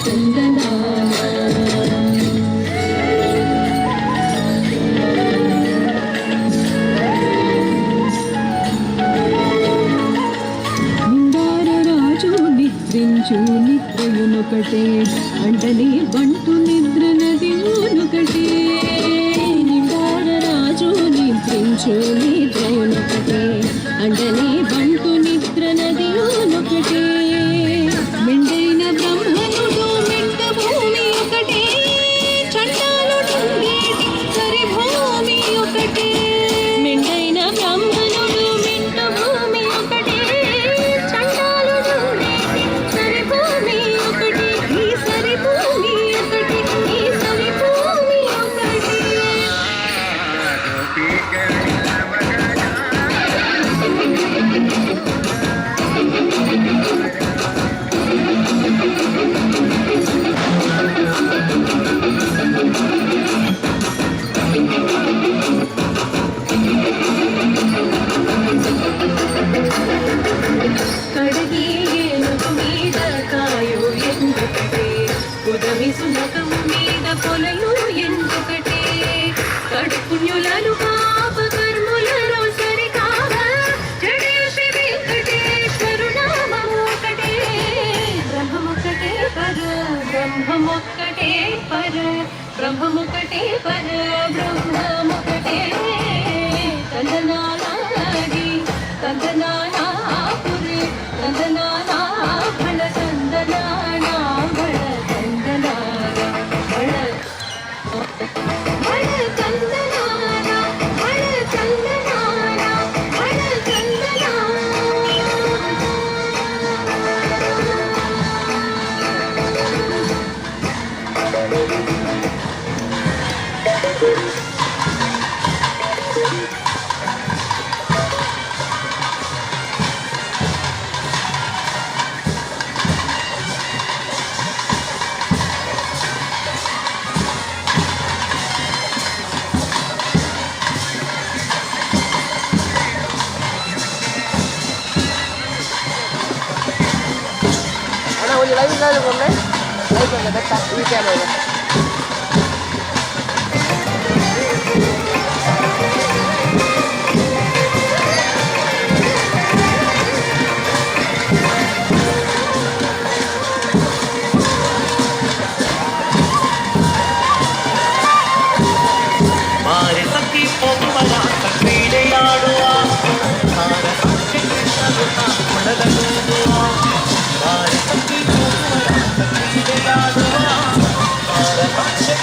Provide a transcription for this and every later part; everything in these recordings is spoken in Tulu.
ತಂದನಾನ. నిండార రాజు నిద్రించు నిద్రయునొకటే, అంటనే బంటు నిద్ర నదియునొకటే. నిండార రాజు నిద్రించు నిద్రయునొకటే, అంటనే బంటు నిద్ర నదియునొకటే. మెండైన బ్రహ్మనుడు మెంట భూమి ఒకటే, చండాలుడుండేటి సరి భూమి ఒకటే. మెండైన బ్రహ్మనుడు మిట్ట భూమి ఒకటే, చండాలుడుండేటి సరి భూమి ఒకటే. ఈ సరి భూమి ఒకటే, ఈ సరి భూమి ఒకటే. కడగి ఏనుగు మీద కాయు ఎందుకటే, ఉదమి సునకము మీద పొలయు ఎందుకటే. కడుపుణ్యులను పాప కర్ములను సరికాగా జడే శ్రీ వెంకటేశ్వరు నామము ఒకటే. బ్రహ్మమొక్కటే పర బ్రహ్మమొక్కటే పర బ్రహ్మమొక్కటే పర బ్రహ్మమొక్కటే. తందనానాడి తందనానాపురి తందనానా భళ తందనానా భళ తందనానా భళ భళ తందనానా భళ తందనానా భళ తందనా. ಅಣ್ಣ, ಒಂದು ಲೈವ್ ಇಲ್ಲ ಒಮ್ಮೆ ಲೈವ್ ಬಂದ ಬೆಟ್ಟ ಈ ಕ್ಯಾಮ್ರಾ. ಮಾರೆ ಸಖಿ ಪೊಮ್ಮರಾಸ ಕ್ರೀಡೆಯಾಡುವ ಹಾರ ಸಾಕ್ಷಿ ಕೃಷ್ಣನು ಕೊಡಲೂದುವ. ಮಾರೆ ಸಖಿ ಪೊಮ್ಮರಾಸ ಕ್ರೀಡೆಯಾಡುವ ಹಾರ ಸಾಕ್ಷಿ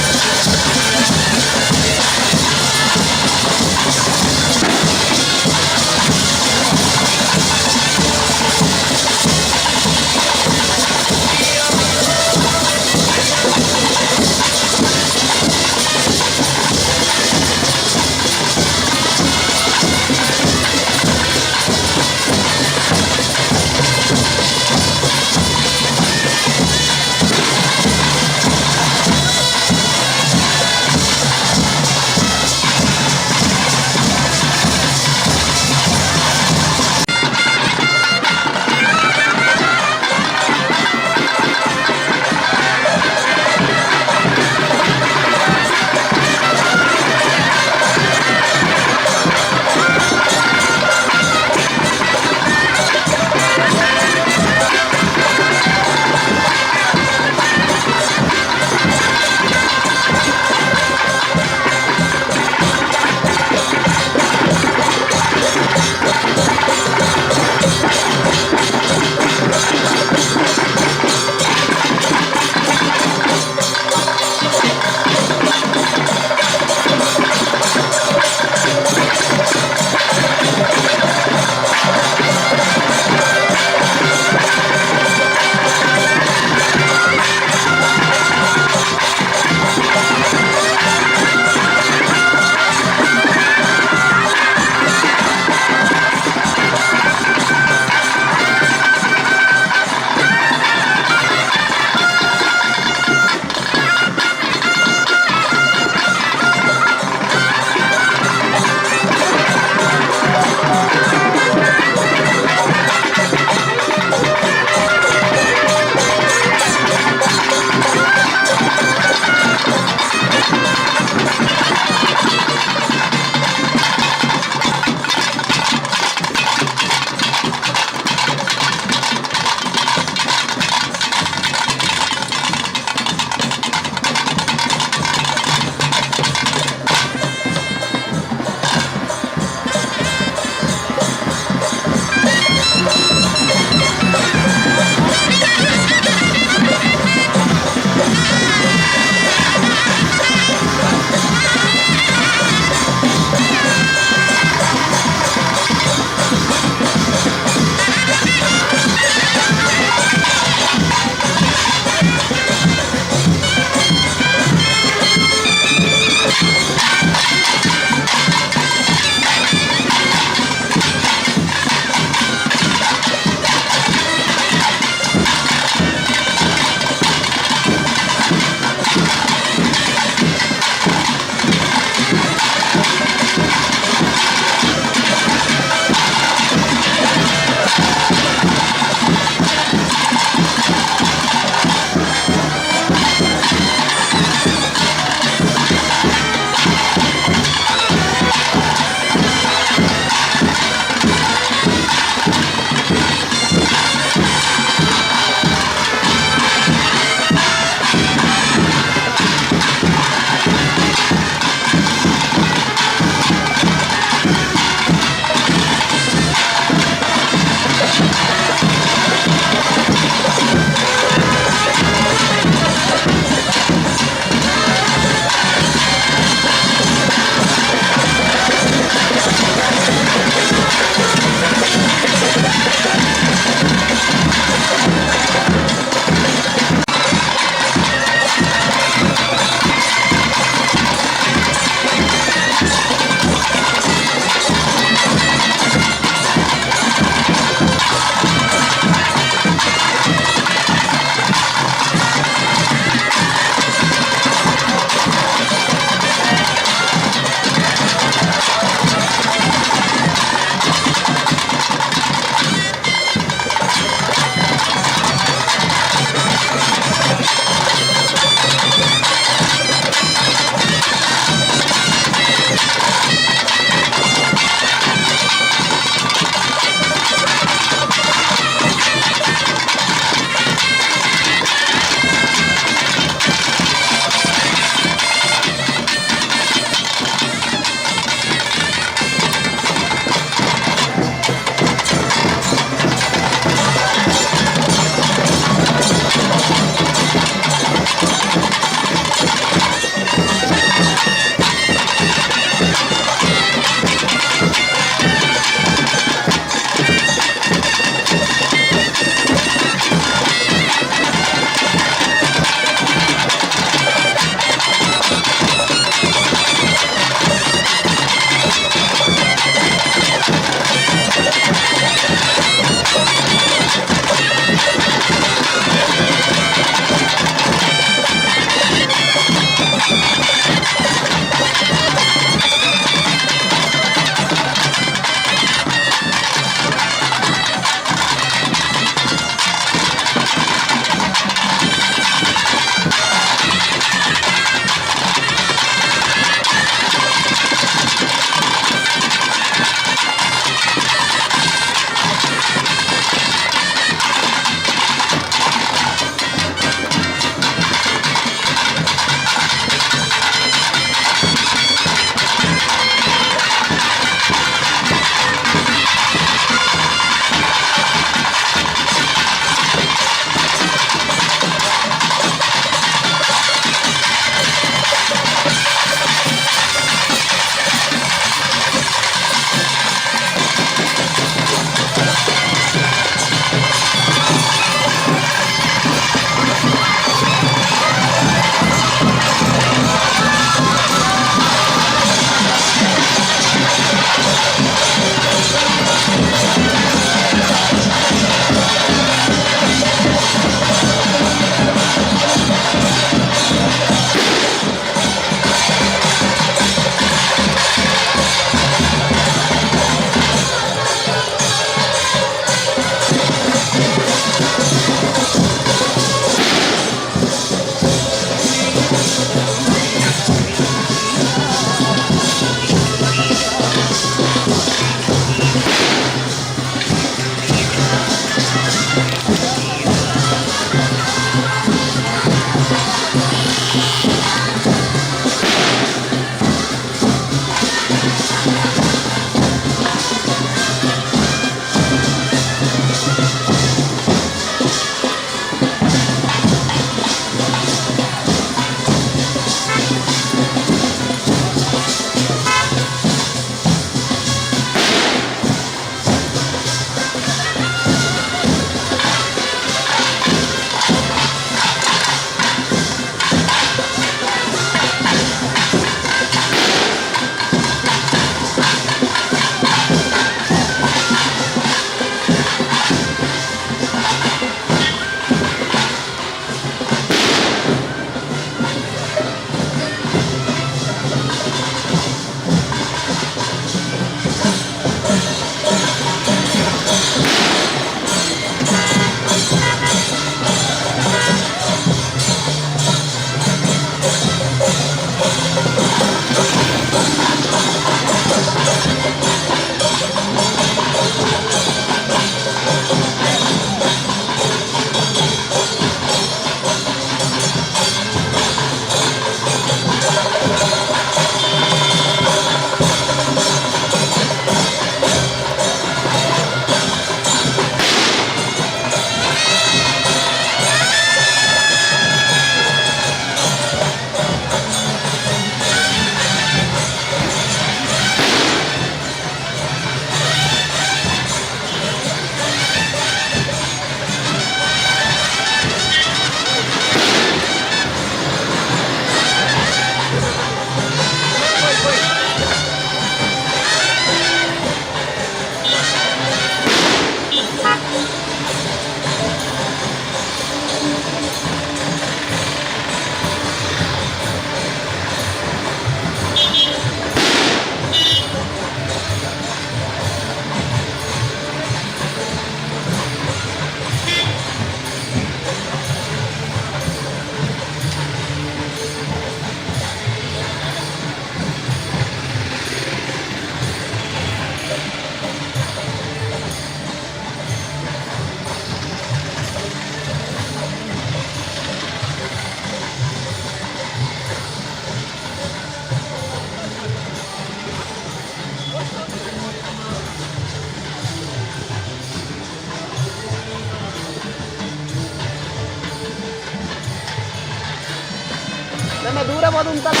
ದೂರ ಪೋದು ಉಂತಲ್ಲ.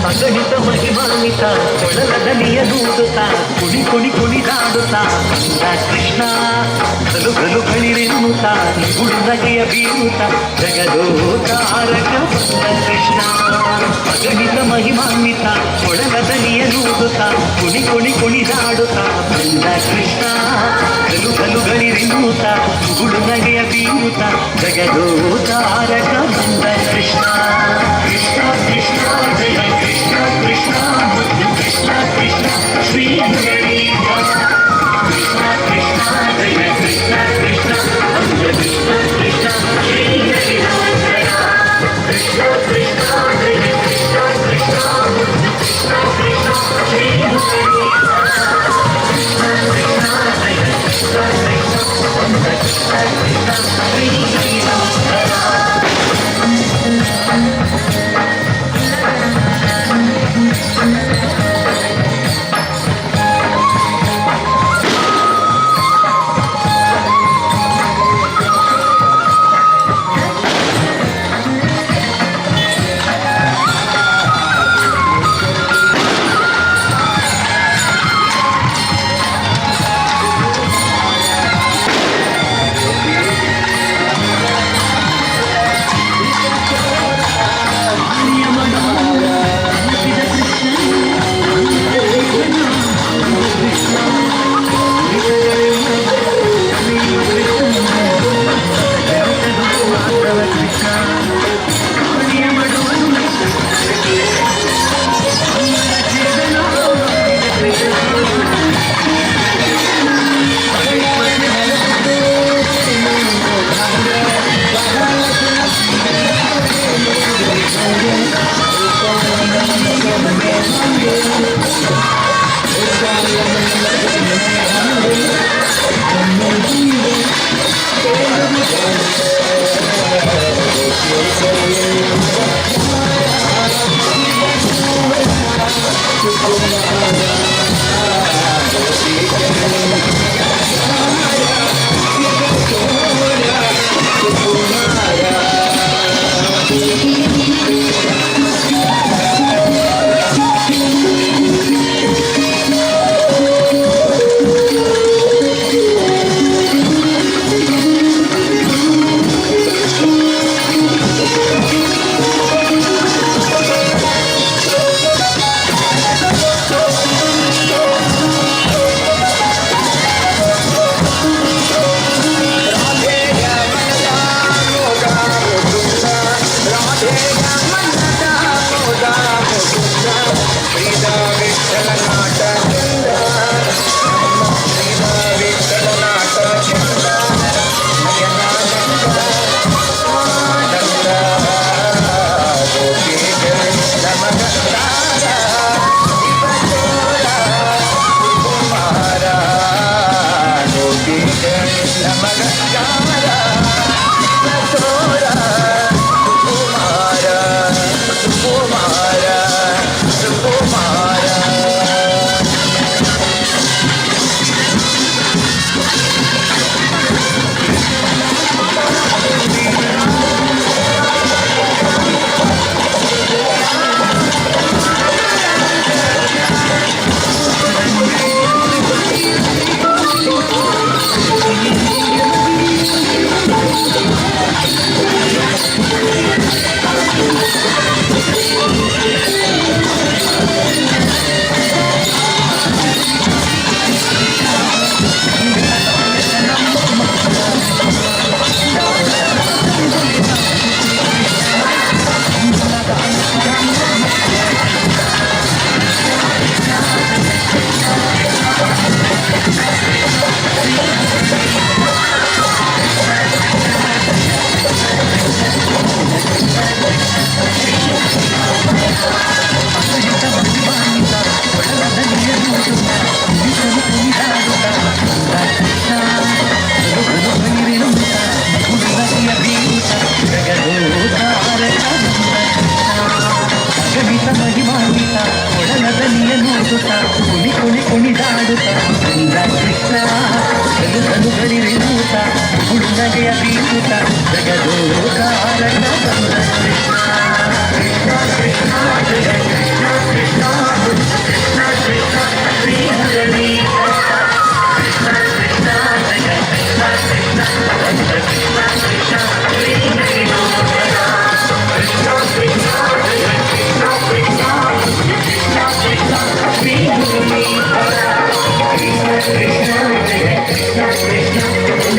ಅಗಣಿತ ಮಹಿಮಾನ್ವಿತ ಕೊಳಲ ದನಿಯ ನೂದುತ್ತ ಕುಣಿ ಕುಣಿ ಕುಣಿದಾಡುತ್ತ ಕಂದ ಕೃಷ್ಣ ಘಲು ಘಲು ಘಳಿರೆಂದು ಎನ್ನುತ್ತ ನಿಗುಳು ನಗೆಯ ಬೀರುತ್ತ ಜಗದೋದ್ಧಾರಕ ಬಂದ ಕೃಷ್ಣ. ಅಗಣಿತ ಮಹಿಮಾನ್ವಿತ ಕೊಳಲ ದನಿಯ ನೂದುತ್ತ ಕುಣಿ ಕುಣಿ ಕುಣಿದಾಡುತ್ತ ಬಂದ ಕೃಷ್ಣ. ಕಲು ಕಲುಗಳಿರೆನ್ನುತ್ತ ಮುಗುಳು ನಗೆಯ ಬೀರುತ್ತ ಜಗದೋದ್ಧಾರಕ ಬಂದ ಕೃಷ್ಣ. ಕೃಷ್ಣ ಕೃಷ್ಣ ಜಯ ಕೃಷ್ಣ ಕೃಷ್ಣ ಮುದ್ದು ಕೃಷ್ಣ ಕೃಷ್ಣ ಶ್ರೀ ಮುರಳೀಧರ. ಕೃಷ್ಣ ಕೃಷ್ಣ ಜಯ ಕೃಷ್ಣ ಕೃಷ್ಣ ಮುದ್ದು ಕೃಷ್ಣ ಕೃಷ್ಣ ಶ್ರೀ ಗಿರಿವರ್ಧನ. ಕೃಷ್ಣ ಕೃಷ್ಣ ಜಯ ಕೃಷ್ಣ ಕೃಷ್ಣ ಮುದ್ದು ಕೃಷ್ಣ ಕೃಷ್ಣ ಶ್ರೀ ಮುರಳೀಧರ. ಕೃಷ್ಣ ಕೃಷ್ಣ ಜಯ ಕೃಷ್ಣ ಕೃಷ್ಣ ಮುದ್ದು ಕೃಷ್ಣ ಕೃಷ್ಣ ಶ್ರೀ ಗಿರಿವರ್ಧನ.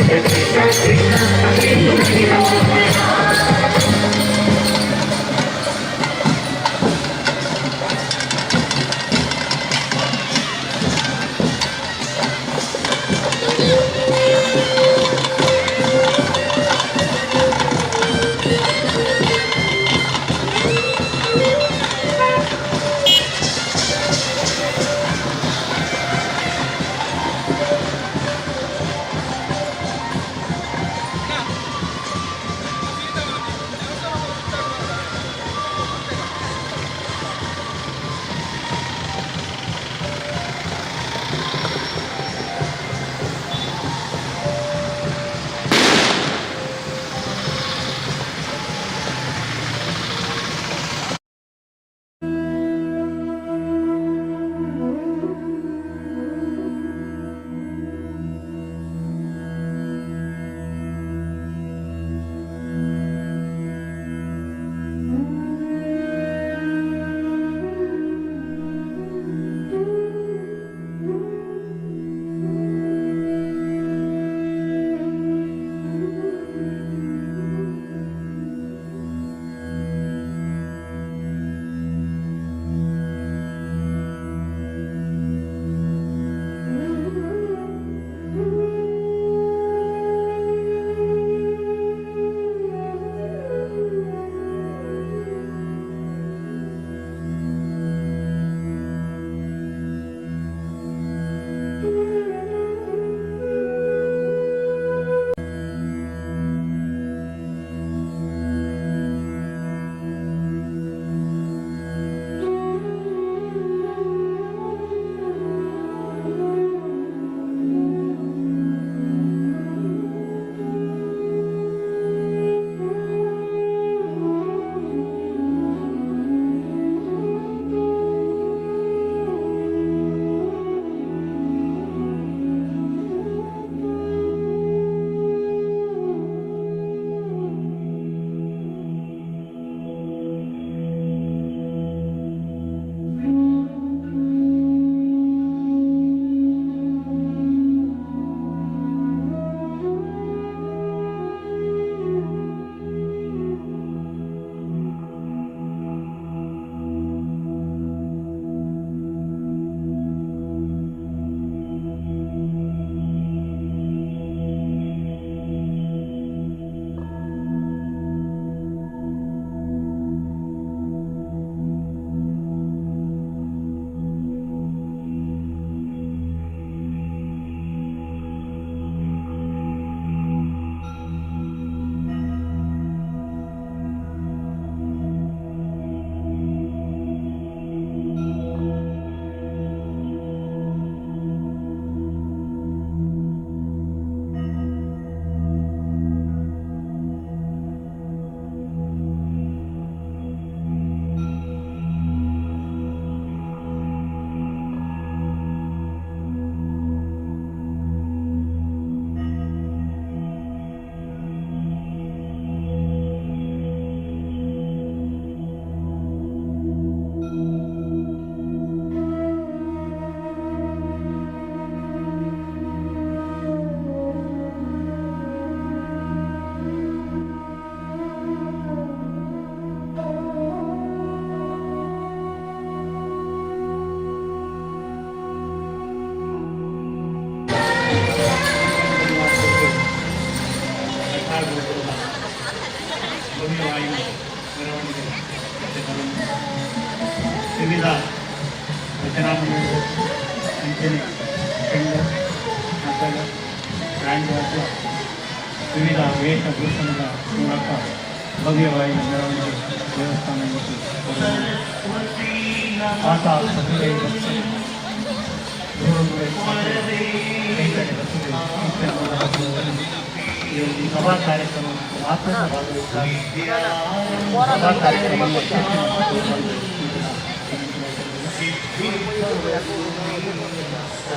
ಕೃಷ್ಣ ಕೃಷ್ಣ ಶ್ರೀ ಮೋಹನ. ಭವ್ಯವಾಯು ಮೆರವಣಿಗೆ ಜೊತೆ ವಿವಿಧ ಭಜನಾ ಮಂಡಳಿಗಳು, ಅಂಚನೆ ಚೆಂಡು, ಮದ್ದಳ, ಬ್ಯಾಂಡ್ ವಾದ್ಯ, ವಿವಿಧ ವೇಷಭೂಷಣದ ಮೂಲಕ ಭವ್ಯವಾಯಿನ ಮೆರವಣಿಗೆ ದೇವಸ್ಥಾನಕ್ಕೆ ಬರುವುದು. ಆತ 15 ಈ ಒಂದು ಸಭಾ ಕಾರ್ಯಕ್ರಮ ಮಾತ್ರ ಭಾಗವಹಿಸ್ತಾರೆ. ಸಭಾ ಕಾರ್ಯಕ್ರಮ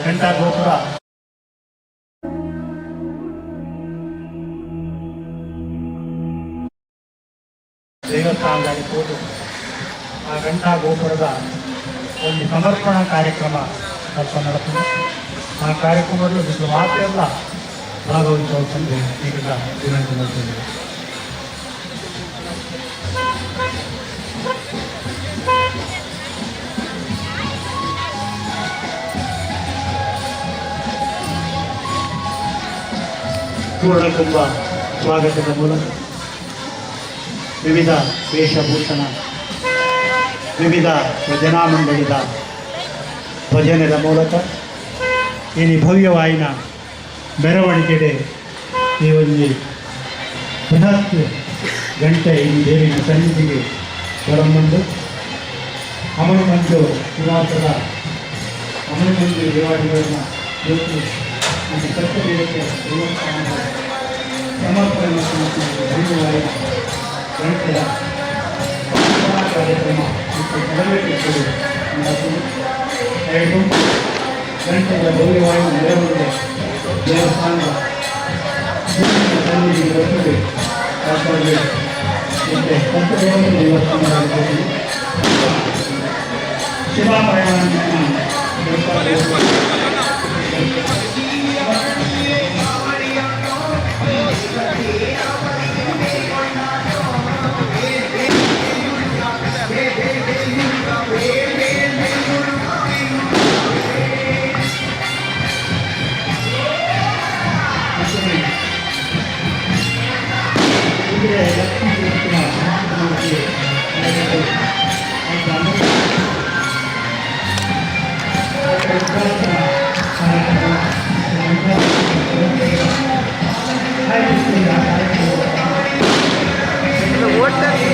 ಘಂಟಾ ಗೋಪುರ. ದೇವಸ್ಥಾನದಲ್ಲಿ ಹೋದು ಆ ಘಂಟಾ ಗೋಪುರದ ಒಂದು ಸಮರ್ಪಣಾ ಕಾರ್ಯಕ್ರಮ ಸ್ವಲ್ಪ ನಡೆಸ್ತದೆ. ಆ ಕಾರ್ಯಕ್ರಮದಲ್ಲಿ ಬಿಸಿಲು ಮಾತ್ರ ಅಲ್ಲ. ಭಾಗವಹಿಸುವಂತೆ ಈಗ ವಿನಂತಿ ಮಾಡ್ತಿದ್ದೇವೆ. ಪೂರ್ಣಕುಂಭ ಸ್ವಾಗತದ ಮೂಲಕ ವಿವಿಧ ವೇಷಭೂಷಣ, ವಿವಿಧ ಭಜನಾ ಮಂಡಳಿದ ಭಜನೆದ ಮೂಲಕ ಇನಿ ಭವ್ಯವಾಯಿನ ಮೆರವಣಿಗೆಡೆ ಈ ಒಂದು ಬೃಹತ್ ಗಂಟೆ ಈ ದೇವಿನ ಸನ್ನಿಧಿಗೆ ಬರಮಂದು ಅಮರಮಂಜು ನಿವಾಸದ ಅಮರಮಂಜು ದೇವಾಡಿಗಳನ್ನ ಇವತ್ತು ನಮ್ಮ ಕರ್ತವ್ಯಕ್ಕೆ ದೇವಸ್ಥಾನದ ಸಮರ್ಪಣೆ ಮತ್ತು ಭವ್ಯವಾಯಿನ ಗಂಟೆಯ ಸಮರ್ಪಣಾ ಕಾರ್ಯಕ್ರಮ ಮತ್ತು ನೆರವೇರಿಸಲು ನಡೆಸಿದೆ. 2 ಗಂಟೆಯ ಭವ್ಯವಾಗಿ ಮೆರವಣಿಗೆ ದೇವಸ್ಥಾನದ ಸನ್ನಿಧಿಗೆ ಬರ್ತದೆ. ಹಾಗಾಗಿ ಮತ್ತೆ ಕರ್ತವ್ಯವನ್ನು ದೇವಸ್ಥಾನದಲ್ಲಿ ಶಿವಾಪಯಣ. ಕುದುರೆ ಲಕ್ಷ್ಮೀ ಕೃಷ್ಣ. ಓಡ್ತಾರೆ.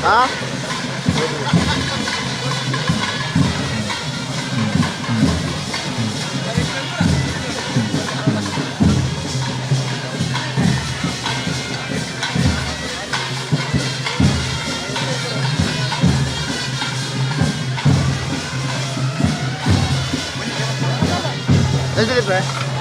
ಆ ಎಂಚ?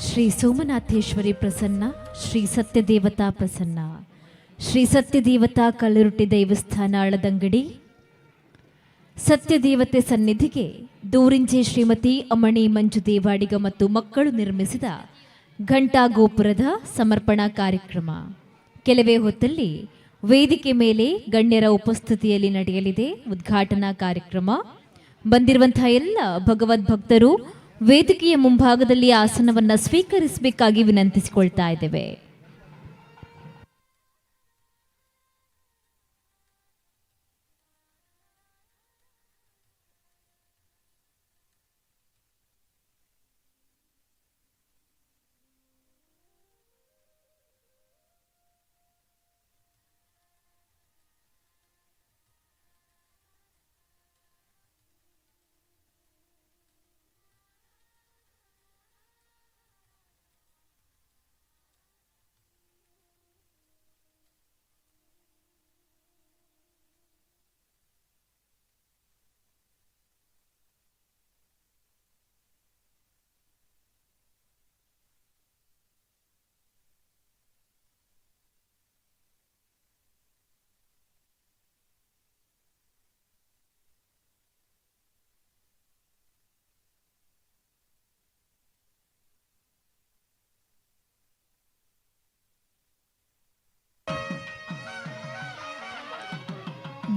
Shri Somanatheshwari Prasanna, Shri Satyadevata Prasanna. Shri Satyadevata Kallurutti ದೇವಸ್ಥಾನ ಅಳದಂಗಡಿ ಸತ್ಯದೇವತೆ ಸನ್ನಿಧಿಗೆ ದೂರಿಂಜೆ ಶ್ರೀಮತಿ ಅಮಣಿ ಮಂಜು ದೇವಾಡಿಗ ಮತ್ತು ಮಕ್ಕಳು ನಿರ್ಮಿಸಿದ ಘಂಟಾ ಗೋಪುರದ ಸಮರ್ಪಣಾ ಕಾರ್ಯಕ್ರಮ ಕೆಲವೇ ಹೊತ್ತಲ್ಲಿ ವೇದಿಕೆ ಮೇಲೆ ಗಣ್ಯರ ಉಪಸ್ಥಿತಿಯಲ್ಲಿ ನಡೆಯಲಿದೆ ಉದ್ಘಾಟನಾ ಕಾರ್ಯಕ್ರಮ. ಬಂದಿರುವಂತಹ ಎಲ್ಲ ಭಗವದ್ ಭಕ್ತರು ವೇದಿಕೆಯ ಮುಂಭಾಗದಲ್ಲಿ ಆಸನವನ್ನು ಸ್ವೀಕರಿಸಬೇಕಾಗಿ ವಿನಂತಿಸಿಕೊಳ್ತಾ ಇದ್ದೇವೆ.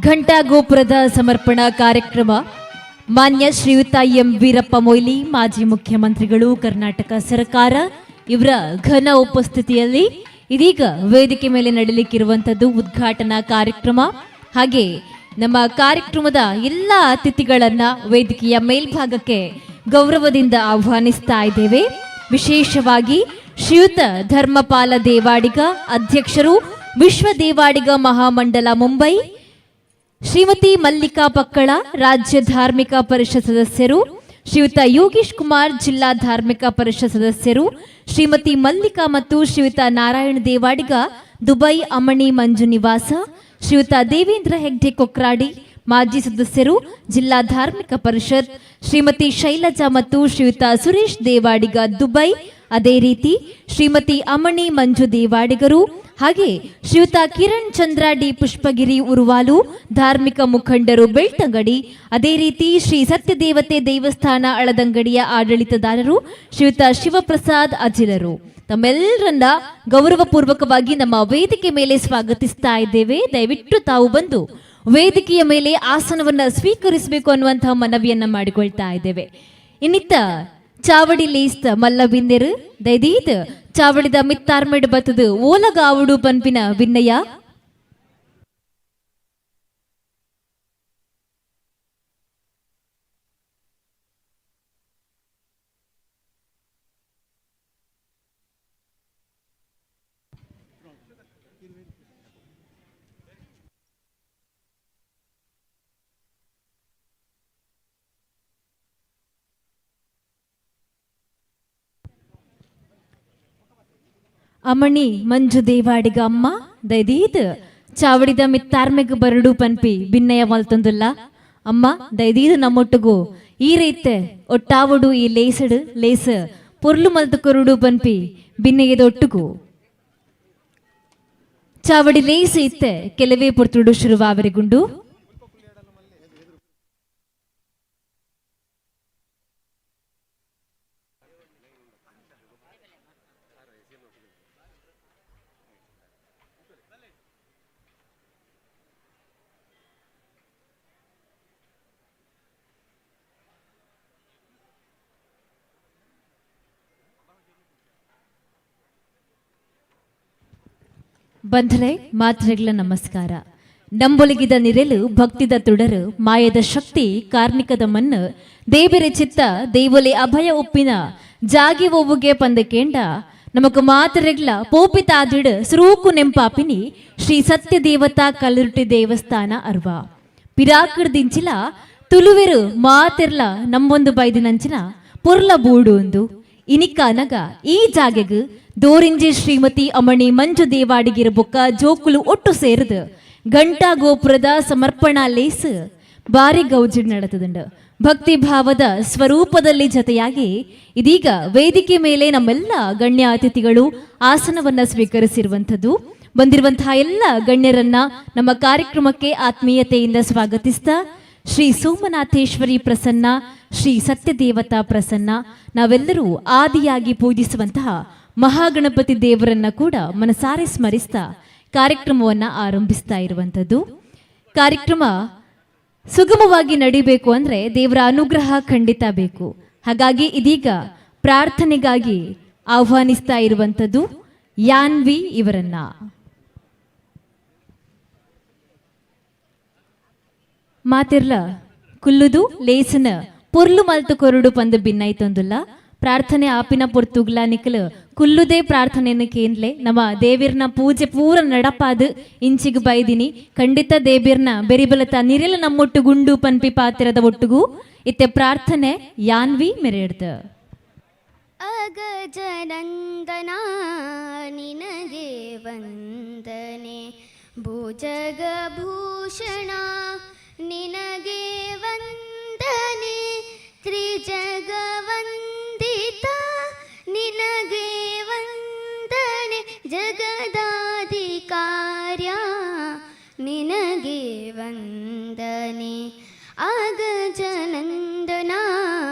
ಘಂಟಾ ಗೋಪುರದ ಸಮರ್ಪಣಾ ಕಾರ್ಯಕ್ರಮ ಮಾನ್ಯ ಶ್ರೀಯುತ ಎಂ ವೀರಪ್ಪ ಮೊಯ್ಲಿ, ಮಾಜಿ ಮುಖ್ಯಮಂತ್ರಿಗಳು, ಕರ್ನಾಟಕ ಸರ್ಕಾರ, ಇವರ ಘನ ಉಪಸ್ಥಿತಿಯಲ್ಲಿ ಇದೀಗ ವೇದಿಕೆ ಮೇಲೆ ನಡೆಯಲಿಕ್ಕಿರುವಂಥದ್ದು ಉದ್ಘಾಟನಾ ಕಾರ್ಯಕ್ರಮ. ಹಾಗೆ ನಮ್ಮ ಕಾರ್ಯಕ್ರಮದ ಎಲ್ಲ ಅತಿಥಿಗಳನ್ನ ವೇದಿಕೆಯ ಮೇಲ್ಭಾಗಕ್ಕೆ ಗೌರವದಿಂದ ಆಹ್ವಾನಿಸ್ತಾ ಇದ್ದೇವೆ. ವಿಶೇಷವಾಗಿ ಶ್ರೀಯುತ ಧರ್ಮಪಾಲ ದೇವಾಡಿಗ, ಅಧ್ಯಕ್ಷರು, ವಿಶ್ವ ದೇವಾಡಿಗ ಮಹಾಮಂಡಲ, ಮುಂಬೈ, ಶ್ರೀಮತಿ ಮಲ್ಲಿಕಾ ಪಕ್ಕಳ, ರಾಜ್ಯ ಧಾರ್ಮಿಕ ಪರಿಷತ್ ಸದಸ್ಯರು, ಶ್ರೀಯುತ ಯೋಗೇಶ್ ಕುಮಾರ್, ಜಿಲ್ಲಾ ಧಾರ್ಮಿಕ ಪರಿಷತ್ ಸದಸ್ಯರು, ಶ್ರೀಮತಿ ಮಲ್ಲಿಕಾ ಮತ್ತು ಶ್ರೀಯುತ ನಾರಾಯಣ ದೇವಾಡಿಗ, ದುಬೈ ಅಮಣಿ ಮಂಜು ನಿವಾಸ, ಶ್ರೀಯುತ ದೇವೇಂದ್ರ ಹೆಗ್ಡೆ ಕೊಕ್ರಾಡಿ, ಮಾಜಿ ಸದಸ್ಯರು, ಜಿಲ್ಲಾ ಧಾರ್ಮಿಕ ಪರಿಷತ್, ಶ್ರೀಮತಿ ಶೈಲಜಾ ಮತ್ತು ಶ್ರೀಯುತ ಸುರೇಶ್ ದೇವಾಡಿಗ, ದುಬೈ, ಅದೇ ರೀತಿ ಶ್ರೀಮತಿ ಅಮಣಿ ಮಂಜು ದೇವಾಡಿಗರು, ಹಾಗೆ ಶ್ರೀಯುತ ಕಿರಣ್ ಚಂದ್ರ ಡಿ ಪುಷ್ಪಗಿರಿ ಉರುವಾಲು, ಧಾರ್ಮಿಕ ಮುಖಂಡರು, ಬೆಳ್ತಂಗಡಿ, ಅದೇ ರೀತಿ ಶ್ರೀ ಸತ್ಯದೇವತೆ ದೇವಸ್ಥಾನ ಅಳದಂಗಡಿಯ ಆಡಳಿತದಾರರು ಶ್ರೀಯುತ ಶಿವಪ್ರಸಾದ್ ಅಜಿಲರು, ತಮ್ಮೆಲ್ಲರನ್ನ ಗೌರವಪೂರ್ವಕವಾಗಿ ನಮ್ಮ ವೇದಿಕೆ ಮೇಲೆ ಸ್ವಾಗತಿಸ್ತಾ ಇದ್ದೇವೆ. ದಯವಿಟ್ಟು ತಾವು ಬಂದು ವೇದಿಕೆಯ ಮೇಲೆ ಆಸನವನ್ನ ಸ್ವೀಕರಿಸಬೇಕು ಅನ್ನುವಂತಹ ಮನವಿಯನ್ನ ಮಾಡಿಕೊಳ್ತಾ ಇದ್ದೇವೆ. ಇನ್ನಿತ್ತ ಚಾವಡಿ ಲೇಸ್ತ ಮಲ್ಲ ಬಿಂದೆರು ದೈದೀತ್ ಚಾವಡಿದ ಮಿತ್ತಾರ್ಮೆಡ್ ಬತ್ತದು ಓಲಗಾವುಡು ಪನ್ಪಿನ ವಿನ್ನಯ. ಅಮಣಿ ಮಂಜು ದೇವಾಡಿಗ ಅಮ್ಮ, ದೈದೀತ್ ಚಾವಡಿದ ಮಿತ್ತಾರ್ಮೆಗ್ ಬರಡು ಪನ್ಪಿ ಬಿನ್ನಯ ಮಲ್ತೊಂದುಲ್ಲ. ಅಮ್ಮ, ದೈದೀದ್ ನಮ್ಮೊಟ್ಟುಗು ಈ ರೀತೆ ಒಟ್ಟಾವಡು, ಈ ಲೇಸಡು ಲೇಸ ಪೊರ್ಲು ಮಲ್ತು ಕೊರುಡು ಪನ್ಪಿ ಬಿನ್ನಯದ ಒಟ್ಟುಗು ಚಾವಡಿ ಲೇಸ್ ಇತ್ತೆ ಕೆಲವೇ ಪೊರ್ತುಡು ಶುರುವಾವರೆಗುಂಡು. ಬಂಧುಲೆ ಮಾತ್ರೆಗಳ ನಮಸ್ಕಾರ. ನಂಬೊಲಿಗಿದ ನಿರೆಲು, ಭಕ್ತಿದ ತುಡರು, ಮಾಯದ ಶಕ್ತಿ, ಕಾರ್ಮಿಕದ ಮಣ್ಣು, ದೇವರ ಚಿತ್ತ, ದೇವೊಲೆ ಅಭಯ ಉಪ್ಪಿನ ಜಾಗಿ ಒವ್ವುಗೆ ಪಂದಕೇಂಡ ನಮಕ್ ಮಾತ್ರೆಗ್ಲ ಪೋಪಿತಾದಿಡು ಸುರೂಕು ನೆಂಪಾಪಿನಿ ಶ್ರೀ ಸತ್ಯದೇವತಾ ಕಲ್ಲುರ್ಟಿ ದೇವಸ್ಥಾನ ಅರ್ವ. ಪಿರಾಕಡ್ದಿಂಚಿಲ ತುಳುವೆರು ಮಾತೆರ್ಲ ನಮ್ಮೊಂದು ಬೈದಿನಂಚಿನ ಪೊರ್ಲ ಬೂಡು ಒಂದು ಇನಿಕಾನಗ ಈ ಜಾಗೆಗ್ ದೋರಿಂಜೆ ಶ್ರೀಮತಿ ಅಮಣಿ ಮಂಜು ದೇವಾಡಿಗಿರ ಬೊಕ್ಕ ಜೋಕುಲು ಒಟ್ಟು ಸೇರಿದು ಘಂಟಾ ಗೋಪುರದ ಸಮರ್ಪಣಾ ಲೇಸ್ ಬಾರಿ ಗೌಜಿಡ್ ನಡೆತದುಂಡು. ಭಕ್ತಿ ಭಾವದ ಸ್ವರೂಪದಲ್ಲಿ ಜತೆಯಾಗಿ ಇದೀಗ ವೇದಿಕೆ ಮೇಲೆ ನಮ್ಮೆಲ್ಲ ಗಣ್ಯ ಅತಿಥಿಗಳು ಆಸನವನ್ನ ಸ್ವೀಕರಿಸಿರುವಂಥದ್ದು. ಬಂದಿರುವಂತಹ ಎಲ್ಲ ಗಣ್ಯರನ್ನ ನಮ್ಮ ಕಾರ್ಯಕ್ರಮಕ್ಕೆ ಆತ್ಮೀಯತೆಯಿಂದ ಸ್ವಾಗತಿಸ್ತಾ, ಶ್ರೀ ಸೋಮನಾಥೇಶ್ವರಿ ಪ್ರಸನ್ನ, ಶ್ರೀ ಸತ್ಯದೇವತಾ ಪ್ರಸನ್ನ, ನಾವೆಲ್ಲರೂ ಆದಿಯಾಗಿ ಪೂಜಿಸುವಂತಹ ಮಹಾಗಣಪತಿ ದೇವರನ್ನ ಕೂಡ ಮನಸಾರೆ ಸ್ಮರಿಸ್ತಾ ಕಾರ್ಯಕ್ರಮವನ್ನ ಆರಂಭಿಸ್ತಾ ಇರುವಂಥದ್ದು. ಕಾರ್ಯಕ್ರಮ ಸುಗಮವಾಗಿ ನಡಿಬೇಕು ಅಂದ್ರೆ ದೇವರ ಅನುಗ್ರಹ ಖಂಡಿತ ಬೇಕು. ಹಾಗಾಗಿ ಇದೀಗ ಪ್ರಾರ್ಥನೆಗಾಗಿ ಆಹ್ವಾನಿಸ್ತಾ ಇರುವಂಥದ್ದು ಯಾನ್ವಿ ಇವರನ್ನ. ಮಾತಿರ್ಲ ಕುಲ್ಲುದು ಲೇಸನ ಪೊರ್ಲು ಮಲ್ತು ಕೊರಡು ಪಂದು ಬಿನ್ನೈತೊಂದುಲ್ಲ. ಪ್ರಾರ್ಥನೆ ಆಪಿನ ಪೊರ್ತುಗ್ಲ ನಿಕಲು ಕುಲ್ಲುದೇ ಪ್ರಾರ್ಥನೆಯನ್ನು ಕೇಂದ್ಲೆ. ನಮ್ಮ ದೇವಿರ್ನ ಪೂಜೆ ಪೂರ ನಡಪಾದು ಇಂಚಿಗೆ ಬೈದಿನಿ. ಖಂಡಿತ ದೇವಿರ್ನ ಬೆರಿಬಲತ ನಿರೆಲ ನಮ್ಮೊಟ್ಟು ಗುಂಡು ಪನ್ಪಿ ಪಾತಿರದ ಒಟ್ಟುಗು ಇತ್ತೆ ಪ್ರಾರ್ಥನೆ ಯಾನ್ವಿ ಮೆರೆಡ್ದು. ಅಗಜನಂದನ ನಿನಗೆ ವಂದನೆ, ಭುಜಗಭೂಷಣ ನಿನಗೆ ವಂದನೆ, ತ್ರಿಜಗವಂದಿತ ನಿನಗೆ ವಂದನೆ, ಜಗದಾಧಿಕಾರ್ಯ ನಿನಗೆ ವಂದನೆ. ಅಗಜನಂದನ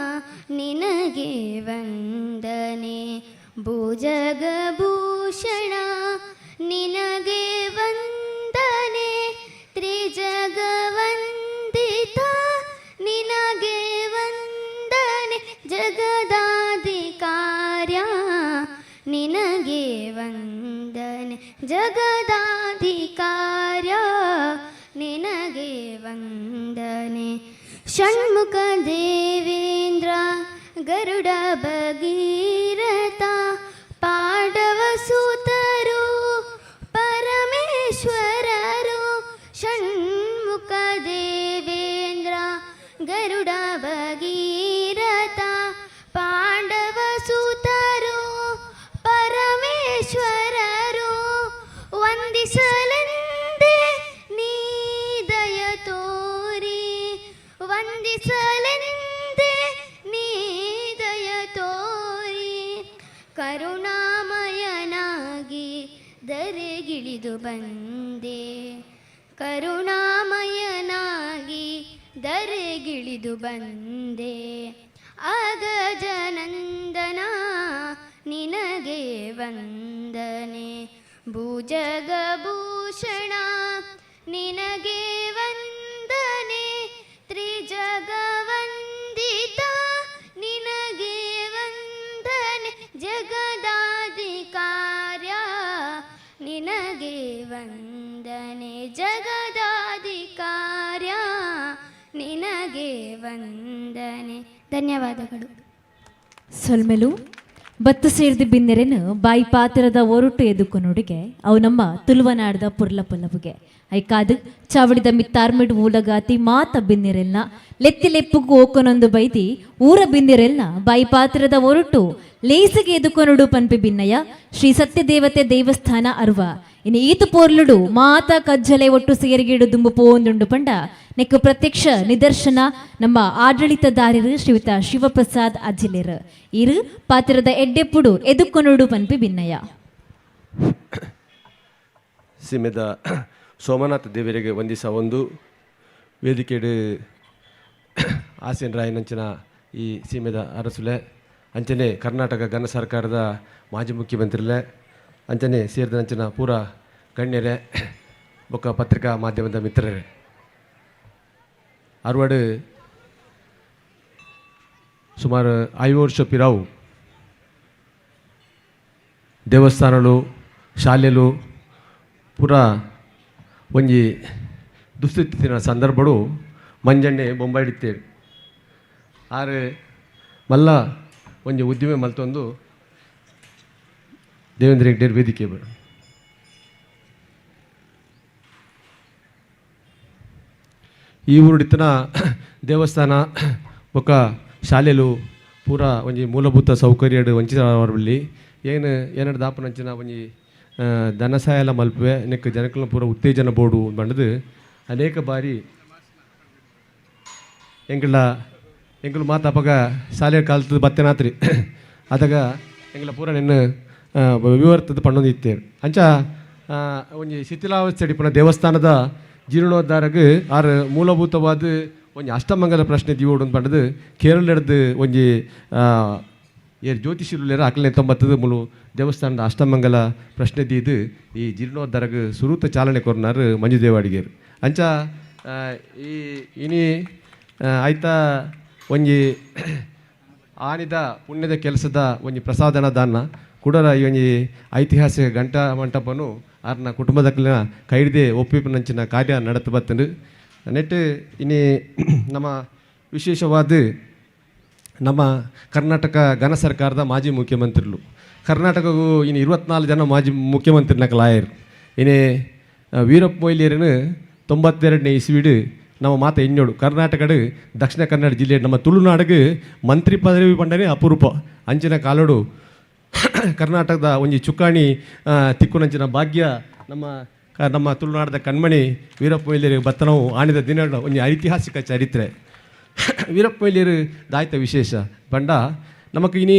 ನಿನಗೆ ವಂದನೆ, ಭುಜಗಭೂಷಣ ನಿನಗೆ ವಂದನೆ, ತ್ರಿಜಗವಂದಿತ ನಿನಗೆ ವಂದನೆ, ಜಗದಾಧಿಕಾರ್ಯ ನಿನಗೆ ವಂದನೆ, ಜಗದಾಧಿಕಾರ್ಯ ನಿನಗೆ ವಂದನೆ. ಷಣ್ಮುಖ ದೇವೇಂದ್ರ ಗರುಡ ಭಗೀರಥ ಪಾಂಡವ ಸುತರು ಪರಮೇಶ್ವರರು, ಷಣ್ಮುಖ ದೇವೇಂದ್ರ ಗರುಡ ಭಗೀರಥ ಪಾಂಡವ ಸುತರು ಪರಮೇಶ್ವರರು, ವಂದಿಸಲೆಂದೇ ನೀ ದಯ ತೋರಿ, ವಂದಿಸಲೆಂದೇ ನೀ ದಯ ತೋರಿ, ಕರುಣಾಮಯನಾಗಿ ಧರೆಗಿಳಿದು ಬಂದೆ, ಕರುಣಾಮಯನಾಗಿ ಧರೆಗಿಳಿದು ಬಂದೆ. ಅಗಜನಂದನ ನಿನಗೆ ವಂದನೆ, ಭುಜಗಭೂಷಣ ನಿನಗೆ ವಂದನೆ, ತ್ರಿಜಗವಂದಿತ ನಿನಗೆ ವಂದನೆ, ಜಗದಾಧಿಕಾರ್ಯ ನಿನಗೆ ವಂದನೆ, ಜಗದಾಧಿಕಾರ್ಯ ನಿನಗೆ ವಂದನೆ. ಧನ್ಯವಾದಗಳು. ಸೊಲ್ಮೆಲು. ಬತ್ತು ಸೇರ್ದು ಬಿನ್ನೆರೆನು ಬಾಯಿ ಪಾತ್ರದ ಒರಟು ಎದುಕು ನುಡಿಗೆ ಅವು ನಮ್ಮ ತುಳುವನಾಡದ ಪುರ್ಲ ಪೊಲವುಗೆ. ಐಕಾದು ಚಾವಡಿದ ಮಿತ್ತಾರ್ಮಿಡ್ ಊಲಗಾತಿ ಮಾತ ಬಿನ್ನಿರೆಲ್ನ ಲೆತ್ತಿ ಲೆಪ್ಪುಗು ಓಕೊನೊಂದು ಬೈದಿ ಊರ ಬಿನ್ನಿರೆಲ್ನ ಬಾಯಿ ಪಾತ್ರದ ಒರಟು ಲೇಸಿಗೆ ಎದುಕೊನುಡು ಪನ್ಪಿ ಬಿನ್ನಯ. ಶ್ರೀ ಸತ್ಯದೇವತೆ ದೇವಸ್ಥಾನ ಅರ್ವ ಇನ್ನು ಈತು ಪೋರ್ಲುಡು ಮಾತ ಕಜ್ಜಲೆ ಒಟ್ಟು ಸೇರಿಗೇಡು ದುಂಬು ಪೋಂದುಂಡು ಪಂಡ ನೆಕ್ಕು ಪ್ರತ್ಯಕ್ಷ ನಿದರ್ಶನ ನಮ್ಮ ಆಡಳಿತದಾರರು ಶ್ರೀಯುತ ಶಿವಪ್ರಸಾದ್ ಅಜ್ಜಿಲೇರ್. ಇರು ಪಾತ್ರದ ಎಡ್ಡೆಪ್ಪುಡು ಎದುಕೊನುಡು ಪನ್ಪಿ ಬಿನ್ನಯ. ಸೀಮೆದ ಸೋಮನಾಥ ದೇವರಿಗೆ ವಂದಿಸ ಒಂದು ವೇದಿಕೆಡು ಆಸೀನ ರಾಯನಂಚಿನ ಈ ಸೀಮೆದ ಅರಸುಲೆ, ಅಂಚನೆ ಕರ್ನಾಟಕ ಘನ ಸರ್ಕಾರದ ಮಾಜಿ ಮುಖ್ಯಮಂತ್ರಿಲೆ, ಅಂಚನೆ ಸೇರಿದಂಚಿನ ಪೂರ ಗಣ್ಯರೇ ಬೊಕ್ಕ ಪತ್ರಿಕಾ ಮಾಧ್ಯಮದ ಮಿತ್ರರೇ, ಅರ್ವಡು ಸುಮಾರು 5 ವರ್ಷ ಪಿರಾವು ದೇವಸ್ಥಾನಲು ಶಾಲೆಲು ಪೂರ ಒಂಜಿ ದುಸ್ಥಿತಿನ ಸಂದರ್ಭಡು ಮಂಜಣ್ಣೆ ಬೊಂಬಾಯಿಡಿತ್ತೇವೆ. ಆರು ಮಲ್ಲ ಒಂಜಿ ಉದ್ದಿಮೆ ಮಲ್ತೊಂದು ದೇವೇಂದ್ರ ಹೆಗ್ಡೇರ್ ವೇದಿಕೆ ಬರು. ಈ ಊರುಡಿತ್ತನ ದೇವಸ್ಥಾನ ಬೊಕ್ಕ ಶಾಲೆಲು ಪೂರ ಒಂಜಿ ಮೂಲಭೂತ ಸೌಕರ್ಯಡ್ ವಂಚಿತ. ಏನು ಏನಡ ದಾಪನಂಚಿನ ಒಂಜಿ ಧನಸಹಾಯ ಮಲ್ಪುವೆ, ನೆಕ್ ಜನಕಲ್ನ ಪೂರ ಉತ್ತೇಜನ ಬೋರ್ಡು ಬಂಡದು ಅನೇಕ ಬಾರಿ. ಎಂಕುಲ ಎಂಕುಲು ಮಾತ ಅಪಗ ಶಾಲೆ ಕಾಲ್ತದ ಬತ್ತೆನಾತ್ರಿ ಅದಾಗ ಎಂಕುಲ ಪೂರ ನಿನ್ನ ವಿವರ್ತದ ಪಣ್ಣೊಂದು ಇತ್ತೇರು. ಅಂಚ ಒಂಜಿ ಶಿಥಿಲಾವಸ್ಥೆ ಇಪ್ಪುನ ದೇವಸ್ಥಾನದ ಜೀರ್ಣೋದ್ಧಾರಗ್ ಆರ್ ಮೂಲಭೂತವಾದ ಒಂಜಿ ಅಷ್ಟಮಂಗಲ ಪ್ರಶ್ನೆ ದೀವೋಡು ಪಂಡದು ಕೇರಳಡ್ದು ಒಂಜಿ ಏರ್ ಜ್ಯೋತಿಷಿರುಲೇರ ಅಕ್ಲನೆ ತೊಂಬತ್ತದ ಮುಲು ದೇವಸ್ಥಾನದ ಅಷ್ಟಮಂಗಲ ಪ್ರಶ್ನೆ ದೀದು ಈ ಜೀರ್ಣೋದ್ಧಾರಗ್ ಸುರೂತ ಚಾಲನೆ ಕೊರ್ನಾರ್ ಮಂಜುದೇವಾಡಿಗೇರು. ಅಂಚ ಈ ಇನಿ ಆಯ್ತಾ ಒಂಜಿ ಆನಿದ ಪುಣ್ಯದ ಕೆಲಸದ ಒಂಜಿ ಪ್ರಸಾದನ ದಾನ ಕುಡರ ಈ ಒಂಜಿ ಐತಿಹಾಸಿಕ ಘಂಟಾ ಮಂಟಪನು ಆರ್ನ ಕುಟುಂಬದಕ್ಲಿನ ಕೈಡ್ದೆ ಒಪ್ಪಿಪುನಂಚಿನ ಕಾರ್ಯ ನಡತು ಬತ್ತಂಡು. ನೆಟ್ ಇನಿ ನಮ್ಮ ವಿಶೇಷವಾದ ನಮ್ಮ ಕರ್ನಾಟಕ ಘನ ಸರ್ಕಾರದ ಮಾಜಿ ಮುಖ್ಯಮಂತ್ರಿಲು, ಕರ್ನಾಟಕಗೂ ಇನ್ನು 24 ಜನ ಮಾಜಿ ಮುಖ್ಯಮಂತ್ರಿನಕಲ್ ಆಯರ್. ಇನಿ ವೀರಪ್ಪ ಮೊಯ್ಲಿಯರನು 92ನೇ ಇಸ್ವಿಡು ನಮ್ಮ ಮಾತ ಎಣ್ಣೋಡು ಕರ್ನಾಟಕಡು ದಕ್ಷಿಣ ಕನ್ನಡ ಜಿಲ್ಲೆ ನಮ್ಮ ತುಳುನಾಡಿಗೆ ಮಂತ್ರಿ ಪದವಿ ಪಂಡನೆ ಅಪರೂಪ. ಅಂಚಿನ ಕಾಲೋಡು ಕರ್ನಾಟಕದ ಒಂಜಿ ಚುಕ್ಕಾಣಿ ತಿಕ್ಕುನಂಚಿನ ಭಾಗ್ಯ ನಮ್ಮ ನಮ್ಮ ತುಳುನಾಡದ ಕಣ್ಮಣಿ ವೀರಪ್ಪ ಮೊಯ್ಲಿಯರಿಗೆ ಬತ್ತನವು ಆಣಿದ ದಿನ ಒಂಜಿ ಐತಿಹಾಸಿಕ ಚರಿತ್ರೆ. ವೀರಪ್ಪ ಮೊಯ್ಲಿಯರು ದಾಯ್ತ ವಿಶೇಷ ಪಂಡ ನಮಕ್ ಇನಿ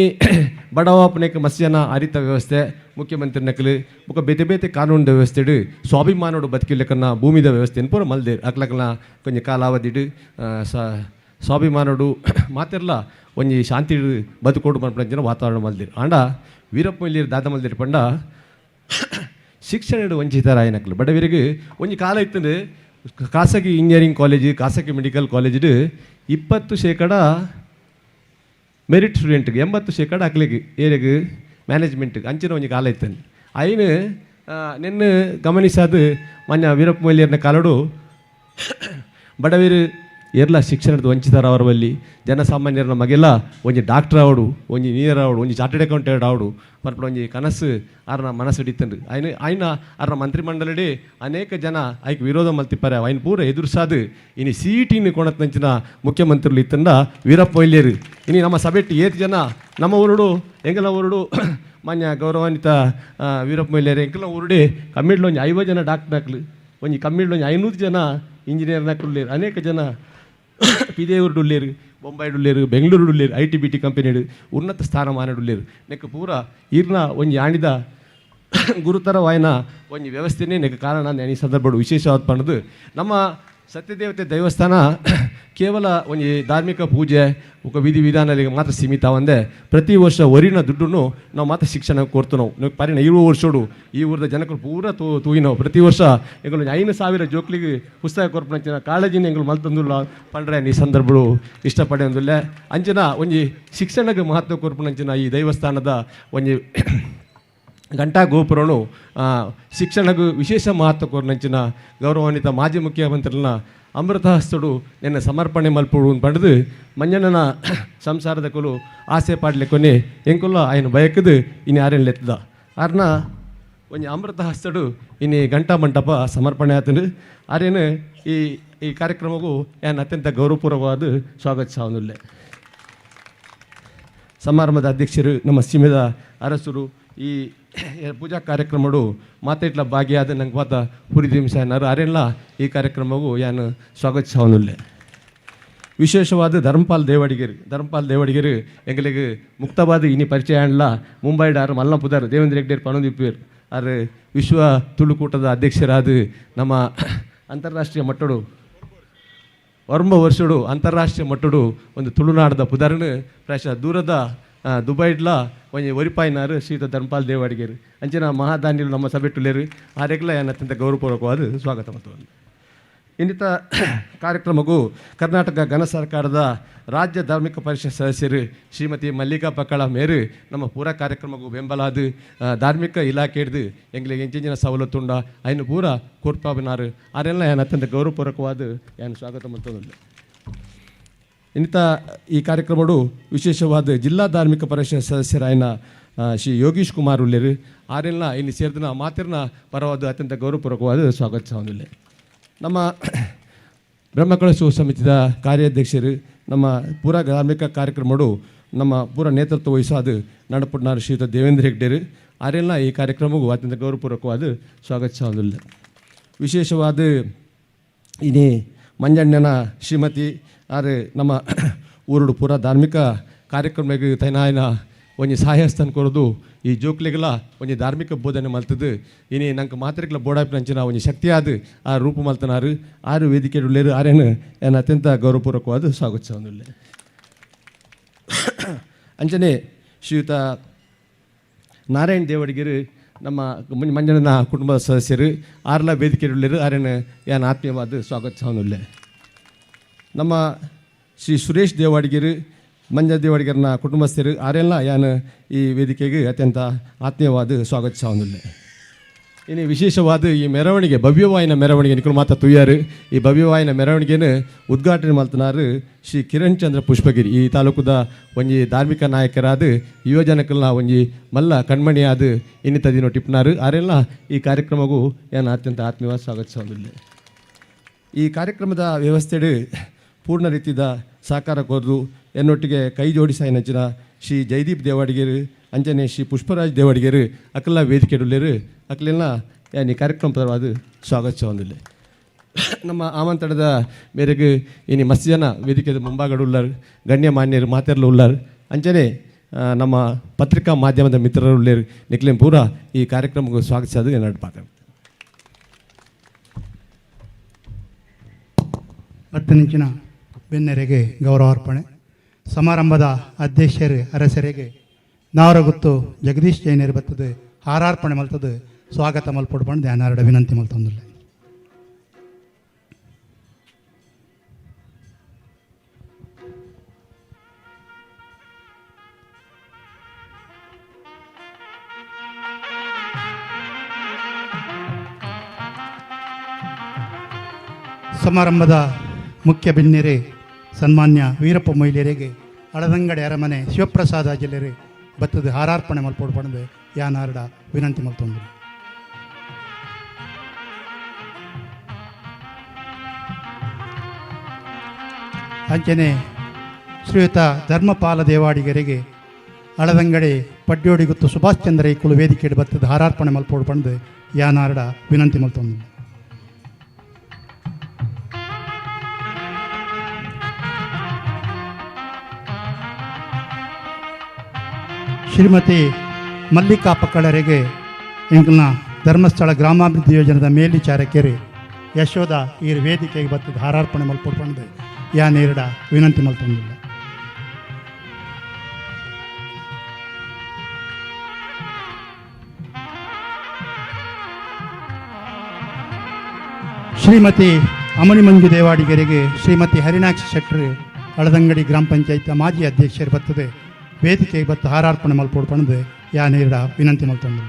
ಬಡವಾಪನೆಕ್ ಮಸ್ಯನ ಅರಿತ ವ್ಯವಸ್ಥೆ ಮುಖ್ಯಮಂತ್ರಿ ನಕಲು ಬೊಕ ಬೇತೆ ಬೇತೆ ಕಾನೂನು ವ್ಯವಸ್ಥೆಡು ಸ್ವಾಭಿಮಾನೋಡು ಬದುಕಿಲೆಕ್ಕನ್ನ ಭೂಮಿದ ವ್ಯವಸ್ಥೆನ್ ಪೂರ ಮಲ್ದೇರ್. ಅಕ್ಲಕ್ಲ ಕೊಂಚ ಕಾಲಾವಧಿಡು ಸ್ವಾಭಿಮಾನೋಡು ಮಾತೆರ್ಲ ಒಂಜಿ ಶಾಂತಿ ಬದುಕೋಡು ಮನ್ಪುನಂಚಿನ ವಾತಾವರಣ ಮಲ್ದಿರು. ಆಂಡ ವೀರಪ್ಪ ಮೊಯ್ಲಿಯರು ದಾದ ಮಲ್ದಿರು ಪಂಡ ಶಿಕ್ಷಣ ವಂಚಿತರಾಯಿನಕ್ಲು ಬಡವರಿಗೆ ಒಂಜಿ ಕಾಲ ಇತ್ತಂದು ಖಾಸಗಿ ಇಂಜಿನಿಯರಿಂಗ್ ಕಾಲೇಜು, ಖಾಸಗಿ ಮೆಡಿಕಲ್ ಕಾಲೇಜಿಡು 20% ಮೆರಿಟ್ ಸ್ಟೂಡೆಂಟ್ಗೆ, 80% ಅಕ್ಲೆಗ್ ಏರೆಗ್ ಮ್ಯಾನೇಜ್ಮೆಂಟ್ಗೆ ಅಂಚಿನ ಒಂಜಿ ಕಾಲ ಇತ್ತಂದು. ಐನು ನೆನ್ನು ಗಮನಿಸಾದು ಮಾನ್ಯ ವೀರಪ್ಪ ಮೊಯ್ಲಿಯರ್ನ ಕಾಲಡು ಬಡವರು ಏರ್ಲ ಶಿಕ್ಷಣದ ವಂಚಿತರವರವಲ್ಲಿ ಜನಸಾಮಾನ್ಯರನ ಮಗೆಲ್ಲ ಒಂಜಿ ಡಾಕ್ಟರ್ ಆವಡು, ಒಂಜಿ ಇಂಜಿನಿಯರ್ ಆವಡು, ಒಂಜಿ ಚಾರ್ಟೆಡ್ ಅಕೌಂಟೆಂಟ್ ಆವಡು ಪನ್ಪುನ ಒಂಜಿ ಕನಸು ಆರ್ನ ಮನಸ್ಸು ಹಿಡಿತಂಡು. ಆಯ್ನ ಆಯ್ನ ಆರ್ನ ಮಂತ್ರಿಮಂಡಲಡೆ ಅನೇಕ ಜನ ಐಕ್ ವಿರೋಧ ಮಲ್ತಿಪ್ಪಾರೆ. ಐನ್ ಪೂರ ಎದುರ್ಸಾದು ಇನಿ ಸಿಇಟಿನ ಕೊಣತ್ನಂಚಿನ ಮುಖ್ಯಮಂತ್ರಿಲು ಇತ್ತಂಡ ವೀರಪ್ಪ ಮೊಯ್ಲಿಯರು. ಇನಿ ನಮ್ಮ ಸಭೆಟ್ ಏತ್ ಜನ ನಮ್ಮ ಊರುಡು ಎಂಗಲ ಊರುಡು ಮಾನ್ಯ ಗೌರವಾನ್ವಿತ ವೀರಪ್ಪ ಮೊಯ್ಲಿಯರು ಎಂಕಲ ಊರುಡೆ ಕಮ್ಮಿಡ್ಲ ಒಂಜಿ 50 ಜನ ಡಾಕ್ಟರ್ ನಕ್ಲು, ಒಂಜಿ ಕಮ್ಮಿಡ್ಲ ಒಂಜಿ 500 ಜನ ಇಂಜಿನಿಯರ್ ನಕ್ಲು, ಅನೇಕ ಜನ ಪಿದೇವರ್ಡು ಉಲ್ಲೇರು, ಬೊಂಬಾಯ್ಡು ಉಲ್ಲೇರು, ಬೆಂಗಳೂರು ಉಲ್ಲೇರು, IT BT ಕಂಪನಿಡು ಉನ್ನತ ಸ್ಥಾನಮಾನಡು ಉಲ್ಲೇರು. ನೆಕ್ ಪೂರ ಈರ್ನ ಒಂಜಿ ಆಣಿದ ಗುರುತರವಾಯಿನ ಒಂಜಿ ವ್ಯವಸ್ಥೆನೇ ನೆಕ್ ಕಾರಣ. ನಾನು ಈ ಸಂದರ್ಭಡು ವಿಶೇಷವಾದ ಪಂಡದು ನಮ್ಮ ಸತ್ಯದೇವತೆ ದೇವಸ್ಥಾನ ಕೇವಲ ಒಂಜಿ ಧಾರ್ಮಿಕ ಪೂಜೆ ఒక ವಿಧಿ ವಿಧಾನಗಳಿಗೆ ಮಾತ್ರ ಸೀಮಿತ ಒಂದೇ. ಪ್ರತಿ ವರ್ಷ ಒರಿನ ದುಡ್ಡನ್ನು ನಾವು ಮಾತ್ರ ಶಿಕ್ಷಣ ಕೊಡ್ತು. ನಾವು ಪರಿಣ 20 ವರ್ಷೋಡು ಈ ಊರದ ಜನಕರು ಪೂರ ತೂಯಿನವು. ಪ್ರತಿ ವರ್ಷ ಎಂಗಳು 5000 ಜೋಕ್ಲಿಗೆ ಪುಸ್ತಕ ಕೊರ್ಪುನಂಚಿನ ಕಾಳಜಿನ ಎಂಗಳು ಮಲ್ತಂದುಲ್ಲ ಪಂಡ್ರೆ ಈ ಸಂದರ್ಭಗಳು ಇಷ್ಟಪಡೆಯೊಂದುಲ್ಲ. ಅಂಚಿನ ಒಂಜಿ ಶಿಕ್ಷಣಕ್ಕೆ ಮಹತ್ವ ಕೊರ್ಪುನಂಚಿನ ಈ ದೇವಸ್ಥಾನದ ಒಂಜಿ ಘಂಟಾ ಗೋಪುರನು ಶಿಕ್ಷಣకు ವಿಶೇಷ ಮಹತ್ವ ಕೊರ್ನಂಚಿನ ಗೌರವಾನ್ವಿತ ಮಾಜಿ ಮುಖ್ಯಮಂತ್ರಿನ ಅಮೃತಹಸ್ತುಡು ನಿನ್ನ ಸಮರ್ಪಣೆ ಮಲ್ಪುಡು ಪಂಡದು ಮಂಜಣ್ಣನ ಸಂಸಾರದ ಕುಲು ಆಸೆ ಪಾಡ್ಲೆ ಕೊನೆ ಎಂಕುಲ್ಲ ఆయన ಬಯಕದು ಇನಿ ಆರೆನ್ ಲೆತ್ತದ ಆರ್ನ ಒಂಜಿ ಅಮೃತ ಹಸ್ತಡು ಇನಿ ಘಂಟಾ ಮಂಟಪ ಸಮರ್ಪಣೆ ಆತನು. ಆರೇನು ಈ ಈ ಕಾರ್ಯಕ್ರಮಕ್ಕೂ ಯಾನ್ ಅತ್ಯಂತ ಗೌರವಪೂರ್ವಕವಾದ ಸ್ವಾಗತಿಸಾವನುಲ್ಲೆ. ಸಮಾರಂಭದ ಅಧ್ಯಕ್ಷರು ನಮ್ಮ ಸೀಮೆದ ಅರಸರು ಈ ಪೂಜಾ ಕಾರ್ಯಕ್ರಮಡು ಮಾತಾಡ್ಲ ಭಾಗಿಯಾದ ನಂಗೆ ಮಾತ ಪುರಿ ದಿವಸ ಅರೆಲ್ಲ ಈ ಕಾರ್ಯಕ್ರಮವು ಯಾನು ಸ್ವಾಗತಿಸಾವನುಲ್ಲೆ. ವಿಶೇಷವಾದ ಧರ್ಮಪಾಲ್ ದೇವಡಿಗರು, ಧರ್ಮಪಾಲ್ ದೇವಡಿಗರು ಎಂಗಳಿಗೆ ಮುಕ್ತವಾದ ಇನಿ ಪರಿಚಯ ಆಂಡ್ಲ ಮುಂಬೈಡ್ ಆರು ಮಲ್ಲ ಪುದಾರ್ ದೇವೇಂದ್ರ ಹೆಗ್ಡೇರ್ ಪಣೋದಿಪ್ಪೇರ್. ಆರು ವಿಶ್ವ ತುಳುಕೂಟದ ಅಧ್ಯಕ್ಷರಾದ ನಮ್ಮ ಅಂತಾರಾಷ್ಟ್ರೀಯ ಮಟ್ಟಡು ಒರ್ಂಬ ವರ್ಷಡು ಅಂತಾರಾಷ್ಟ್ರೀಯ ಮಟ್ಟಡು ಒಂದು ತುಳುನಾಡದ ಪುದರ್ನು ಪ್ರಾಯಶಃ ದೂರದ ದುಬೈಡ್ಲ ಒಂಜಿ ಒರಿಪಾಯಿನಾರು ಶ್ರೀಯುತ ಧರ್ಮಪಾಲ್ ದೇವಾಡಿಗರು. ಅಂಚಿನ ಮಹಾದಾನಿಲು ನಮ್ಮ ಸಭೆಟ್ಟುಲೇರು ಆರೆಗ್ಲ ಯಾನ್ ಅತ್ಯಂತ ಗೌರವಪೂರ್ವಕವಾದ ಸ್ವಾಗತ ಮತ್ತು ಇನ್ನಿತ ಕಾರ್ಯಕ್ರಮಕ್ಕೂ ಕರ್ನಾಟಕ ಘನ ಸರ್ಕಾರದ ರಾಜ್ಯ ಧಾರ್ಮಿಕ ಪರಿಷತ್ ಸದಸ್ಯರು ಶ್ರೀಮತಿ ಮಲ್ಲಿಕಾ ಪಕ್ಕಳ ಮೇರು ನಮ್ಮ ಪೂರ ಕಾರ್ಯಕ್ರಮಕ್ಕೂ ಬೆಂಬಲಾದ ಧಾರ್ಮಿಕ ಇಲಾಖೆ ಹಿಡ್ದು ಎಂಗ್ಲಿಗೆ ಎಂಚಿನ ಸವಲತ್ತುಂಡ ಐನು ಪೂರ ಕೋರ್ಪಾಬಿನಾರು ಆರೆಲ್ಲ ಯಾನ್ ಅತ್ಯಂತ ಗೌರವಪೂರ್ವಕವಾದ ಯಾನ್ ಸ್ವಾಗತ ಮಾಡ್ತದಲ್ಲ. ಇನ್ನಿತ ಈ ಕಾರ್ಯಕ್ರಮಡು ವಿಶೇಷವಾದ ಜಿಲ್ಲಾ ಧಾರ್ಮಿಕ ಪರಿಷತ್ ಸದಸ್ಯರಾಯನ ಶ್ರೀ ಯೋಗೀಶ್ ಕುಮಾರ್ ಉಲ್ಲೇರು ಆರೆಲ್ಲ ಇನ್ನು ಸೇರಿದ ಮಾತಿರ್ನ ಪರವಾದ ಅತ್ಯಂತ ಗೌರವಪೂರ್ವಕವಾದ ಸ್ವಾಗತಿಸೋದಿಲ್ಲ. ನಮ್ಮ ಬ್ರಹ್ಮಕಳಶು ಸಮಿತಿದ ಕಾರ್ಯಾಧ್ಯಕ್ಷರು ನಮ್ಮ ಪೂರ ಧಾರ್ಮಿಕ ಕಾರ್ಯಕ್ರಮಡು ನಮ್ಮ ಪೂರ ನೇತೃತ್ವ ವಹಿಸಾದ ನಡಪುಟ್ನಾರು ಶ್ರೀಯುತ ದೇವೇಂದ್ರ ಹೆಗ್ಡೇರು ಆರೆಲ್ಲ ಈ ಕಾರ್ಯಕ್ರಮಕ್ಕೂ ಅತ್ಯಂತ ಗೌರವಪೂರ್ವಕವಾದ ಸ್ವಾಗತಿಸೋದಿಲ್ಲ. ವಿಶೇಷವಾದ ಇನಿ ಮಂಜಣ್ಣನ ಶ್ರೀಮತಿ ಆರು ನಮ್ಮ ಊರುಡು ಪೂರ ಧಾರ್ಮಿಕ ಕಾರ್ಯಕ್ರಮಕ್ಕೆ ತೈನಾಯನ ಒಂಜಿ ಸಹಾಯಸ್ಥಾನ ಕೊರದು ಈ ಜೋಕ್ಲೆಗ್ಲ ಒಂಜಿ ಧಾರ್ಮಿಕ ಬೋಧನೆ ಮಲ್ತದು. ಇನಿ ನಂಗೆ ಮಾತ್ರೆಗ್ಲ ಬೋಡಾಪಿನಂಚಿನ ಒಂಜಿ ಶಕ್ತಿಯಾದ ಆ ರೂಪು ಮಲ್ತನಾರು ಆರು ವೇದಿಕೆ ಉಳ್ಳೇರು ಆರೇನು ಏನು ಅತ್ಯಂತ ಗೌರವಪೂರ್ವಕವಾದ ಸ್ವಾಗತಿಸೋದುಲ್ಲೆ. ಅಂಚನೆ ಶ್ರೀಯುತ ನಾರಾಯಣ್ ದೇವಡಿಗೆರು ನಮ್ಮ ಮಂಜಣ್ಣನ ಕುಟುಂಬದ ಸದಸ್ಯರು ಆರ್ಲ ವೇದಿಕೆ ಉಳ್ಳೇರು ಆರೇನು ಏನು ಆತ್ಮೀಯವಾದ ಸ್ವಾಗತಿಸೋನುಲ್ಲೆ. ನಮ್ಮ ಶ್ರೀ ಸುರೇಶ್ ದೇವಾಡಿಗೆರು ಮಂಜ ದೇವಾಡಿಗರನ ಕುಟುಂಬಸ್ಥರು ಆರೆಲ್ಲ ಯಾನು ಈ ವೇದಿಕೆಗೆ ಅತ್ಯಂತ ಆತ್ಮೀಯವಾದ ಸ್ವಾಗತಿಸೋನುಲ್ಲೆ. ಇನ್ನು ವಿಶೇಷವಾದ ಈ ಮೆರವಣಿಗೆ ಭವ್ಯವಾಯಿನ ಮೆರವಣಿಗೆ ನಿಕುಲು ಮಾತ ತುಯ್ಯಾರು. ಈ ಭವ್ಯವಾಯಿನ ಮೆರವಣಿಗೆನು ಉದ್ಘಾಟನೆ ಮಲ್ತನಾರು ಶ್ರೀ ಕಿರಣ್ ಚಂದ್ರ ಪುಷ್ಪಗಿರಿ, ಈ ತಾಲೂಕುದ ಒಂಜಿ ಧಾರ್ಮಿಕ ನಾಯಕರಾದ ಯುವಜನಕಲ್ನ ಒಂಜಿ ಮಲ್ಲ ಕಣ್ಮಣಿಯಾದ ಇನ್ನಿತ ದಿನ ಟಿಪ್ನಾರು ಆರೆಲ್ಲ ಈ ಕಾರ್ಯಕ್ರಮಗೂ ಏನು ಅತ್ಯಂತ ಆತ್ಮೀಯವಾದ ಸ್ವಾಗತಿಸೋದಿಲ್ಲ. ಈ ಕಾರ್ಯಕ್ರಮದ ವ್ಯವಸ್ಥೆಡು ಪೂರ್ಣ ರೀತಿಯ ಸಹಕಾರ ಕೋರ್ದು ಎನ್ನೊಟ್ಟಿಗೆ ಕೈ ಜೋಡಿಸಾಯಿನಂಚಿನ ಶ್ರೀ ಜಯದೀಪ್ ದೇವಾಡಿಗರು ಅಂಚನೆ ಶ್ರೀ ಪುಷ್ಪರಾಜ್ ದೇವಾಡಿಗರು ಅಕಲ್ಲ ವೇದಿಕೆಡುಳ್ಳೇರು ಅಕ್ಲೆಲ್ಲ ಈ ಕಾರ್ಯಕ್ರಮ ಪರವಾದ ಸ್ವಾಗತಿಸೋದಿಲ್ಲ. ನಮ್ಮ ಆಮಂತ್ರಣದ ಮೇರೆಗೆ ಇನಿ ಮಸ್ತ್ ಜನ ವೇದಿಕೆದ ಮುಂಭಾಗಡು ಉಳ್ಳಾರು, ಗಣ್ಯಮಾನ್ಯರು ಮಾತೆರ್ಲು ಉಳ್ಳಾರು. ಅಂಚನೆ ನಮ್ಮ ಪತ್ರಿಕಾ ಮಾಧ್ಯಮದ ಮಿತ್ರರು ಉಳ್ಳೇರು. ನಿಕ್ಲೇನ್ ಪೂರ ಈ ಕಾರ್ಯಕ್ರಮಕ್ಕೆ ಸ್ವಾಗತಿಸೋದು ಎನ್ನಡು ಪಾತ್ರ. ಹತ್ತನಿಂಚಿನ ಬೆನ್ನೆರೆಗೆ ಗೌರವಾರ್ಪಣೆ. ಸಮಾರಂಭದ ಅಧ್ಯಕ್ಷರು ಅರಸರಿಗೆ ನಾವರಗುತ್ತು ಜಗದೀಶ್ ಜೈನರು ಬರ್ತದೆ ಹಾರಾರ್ಪಣೆ ಮಲ್ತದೆ ಸ್ವಾಗತ ಮಲ್ಪೊಡು ಧ್ಯಾನಾರಡ ವಿನಂತಿ ಮಲ್ತೊಂದುಲ್ಲೆ. ಸಮಾರಂಭದ ಮುಖ್ಯ ಬಿನ್ನೆರೆ ಸನ್ಮಾನ್ಯ ವೀರಪ್ಪ ಮೊಯ್ಲಿಯರಿಗೆ ಅಳದಂಗಡಿ ಅರಮನೆ ಶಿವಪ್ರಸಾದ ಜಿಲ್ಲೆರೆ ಬತ್ತದ ಹಾರಾರ್ಪಣೆ ಮಲ್ಪೊಡು ಪಣದು ಯಾನಾರಡ ವಿನಂತಿ ಮಲ್ತೊಂದು. ಅಂಚನೆ ಶ್ರೀಯುತ ಧರ್ಮಪಾಲ ದೇವಾಡಿಗರಿಗೆ ಅಳದಂಗಡಿ ಪಡ್ಯೋಡಿಗುತ್ತು ಸುಭಾಷ್ ಚಂದ್ರ ಇಕ್ಕುಳು ವೇದಿಕೆ ಬತ್ತದ ಹಾರಾರ್ಪಣೆ ಮಲ್ಪೊಡು ಪಣದು ಯಾನಾರಡ ವಿನಂತಿ ಮಲ್ತೊಂದು. ಶ್ರೀಮತಿ ಮಲ್ಲಿಕಾ ಪಕ್ಕಳರಿಗೆ ಎಂಕಲ್ನ ಧರ್ಮಸ್ಥಳ ಗ್ರಾಮಾಭಿವೃದ್ಧಿ ಯೋಜನೆದ ಮೇಲ್ವಿಚಾರಕರು ಯಶೋಧ ಈ ವೇದಿಕೆಗೆ ಬತ್ತದ ಹಾರಾರ್ಪಣೆ ಮಲ್ಪೊಡು ಯಾ ನೇರಡ ವಿನಂತಿ ಮಲ್ತೊಂದುಲ್ಲ. ಶ್ರೀಮತಿ ಅಮಣಿಮಂಜು ದೇವಾಡಿಗರಿಗೆ ಶ್ರೀಮತಿ ಹರಿಣಾಕ್ಷಿ ಶೆಟ್ಟರು ಅಳದಂಗಡಿ ಗ್ರಾಮ ಪಂಚಾಯತ್ ಮಾಜಿ ಅಧ್ಯಕ್ಷರು ಬರ್ತದೆ ವೇದಿಕೆಗೆ ಬತ್ತ ಹಾರಾರ್ಪಣೆ ಮಲ್ಪೊಡು ಪಣದು ಯಾ ನೇರಡ ವಿನಂತಿ ಮಲ್ತೊಂದು.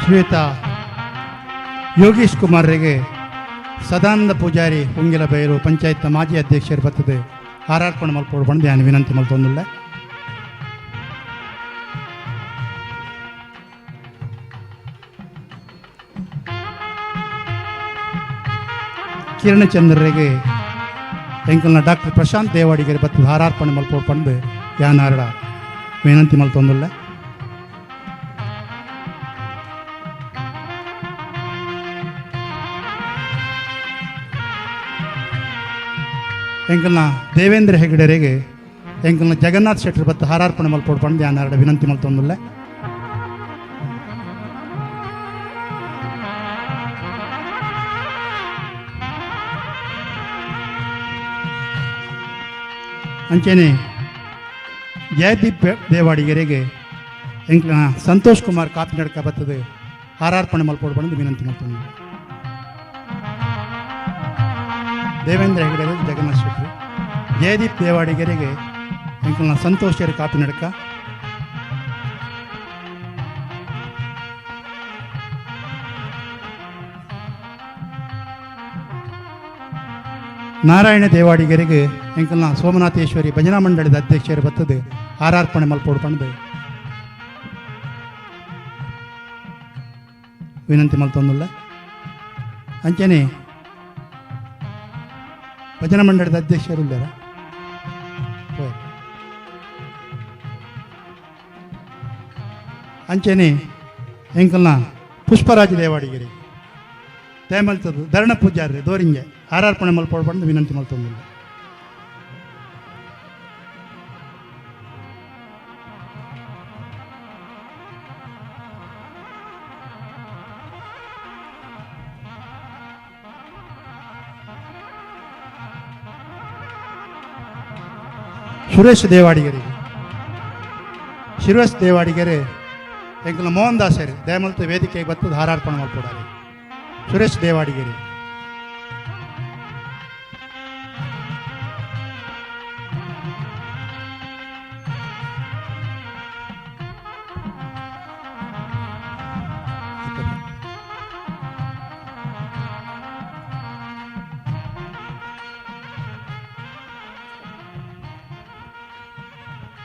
ಶ್ರೀಯುತ ಯೋಗೀಶ್ ಕುಮಾರ್ರಿಗೆ ಸದಾನಂದ ಪೂಜಾರಿ ಹೊಂಗಿಲಬೈರು ಪಂಚಾಯತ್ ಮಾಜಿ ಅಧ್ಯಕ್ಷರು ಬರ್ತದೆ ಹಾರಾರ್ಪಣೆ ಮಲ್ಪೊಡು ಪಂದ್ ಯಾನ್ ವಿನಂತಿ ಮಲ್ತೊಂದುಲ್ಲೆ. ಕಿರಣಚಂದ್ರರಿಗೆ ಎಂಕಲ್ನ ಡಾಕ್ಟರ್ ಪ್ರಶಾಂತ್ ದೇವಾಡಿಗರಿ ಬತ್ತದ ಹಾರಾರ್ಪಣೆ ಮಲ್ಪೊಡು ಪಂದ್ ಯಾನಾರಡ ವಿನಂತಿ ಮಲ್ತೊಂದುಲ್ಲೆ. ಎಂಕಲ್ನ ದೇವೇಂದ್ರ ಹೆಗಡೆರಿಗೆ ಎಂಕಲ್ನ ಜಗನ್ನಾಥ್ ಶೆಟ್ಟರ್ ಬತ್ತ ಹಾರಾರ್ಪಣೆ ಮಲ್ಪೊಡು ಪಂದ್ ಯಾನಾರಡ ವಿನಂತಿ ಮಲ್ತೊಂದುಲ್ಲೆ. ಅಂಚೆನೆ ಜಯದೀಪ್ ದೇವಾಡಿಗರಿಗೆ ಎಂಕ್ಲನ ಸಂತೋಷ್ ಕುಮಾರ್ ಕಾಪಿನಡ್ಕ ಬತ್ತದ ಹಾರಾರ್ಪಣೆ ಮಲ್ಪೊಡು ಪಂದ್ ವಿನಂತಿ ಮಲ್ತೊಂದು. ದೇವೇಂದ್ರ ಹೆಗಡೆ ಜಗನ್ನಾಥ್ ಶೆಟ್ಟರು ಜಯದೀಪ್ ದೇವಾಡಿಗರಿಗೆ ಎಂಕಲ್ನ ಸಂತೋಷ್ ಕಾಪಿನಡ್ಕ. ನಾರಾಯಣ ದೇವಾಡಿಗರಿಗೆ ಎಂಕಲ್ನ ಸೋಮನಾಥೇಶ್ವರಿ ಭಜನಾ ಮಂಡಳಿದ ಅಧ್ಯಕ್ಷರು ಬರ್ತದೆ ಹಾರಾರ್ಪಣೆ ಮಲ್ಪೊಡು ಪಂದ್ ವಿನಂತಿ ಮಲ್ತೊಂದುಲ್ಲೆ. ಅಂಚನೆ ಭಜನಾ ಮಂಡಳದ ಅಧ್ಯಕ್ಷರು ಉಳ್ಳಾರ. ಅಂಚೆನೆ ಎಂಕಲ್ನ ಪುಷ್ಪರಾಜ ದೇವಾಡಿಗೆರೆ ದಯಮಲ್ತದ್ದು ಧರಣ ಪೂಜಾರಿ ದೋರಿಂಗೆ ಹಾರಾರ್ಪಣೆ ಮಲ್ಪೊಡು ಪಂದ್ ವಿನಂತಿ ಮಲ್ತೊಂದುಲ್ಲ. ಸುರೇಶ್ ದೇವಾಡಿಗರಿಗೆ, ಶಿರೋಶ್ ದೇವಾಡಿಗೆರೆ ಎಂಕಲ್ನ ಮೋಹನ್ ದಾಸರು ದಯಮಲ್ತ ವೇದಿಕೆಗೆ ಬತ್ತದ ಹಾರಾರ್ಪಣೆ ಮಲ್ಪೊಡಾರೆ ಸುರೇಶ್ ದೇವಾಡಿಗೆರೆ.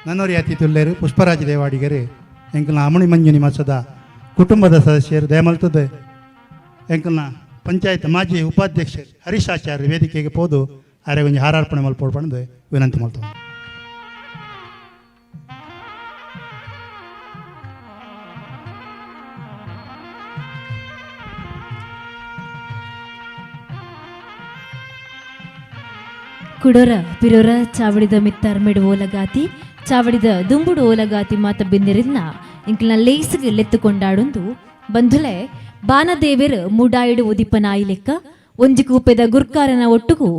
ನನ್ನೋರಿ ಅತಿಥಿ ಪುಷ್ಪರಾಜ ದೇವಾಡಿಗರೆ ಎಂಕಲ್ನ ಅಮಣಿ ಮಂಜು ನಿವಾಸದ ಕುಟುಂಬದ ಸದಸ್ಯರು ದಯಮಲ್ತದೆ ಎಂಕಲ್ನ ಪಂಚಾಯತ್ ಮಾಜಿ ಉಪಾಧ್ಯಕ್ಷರು ಹರೀಶ್ ಆಚಾರ್ಯ ವೇದಿಕೆಗೆ ಪೋದು ಆರೆ ಒಂಜಿ ಹಾರಾರ್ಪಣೆ ಮಲ್ಪೊಡು ಪಂದ್ ವಿನಂತಿ ಮಲ್ತೊಂದು. ಕುಡೊರ ಪಿರೊರ ಚಾವಡಿದ ಮಿತ್ತಾರ್ಮೆಡು ಓಲಗಾತಿ ಚಾವಡಿದ ದುಂಬುಡು ಓಲಗಾತಿ ಮಾತ ಬಿಂದಿರಿದ್ನ ಇಂಕ್ಲನ ಲೇಸಿಗೆ ಲೆತ್ತು ಕೊಂಡಾಡೊಂದು ಬಂಧುಲೆ ಬಾನದೇವೆರ್ ಮೂಡಾಯಿಡು ಉದಿಪನಾಯಿ ಲೆಕ್ಕ ಒಂಜಿ ಕೂಪೆದ ಗುರ್ಕಾರನ ಒಟ್ಟುಗು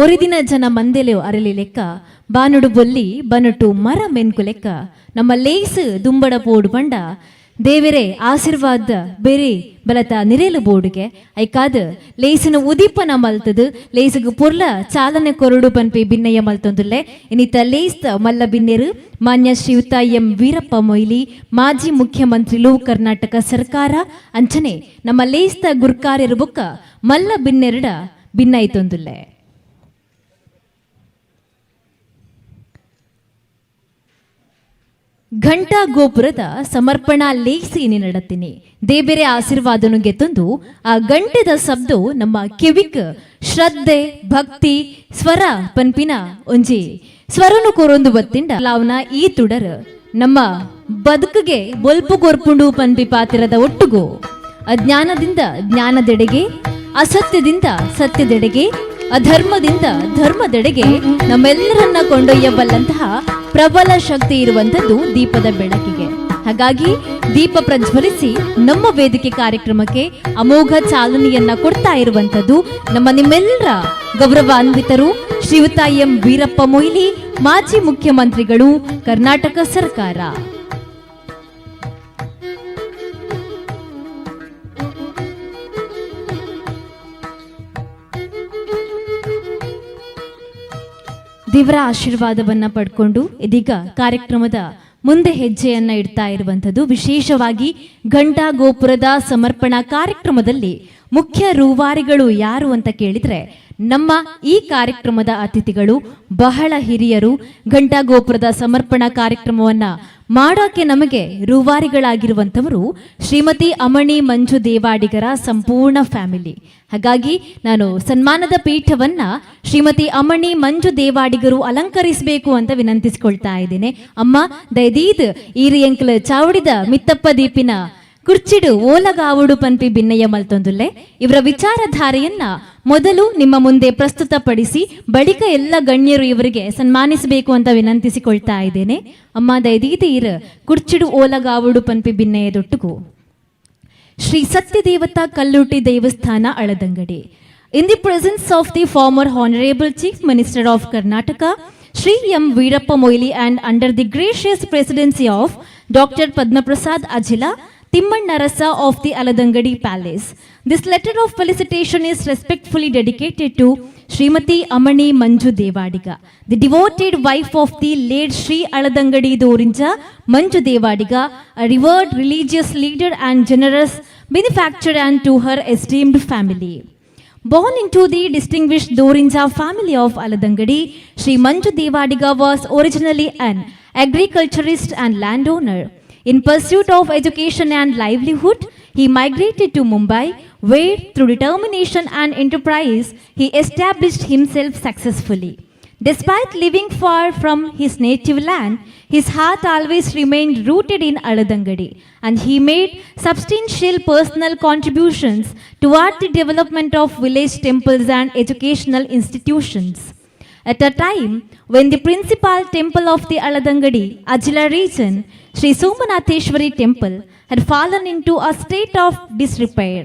ಒರಿದಿನ ಜನ ಮಂದೆಲೆ ಅರಲಿ ಲೆಕ್ಕ ಬಾನುಡು ಬೊಲ್ಲಿ ಬನಟು ಮರ ಮೆನ್ಕು ಲೆಕ್ಕ ನಮ್ಮ ಲೇಸ್ ದುಂಬಡ ಪೋಡು ಪಂಡ ದೇವೆರೆ ಆಶೀರ್ವಾದ ಬೇರೆ ಬಲತ ನಿರೇಲು ಬೋರ್ಡುಗೆ ಐಕಾದ ಲೇಸಿನ ಉದೀಪನ ಮಲ್ತದು ಲೇಸುಗು ಪೊರ್ಲ ಚಾಲನೆ ಕೊರಡು ಪನ್ಪಿ ಬಿನ್ನಯ್ಯ ಮಲ್ತೊಂದುಲ್ಲೆ. ಇನ್ನಿತ ಲೇಸ್ತ ಮಲ್ಲ ಬಿನ್ನೆರು ಮಾನ್ಯ ಶ್ರೀಯುತ ಎಂ ವೀರಪ್ಪ ಮೊಯ್ಲಿ ಮಾಜಿ ಮುಖ್ಯಮಂತ್ರಿಲು ಕರ್ನಾಟಕ ಸರ್ಕಾರ ಅಂಚನೆ ನಮ್ಮ ಲೇಸ್ತ ಗುರ್ಕಾರ್ಯರು ಬೊಕ್ಕ ಮಲ್ಲ ಬಿನ್ನೆರಡ ಭಿನ್ನೈತೊಂದುಲ್ಲೆ. ಘಂಟಾ ಗೋಪುರದ ಸಮರ್ಪಣಾ ಲೇಸಿ ನಡತೀನಿ ದೇಬೇರೆ ಆಶೀರ್ವಾದನು ಗೆತ್ತೊಂದು ಆ ಗಂಟೆದ ಶಬ್ದ ನಮ್ಮ ಕಿವಿಕ್ ಶ್ರದ್ಧೆ ಭಕ್ತಿ ಸ್ವರ ಪನ್ಪಿನ ಒಂಜಿ ಸ್ವರನು ಕೊರೊಂದು ಬತ್ತಿಂಡ ಲಾವ್ನ ಈ ತುಡರ್ ನಮ್ಮ ಬದುಕಿಗೆ ಬೊಲ್ಪು ಕೊರ್ಪುಂಡು ಪನ್ಪಿ ಪಾತಿರದ ಒಟ್ಟುಗು ಅಜ್ಞಾನದಿಂದ ಜ್ಞಾನದೆಡೆಗೆ, ಅಸತ್ಯದಿಂದ ಸತ್ಯದೆಡೆಗೆ, ಅಧರ್ಮದಿಂದ ಧರ್ಮದೆಡೆಗೆ ನಮ್ಮೆಲ್ಲರನ್ನ ಕೊಂಡೊಯ್ಯಬಲ್ಲಂತಹ ಪ್ರಬಲ ಶಕ್ತಿ ಇರುವಂಥದ್ದು ದೀಪದ ಬೆಳಕಿಗೆ. ಹಾಗಾಗಿ ದೀಪ ಪ್ರಜ್ವಲಿಸಿ ನಮ್ಮ ವೇದಿಕೆ ಕಾರ್ಯಕ್ರಮಕ್ಕೆ ಅಮೋಘ ಚಾಲನೆಯನ್ನ ಕೊಡ್ತಾ ಇರುವಂಥದ್ದು ನಮ್ಮ ನಿಮ್ಮೆಲ್ಲರ ಗೌರವಾನ್ವಿತರು ಶ್ರೀಯುತ ಎಂ ವೀರಪ್ಪ ಮೊಯ್ಲಿ ಮಾಜಿ ಮುಖ್ಯಮಂತ್ರಿಗಳು ಕರ್ನಾಟಕ ಸರ್ಕಾರ. ದೇವರ ಆಶೀರ್ವಾದವನ್ನ ಪಡ್ಕೊಂಡು ಇದೀಗ ಕಾರ್ಯಕ್ರಮದ ಮುಂದೆ ಹೆಜ್ಜೆಯನ್ನ ಇಡ್ತಾ ಇರುವಂಥದ್ದು ವಿಶೇಷವಾಗಿ ಘಂಟಾ ಗೋಪುರದ ಸಮರ್ಪಣಾ ಕಾರ್ಯಕ್ರಮದಲ್ಲಿ ಮುಖ್ಯ ರೂವಾರಿಗಳು ಯಾರು ಅಂತ ಕೇಳಿದ್ರೆ ನಮ್ಮ ಈ ಕಾರ್ಯಕ್ರಮದ ಅತಿಥಿಗಳು ಬಹಳ ಹಿರಿಯರು. ಘಂಟಾ ಗೋಪುರದ ಸಮರ್ಪಣಾ ಕಾರ್ಯಕ್ರಮವನ್ನ ಮಾಡೋಕೆ ನಮಗೆ ರೂವಾರಿಗಳಾಗಿರುವಂಥವರು ಶ್ರೀಮತಿ ಅಮಣಿ ಮಂಜು ದೇವಾಡಿಗರ ಸಂಪೂರ್ಣ ಫ್ಯಾಮಿಲಿ. ಹಾಗಾಗಿ ನಾನು ಸನ್ಮಾನದ ಪೀಠವನ್ನ ಶ್ರೀಮತಿ ಅಮಣಿ ಮಂಜು ದೇವಾಡಿಗರು ಅಲಂಕರಿಸಬೇಕು ಅಂತ ವಿನಂತಿಸಿಕೊಳ್ತಾ ಇದ್ದೇನೆ. ಅಮ್ಮ ದಯದೀದ್ ಈರಿಯಂಕ್ಲ ಚಾವಡಿದ ಮಿತ್ತಪ್ಪ ದೀಪಿನ ಕುರ್ಚಿಡು ಓಲಗಾವುಡು ಪನ್ಪಿ ಬಿನ್ನಯ್ಯ ಮಲ್ತೊಂದುಲ್ಲೆ ಇವರ ವಿಚಾರಧಾರೆಯನ್ನ ಮೊದಲು ನಿಮ್ಮ ಮುಂದೆ ಪ್ರಸ್ತುತಪಡಿಸಿ ಬಳಿಕ ಎಲ್ಲ ಗಣ್ಯರು ಇವರಿಗೆ ಸನ್ಮಾನಿಸಬೇಕು ಅಂತ ವಿನಂತಿಸಿಕೊಳ್ತಾ ಇದ್ದೇನೆ. ಅಮ್ಮ ದಯದೀದ್ ಕುರ್ಚಿಡು ಓಲಗಾವುಡು ಪನ್ಪಿ ಬಿನ್ನಯದೊಟ್ಟುಗು ಶ್ರೀ ಸತ್ಯದೇವತಾ ಕಲ್ಲುಟಿ ದೇವಸ್ಥಾನ Aladangady. In the presence of the former Honorable Chief Minister of Karnataka, Shri M. Veerappa Moily, and under the gracious presidency of Dr. Padmaprasad Ajila, Thimmannarasa of the Aladangadi Palace. This letter of felicitation is respectfully dedicated to Srimati Amani Manju Devadiga, the devoted wife of the late Sri Aladangadi Dorinja Manju Devadiga, a revered religious leader and generous benefactor, and to her esteemed family. Born into the distinguished Dorinja family of Aladangadi, Sri Manju Devadiga was originally an agriculturist and landowner. In pursuit of education and livelihood, he migrated to Mumbai, where through determination and enterprise he established himself successfully. Despite living far from his native land, his heart always remained rooted in Aladangady, and he made substantial personal contributions toward the development of village temples and educational institutions. At a time when the principal temple of the Aladangady, Ajila region, Sri Somanatheshwari temple, had fallen into a state of disrepair,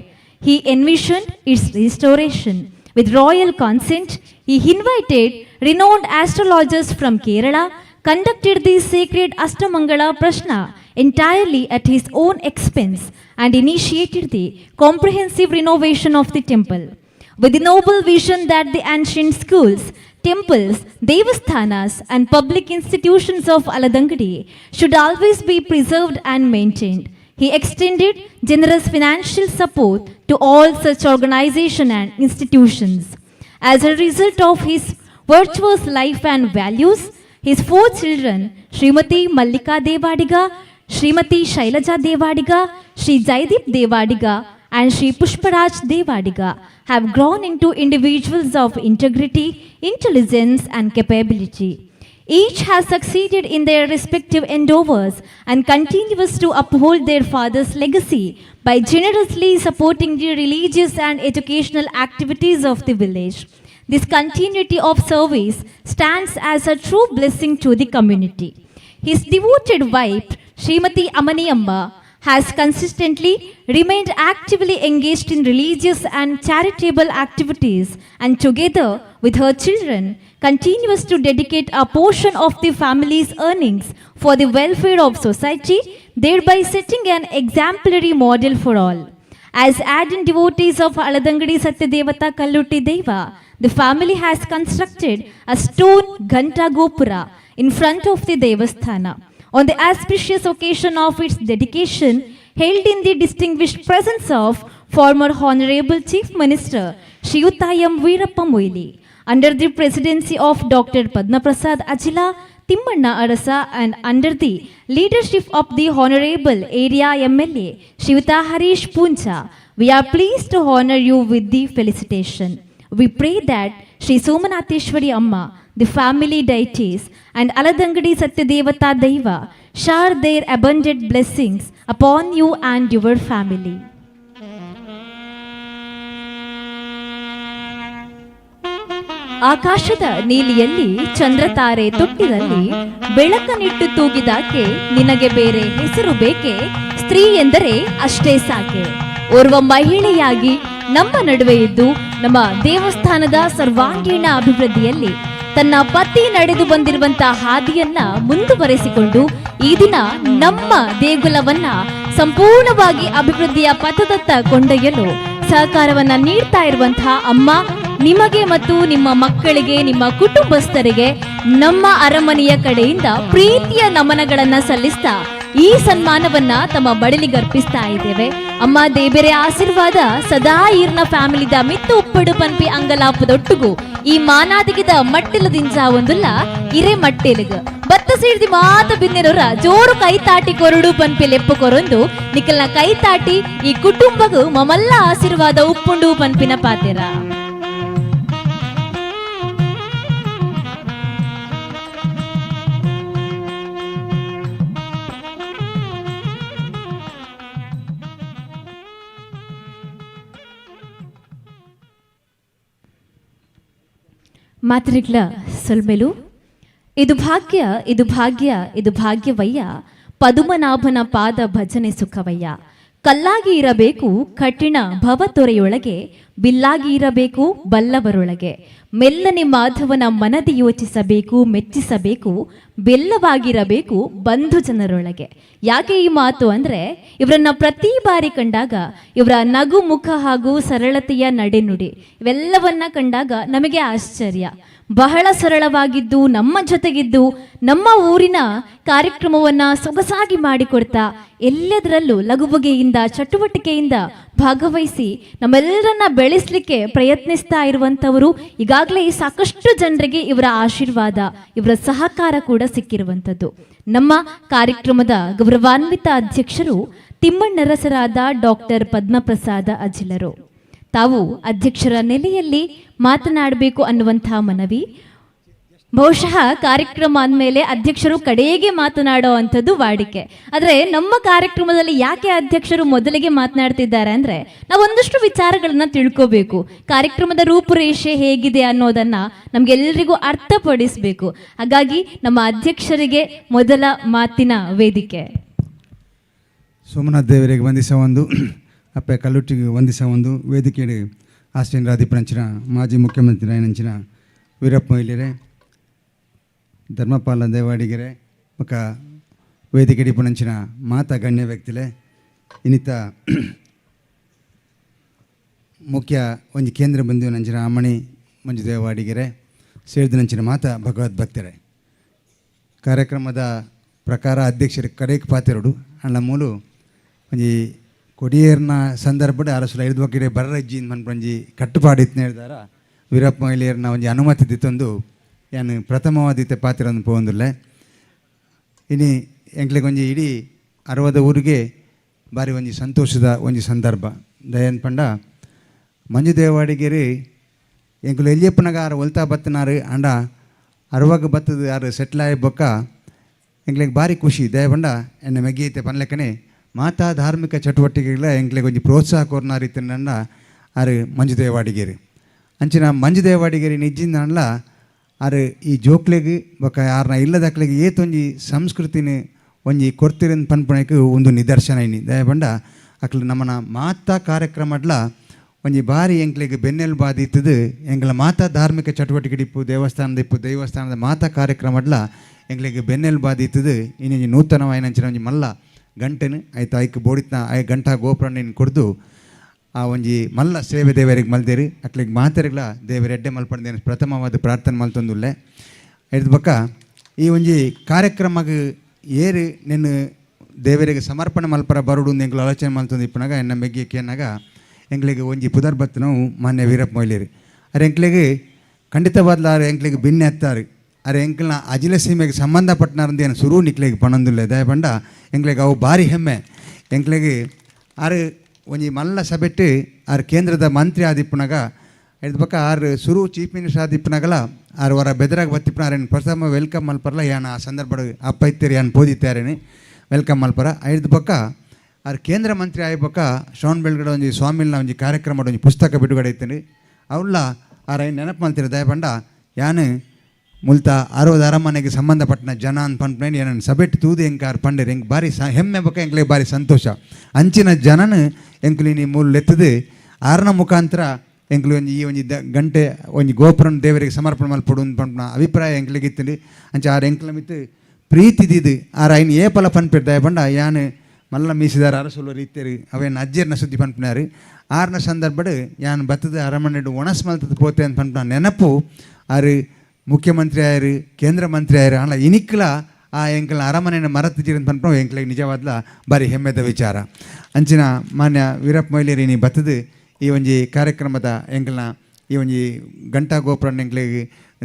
he envisioned its restoration. With royal consent, he invited renowned astrologers from Kerala, conducted the sacred Ashtamangala Prashna entirely at his own expense, and initiated the comprehensive renovation of the temple. With the noble vision that the ancient schools, temples, devasthanas, and public institutions of Aladangadi should always be preserved and maintained, he extended generous financial support to all such organizations and institutions. As a result of his virtuous life and values, his four children, Srimati Mallika Devadiga, Srimati Shailaja Devadiga, Sri Jaideep Devadiga, and Sri Pushparaj Devadiga, have grown into individuals of integrity, intelligence, and capability. Each has succeeded in their respective endeavors and continues to uphold their father's legacy by generously supporting the religious and educational activities of the village. This continuity of service stands as a true blessing to the community. His devoted wife, Srimati Amani Amma, has consistently remained actively engaged in religious and charitable activities and, together with her children, continues to dedicate a portion of the family's earnings for the welfare of society, thereby setting an exemplary model for all. As ardent devotees of Aladangadi Satyadevata Kallutti Deva, the family has constructed a stone Ghanta Gopura in front of the Devasthana. On the auspicious occasion of its dedication, held in the distinguished presence of former Honorable Chief Minister Shriyuta M. Veerappa Moily, under the presidency of Dr. Padma Prasad Ajila, Timmanna Arasa, and under the leadership of the Honorable Area MLA Shriyuta Harish Puncha, we are pleased to honor you with the felicitation. We pray that Sri Somanatheshwari Amma, the family deities, and Aladangadi Satyadevata Daiva shower their abundant blessings upon you and your family. ಆಕಾಶದ ನೀಲಿಯಲ್ಲಿ ಚಂದ್ರತಾರೆ ತೊಟ್ಟಿಲಲ್ಲಿ ಬೆಳಕನಿಟ್ಟು ತೂಗಿದಾಕೆ, ನಿನಗೆ ಬೇರೆ ಹೆಸರು ಬೇಕೆ? ಸ್ತ್ರೀ ಎಂದರೆ ಅಷ್ಟೇ ಸಾಕೆ. ಓರ್ವ ಮಹಿಳೆಯಾಗಿ ನಮ್ಮ ನಡುವೆ ಇದ್ದು, ನಮ್ಮ ದೇವಸ್ಥಾನದ ಸರ್ವಾಂಗೀಣ ಅಭಿವೃದ್ಧಿಯಲ್ಲಿ ತನ್ನ ಪತಿ ನಡೆದು ಬಂದಿರುವಂತಹ ಹಾದಿಯನ್ನ ಮುಂದುವರೆಸಿಕೊಂಡು, ಈ ದಿನ ನಮ್ಮ ದೇಗುಲವನ್ನ ಸಂಪೂರ್ಣವಾಗಿ ಅಭಿವೃದ್ಧಿಯ ಪಥದತ್ತ ಕೊಂಡೊಯ್ಯಲು ಸಹಕಾರವನ್ನ ನೀಡ್ತಾ ಇರುವಂತಹ ಅಮ್ಮ, ನಿಮಗೆ ಮತ್ತು ನಿಮ್ಮ ಮಕ್ಕಳಿಗೆ, ನಿಮ್ಮ ಕುಟುಂಬಸ್ಥರಿಗೆ ನಮ್ಮ ಅರಮನೆಯ ಕಡೆಯಿಂದ ಪ್ರೀತಿಯ ನಮನಗಳನ್ನ ಸಲ್ಲಿಸ್ತಾ ಈ ಸನ್ಮಾನವನ್ನ ತಮ್ಮ ಬಡಲಿಗರ್ಪಿಸ್ತಾ ಇದ್ದೇವೆ. ಅಮ್ಮ, ದೇಬೇರೆ ಆಶೀರ್ವಾದ ಸದಾ ಈರ್ನ ಫ್ಯಾಮಿಲಿದ ಮಿತ್ತು ಉಪ್ಪಡು ಪನ್ಪಿ ಅಂಗಲಾಪದೊಟ್ಟುಗು ಈ ಮಾನಾದಿಗಿದ ಮಟ್ಟಿಲು ದಿಂಜ ಒಂದುಲ್ಲ ಇರೆ ಮಟ್ಟೆಲುಗ ಬತ್ತ ಸೇರ್ದಿ ಮಾತ ಬಿನ್ನೆರೊರ ಜೋರು ಕೈತಾಟಿ ಕೊರಡು ಪನ್ಪಿ ಲೆಪ್ಪು ಕೊರೊಂದು, ನಿಕಲ್ನ ಕೈತಾಟಿ ಈ ಕುಟುಂಬಗು ಮಮಲ್ಲ ಆಶೀರ್ವಾದ ಉಪ್ಪುಂಡು ಪನ್ಪಿನ ಪಾತೆರ. ಮಾತ್ರಿಗ್ಲ ಸೊಲ್ಮೆಲು. ಇದು ಭಾಗ್ಯ, ಇದು ಭಾಗ್ಯ, ಇದು ಭಾಗ್ಯವಯ್ಯ, ಪದುಮನಾಭನ ಪಾದ ಭಜನೆ ಸುಖವಯ್ಯ. ಕಲ್ಲಾಗಿ ಇರಬೇಕು ಕಠಿಣ ಭವತೊರೆಯೊಳಗೆ, ಬಿಲ್ಲಾಗಿ ಇರಬೇಕು ಬಲ್ಲವರೊಳಗೆ. ಮೆಲ್ಲನೆ ಮಾಧವನ ಮನದಿ ಯೋಚಿಸಬೇಕು, ಮೆಚ್ಚಿಸಬೇಕು, ಬೆಲ್ಲವಾಗಿರಬೇಕು ಬಂಧು ಜನರೊಳಗೆ. ಯಾಕೆ ಈ ಮಾತು ಅಂದ್ರೆ, ಇವರನ್ನ ಪ್ರತಿ ಬಾರಿ ಕಂಡಾಗ ಇವರ ನಗು ಮುಖ ಹಾಗೂ ಸರಳತೆಯ ನಡೆನುಡಿ ಇವೆಲ್ಲವನ್ನ ಕಂಡಾಗ ನಮಗೆ ಆಶ್ಚರ್ಯ. ಬಹಳ ಸರಳವಾಗಿದ್ದು, ನಮ್ಮ ಜೊತೆಗಿದ್ದು, ನಮ್ಮ ಊರಿನ ಕಾರ್ಯಕ್ರಮವನ್ನು ಸೊಗಸಾಗಿ ಮಾಡಿಕೊಡ್ತಾ, ಎಲ್ಲದರಲ್ಲೂ ಲಗುಬಗೆಯಿಂದ, ಚಟುವಟಿಕೆಯಿಂದ ಭಾಗವಹಿಸಿ ನಮ್ಮೆಲ್ಲರನ್ನ ಬೆಳೆಸಲಿಕ್ಕೆ ಪ್ರಯತ್ನಿಸ್ತಾ ಇರುವಂಥವರು. ಈಗಾಗಲೇ ಸಾಕಷ್ಟು ಜನರಿಗೆ ಇವರ ಆಶೀರ್ವಾದ, ಇವರ ಸಹಕಾರ ಕೂಡ ಸಿಕ್ಕಿರುವಂಥದ್ದು. ನಮ್ಮ ಕಾರ್ಯಕ್ರಮದ ಗೌರವಾನ್ವಿತ ಅಧ್ಯಕ್ಷರು ತಿಮ್ಮಣ್ಣರಸರಾದ ಡಾಕ್ಟರ್ ಪದ್ಮಪ್ರಸಾದ ಅಜಿಲರು. ತಾವು ಅಧ್ಯಕ್ಷರ ನೆಲೆಯಲ್ಲಿ ಮಾತನಾಡಬೇಕು ಅನ್ನುವಂಥ ಮನವಿ. ಬಹುಶಃ ಕಾರ್ಯಕ್ರಮ ಅಂದಮೇಲೆ ಅಧ್ಯಕ್ಷರು ಕಡೆಗೆ ಮಾತನಾಡೋ ಅಂಥದ್ದು ವಾಡಿಕೆ. ಆದರೆ ನಮ್ಮ ಕಾರ್ಯಕ್ರಮದಲ್ಲಿ ಯಾಕೆ ಅಧ್ಯಕ್ಷರು ಮೊದಲಿಗೆ ಮಾತನಾಡ್ತಿದ್ದಾರೆ ಅಂದರೆ, ನಾವು ಒಂದಷ್ಟು ವಿಚಾರಗಳನ್ನ ತಿಳ್ಕೋಬೇಕು. ಕಾರ್ಯಕ್ರಮದ ರೂಪುರೇಷೆ ಹೇಗಿದೆ ಅನ್ನೋದನ್ನ ನಮಗೆಲ್ಲರಿಗೂ ಅರ್ಥಪಡಿಸಬೇಕು. ಹಾಗಾಗಿ ನಮ್ಮ ಅಧ್ಯಕ್ಷರಿಗೆ ಮೊದಲ ಮಾತಿನ ವೇದಿಕೆ. ಸೋಮನಾಥ್ ದೇವರಿಗೆ ವಂದಿಸ ಒಂದು, ಅಪ್ಪೆ ಕಲ್ಲುಟ್ಟಿಗೆ ವಂದಿಸ ಒಂದು, ವೇದಿಕೆ ಆಸ್ಟಿನ್ ರಾಧಿಪನಂಚಿನ ಮಾಜಿ ಮುಖ್ಯಮಂತ್ರಿ ನಂಚಿನ ವೀರಪ್ಪ ಮೊಯ್ಲಿರೆ, ಧರ್ಮಪಾಲ ದೇವಾಡಿಗೆರೆ, ಬೊಕ ವೇದಿಕೆ ಡಿಪುನಂಚಿನ ಮಾತಾ ಗಣ್ಯ ವ್ಯಕ್ತಿಲೆ, ಇನ್ನಿತ ಮುಖ್ಯ ಒಂಜಿ ಕೇಂದ್ರ ಬಂಧು ನಂಚಿನ ಅಮ್ಮಣಿ ಮಂಜು ದೇವಾಡಿಗೆರೆ, ಸೇರಿದ ಮಾತಾ ಭಗವದ್ ಭಕ್ತರೆ. ಕಾರ್ಯಕ್ರಮದ ಪ್ರಕಾರ ಅಧ್ಯಕ್ಷರು ಕಡೆಗೆ ಪಾತೆರಡು ಅಣ್ಣ ಮೂಲು ಒಂಜಿ ಕೊಡಿಯೇರ್ನ ಸಂದರ್ಭಡ್ ಅರಸುಲ ಐದು ಬಕ್ಕಿಡೆ ಬರರಜ್ಜಿ ಮನ್ಪಂಜಿ ಕಟ್ಟುಪಾಡು ಇತ್ತು ಹೇಳ್ದಾರ ವೀರಪ್ಪ ಮೊಯ್ಲಿಯರ್ನ ಒಂಜಿ ಅನುಮತಿ ದಿತ್ತೊಂದು ಯಾನ್ ಪ್ರಥಮವಾದಿತ್ತೆ ಪಾತಿರೊಂದು ಪೋವೊಂದುಲ್ಲೆ. ಇನಿ ಎಂಕ್ಲೆಗ್ ಒಂಜಿ ಇಡೀ 60 ಊರಿಗೆ ಬಾರಿ ಒಂಜಿ ಸಂತೋಷದ ಒಂಜಿ ಸಂದರ್ಭ. ದಯನ್ ಪಂಡ ಮಂಜು ದೇವಾಡಿಗೆರಿ ಎಂಕುಲು ಎಲ್ಲಿಯಪ್ಪನಗ ಆರು ಒಲ್ತಾ ಬತ್ತನಾರು ಅಂಡ ಅರವಾಗ ಬತ್ತದ ಆರು ಸೆಟ್ಲಾಯ ಬೊಕ್ಕ ಎಂಕ್ಲೆಗ್ ಬಾರಿ ಖುಷಿ. ದಯ ಪಂಡ ಎನ್ನ ಮೆಗ್ಗಿಯತೆ ಪನ್ಲೆಕ್ಕನೆ ಮಾತಾ ಧಾರ್ಮಿಕ ಚಟುವಟಿಕೆಗಳ ಎಂಕ್ಲೆಗ್ ಒಂಜಿ ಪ್ರೋತ್ಸಾಹ ಕೊರ್ನಾರ್ ಇತ್ತಿನ ಆರು ಮಂಜು ದೇವಾಡಿಗೆರಿ. ಅಂಚಿನ ಮಂಜು ದೇವಾಡಿಗೆರಿ ನಿಜ್ಜಿಂದ ಆರು ಈ ಜೋಕ್ಲೆಗ್ ಬೊಕ್ಕ ಆರ್ನ ಇಲ್ಲದಕ್ಲೆಗ್ ಏತೊಂಜಿ ಸಂಸ್ಕೃತಿನ ಒಂಜಿ ಕೊರ್ತಿರಿನ ಪನ್ಪುಣೆಕ್ ಒಂದು ನಿದರ್ಶನ ಇನಿ. ದಯ ಪಂಡ ಅಕ್ಲು ನಮ್ಮನ ಮಾತಾ ಕಾರ್ಯಕ್ರಮಡ್ಲ ಒಂಜಿ ಬಾರಿ ಎಂಕ್ಲೆಗ್ ಬೆನ್ನೆಲು ಬಾದಿತ್ತದು. ಎಂಕ್ಲ ಮಾತಾ ಧಾರ್ಮಿಕ ಚಟುವಟಿಕೆ ಇಪ್ಪು, ದೇವಸ್ಥಾನದ ಇಪ್ಪು, ದೇವಸ್ಥಾನದ ಮಾತಾ ಕಾರ್ಯಕ್ರಮಡ್ಲ ಎಂಕ್ಲೆಗ್ ಬೆನ್ನೆಲು ಬಾದಿತ್ತದು. ಇನ್ನೊಂಜಿ ನೂತನವಾಯಿನಂಚಿನ ಒಂಜಿ ಮಲ್ಲ ಗಂಟೆನು ಆಯ್ತು ಐಕ್ ಬೋಡಿತ್ನ I Ghanta ಗೋಪುರನ ಕೊಡ್ದು ಆ ಒಂಜಿ ಮಲ್ಲ ಸೇವೆ ದೇವರಿಗೆ ಮಲ್ದೇರಿ. ಅಕ್ಲೆಗ್ ಮಾತೆರೆಗ್ಲ ದೇವರ ಎಡ್ಡೆ ಮಲ್ಪಂದೇನು ಪ್ರಥಮವಾದ ಪ್ರಾರ್ಥನೆ ಮಲ್ತೊಂದುಲ್ಲೆ. ಐದು ಬೊಕ್ಕ ಈ ಒಂಜಿ ಕಾರ್ಯಕ್ರಮಗ್ ಏರು ನೆನ್ನು ದೇವರಿಗೆ ಸಮರ್ಪಣೆ ಮಲ್ಪರ ಬರುಡು ಎಂಕ್ಲು ಆಲೋಚನೆ ಮಲ್ತೊಂದು ಇಪ್ಪನಾಗ ಎನ್ನ ಮೆಗ್ಗಿ ಕೇನಾಗ ಎಂಕ್ಲೆಗ್ ಒಂಜಿ ಪುದರ್ ಬತ್ತು ನಾವು ಮಾನ್ಯ ವೀರಪ್ಪ ಮೊಯ್ಲಿರಿ. ಅರೆ ಎಂಕ್ಲೆಗ್ ಖಂಡಿತವಾದ್ಲ ಆರು ಎಂಕ್ಲೆಗ್ ಬಿನ್ನೆ ಎತ್ತಾರು. ಅರೆ ಎಂಕ್ಲ್ನ ಅಜಿಲ ಸೀಮೆಗೆ ಸಂಬಂಧಪಟ್ಟನಾರಂದು ಏನು ಸುರು ನಿಕ್ಲೆಗ್ ಪಣೊಂದುಲ್ಲೆ. ದಯ ಪಂಡ ಎಂಕ್ಲೆಗ್ ಅವು ಭಾರಿ ಹೆಮ್ಮೆ. ಎಂಕ್ಲೆಗ್ ಆರು ಒಂಜಿ ಮಲ್ಲ ಸಭೆಟ್ ಆರು ಕೇಂದ್ರದ ಮಂತ್ರಿ ಆದಿಪ್ಪುನಗ ಐದು ಪಕ್ಕ ಆರು ಸುರು ಚೀಫ್ ಮಿನಿಸ್ಟರ್ ಆದಿಪ್ಪುನಗಲ ಆರು ವರ ಬೆದರಾಗ ಬತ್ತಿಪ್ಪುನ ಆರೇನು ಪ್ರಥಮ welcome ಮಲ್ಪರ್ಲ. ಯಾನ್ ಆ ಸಂದರ್ಭ ಅಪ್ಪ ಇತ್ತೀರಿ ಯಾನ್ ಪೋದಿತ್ತಾರೇನು welcome ಮಲ್ಪರ. ಐದು ಪಕ್ಕ ಆರು ಕೇಂದ್ರ ಮಂತ್ರಿ ಆಯಿ ಪಕ್ಕ ಶ್ರವಣ್ ಬೆಳಗಡೆ ಒಂಜಿ ಸ್ವಾಮಿಲ್ನ ಒಂಜಿ ಕಾರ್ಯಕ್ರಮ ಒಂಜಿ ಪುಸ್ತಕ ಬಿಡುಗಡೆ ಇತ್ತೇನೆ ಅವಲ್ಲ ಆರ ಐನ್ ನೆನಪು ಮಲ್ತಿರ. ದಯಪಂಡ ಯಾನು ಮುಲ್ತ 60 ಅರಮನೆಗೆ ಸಂಬಂಧಪಟ್ಟನ ಜನ ಅಂತ ಪನ್ಪುನೇನು ಏನನ್ನು ಸಭೆಟ್ ತೂದು ಎಂಕ ಆರ್ ಪಂಡೇರು ಎಂಕ್ ಬಾರಿ ಸ ಹೆಮ್ಮೆ ಬೊಕ್ಕ ಎಂಕ್ಲೆಗ್ ಬಾರಿ ಸಂತೋಷ. ಅಂಚಿನ ಜನನ ಎಂಕ್ಲು ಇನಿ ಮೂಲು ಲೆತ್ತದು ಆರ್ನ ಮುಖಾಂತರ ಎಂಕ್ಲು ಒಂಜಿ ಈ ಒಂಜಿ ಗಂಟೆ ಒಂಜಿ ಗೋಪುರನ್ ದೇವರಿಗೆ ಸಮರ್ಪಣೆ ಮಲ್ಪೊಡು ಪನ್ಪುನ ಅಭಿಪ್ರಾಯ ಎಂಕ್ಲೆಗ್ ಇತ್ತುಂಡು. ಅಂಚ ಆರ್ ಎಂಕ್ಲ ಮಿತ್ತು ಪ್ರೀತಿ ದೀದು ಆರ್ ಐನ್ ಏಪಲ ಪನ್ಪೆರ್. ದಯ ಪಂಡ ಯಾನ್ ಮಲ್ಲ ಮೀಸಿದಾರ ಅರಸುಲು ರೀತಿಯರು ಅವೇನು ಅಜ್ಜೆರ್ನ ಸುದ್ದಿ ಪನ್ಪುನಾರು ಆರ್ನ ಸಂದರ್ಭಡ್ ಯಾನ್ ಬತ್ತದ ಅರಮನೆಡು ಒಣಸ್ ಮಲ್ತದ ಪೋತೆ ಅಂತ ಪನ್ಪುನ ನೆನಪು. ಆರು ಮುಖ್ಯಮಂತ್ರಿ ಆಯರು, ಕೇಂದ್ರ ಮಂತ್ರಿ ಆಯರು ಅಲ್ಲ ಇನಿಕ್ಲ ಆ ಎಂಕಲ್ನ ಅರಮನೆಯ ಮರತ್ತಿಜಿರ ಪನ್ಪುನ ಎಂಕ್ಲೆಗ್ ನಿಜವಾದ್ಲ ಬಾರಿ ಹೆಮ್ಮೆದ ವಿಚಾರ. ಅಂಚಿನ ಮಾನ್ಯ ವೀರಪ್ಪ ಮೊಯ್ಲಿಯರು ಇನಿ ಬತ್ತದು ಈ ಒಂಜಿ ಕಾರ್ಯಕ್ರಮದ ಎಂಕಲ್ನ ಈ ಒಂಜಿ ಗಂಟಾ ಗೋಪುರನ್ ಎಂಕ್ಲೆಗ್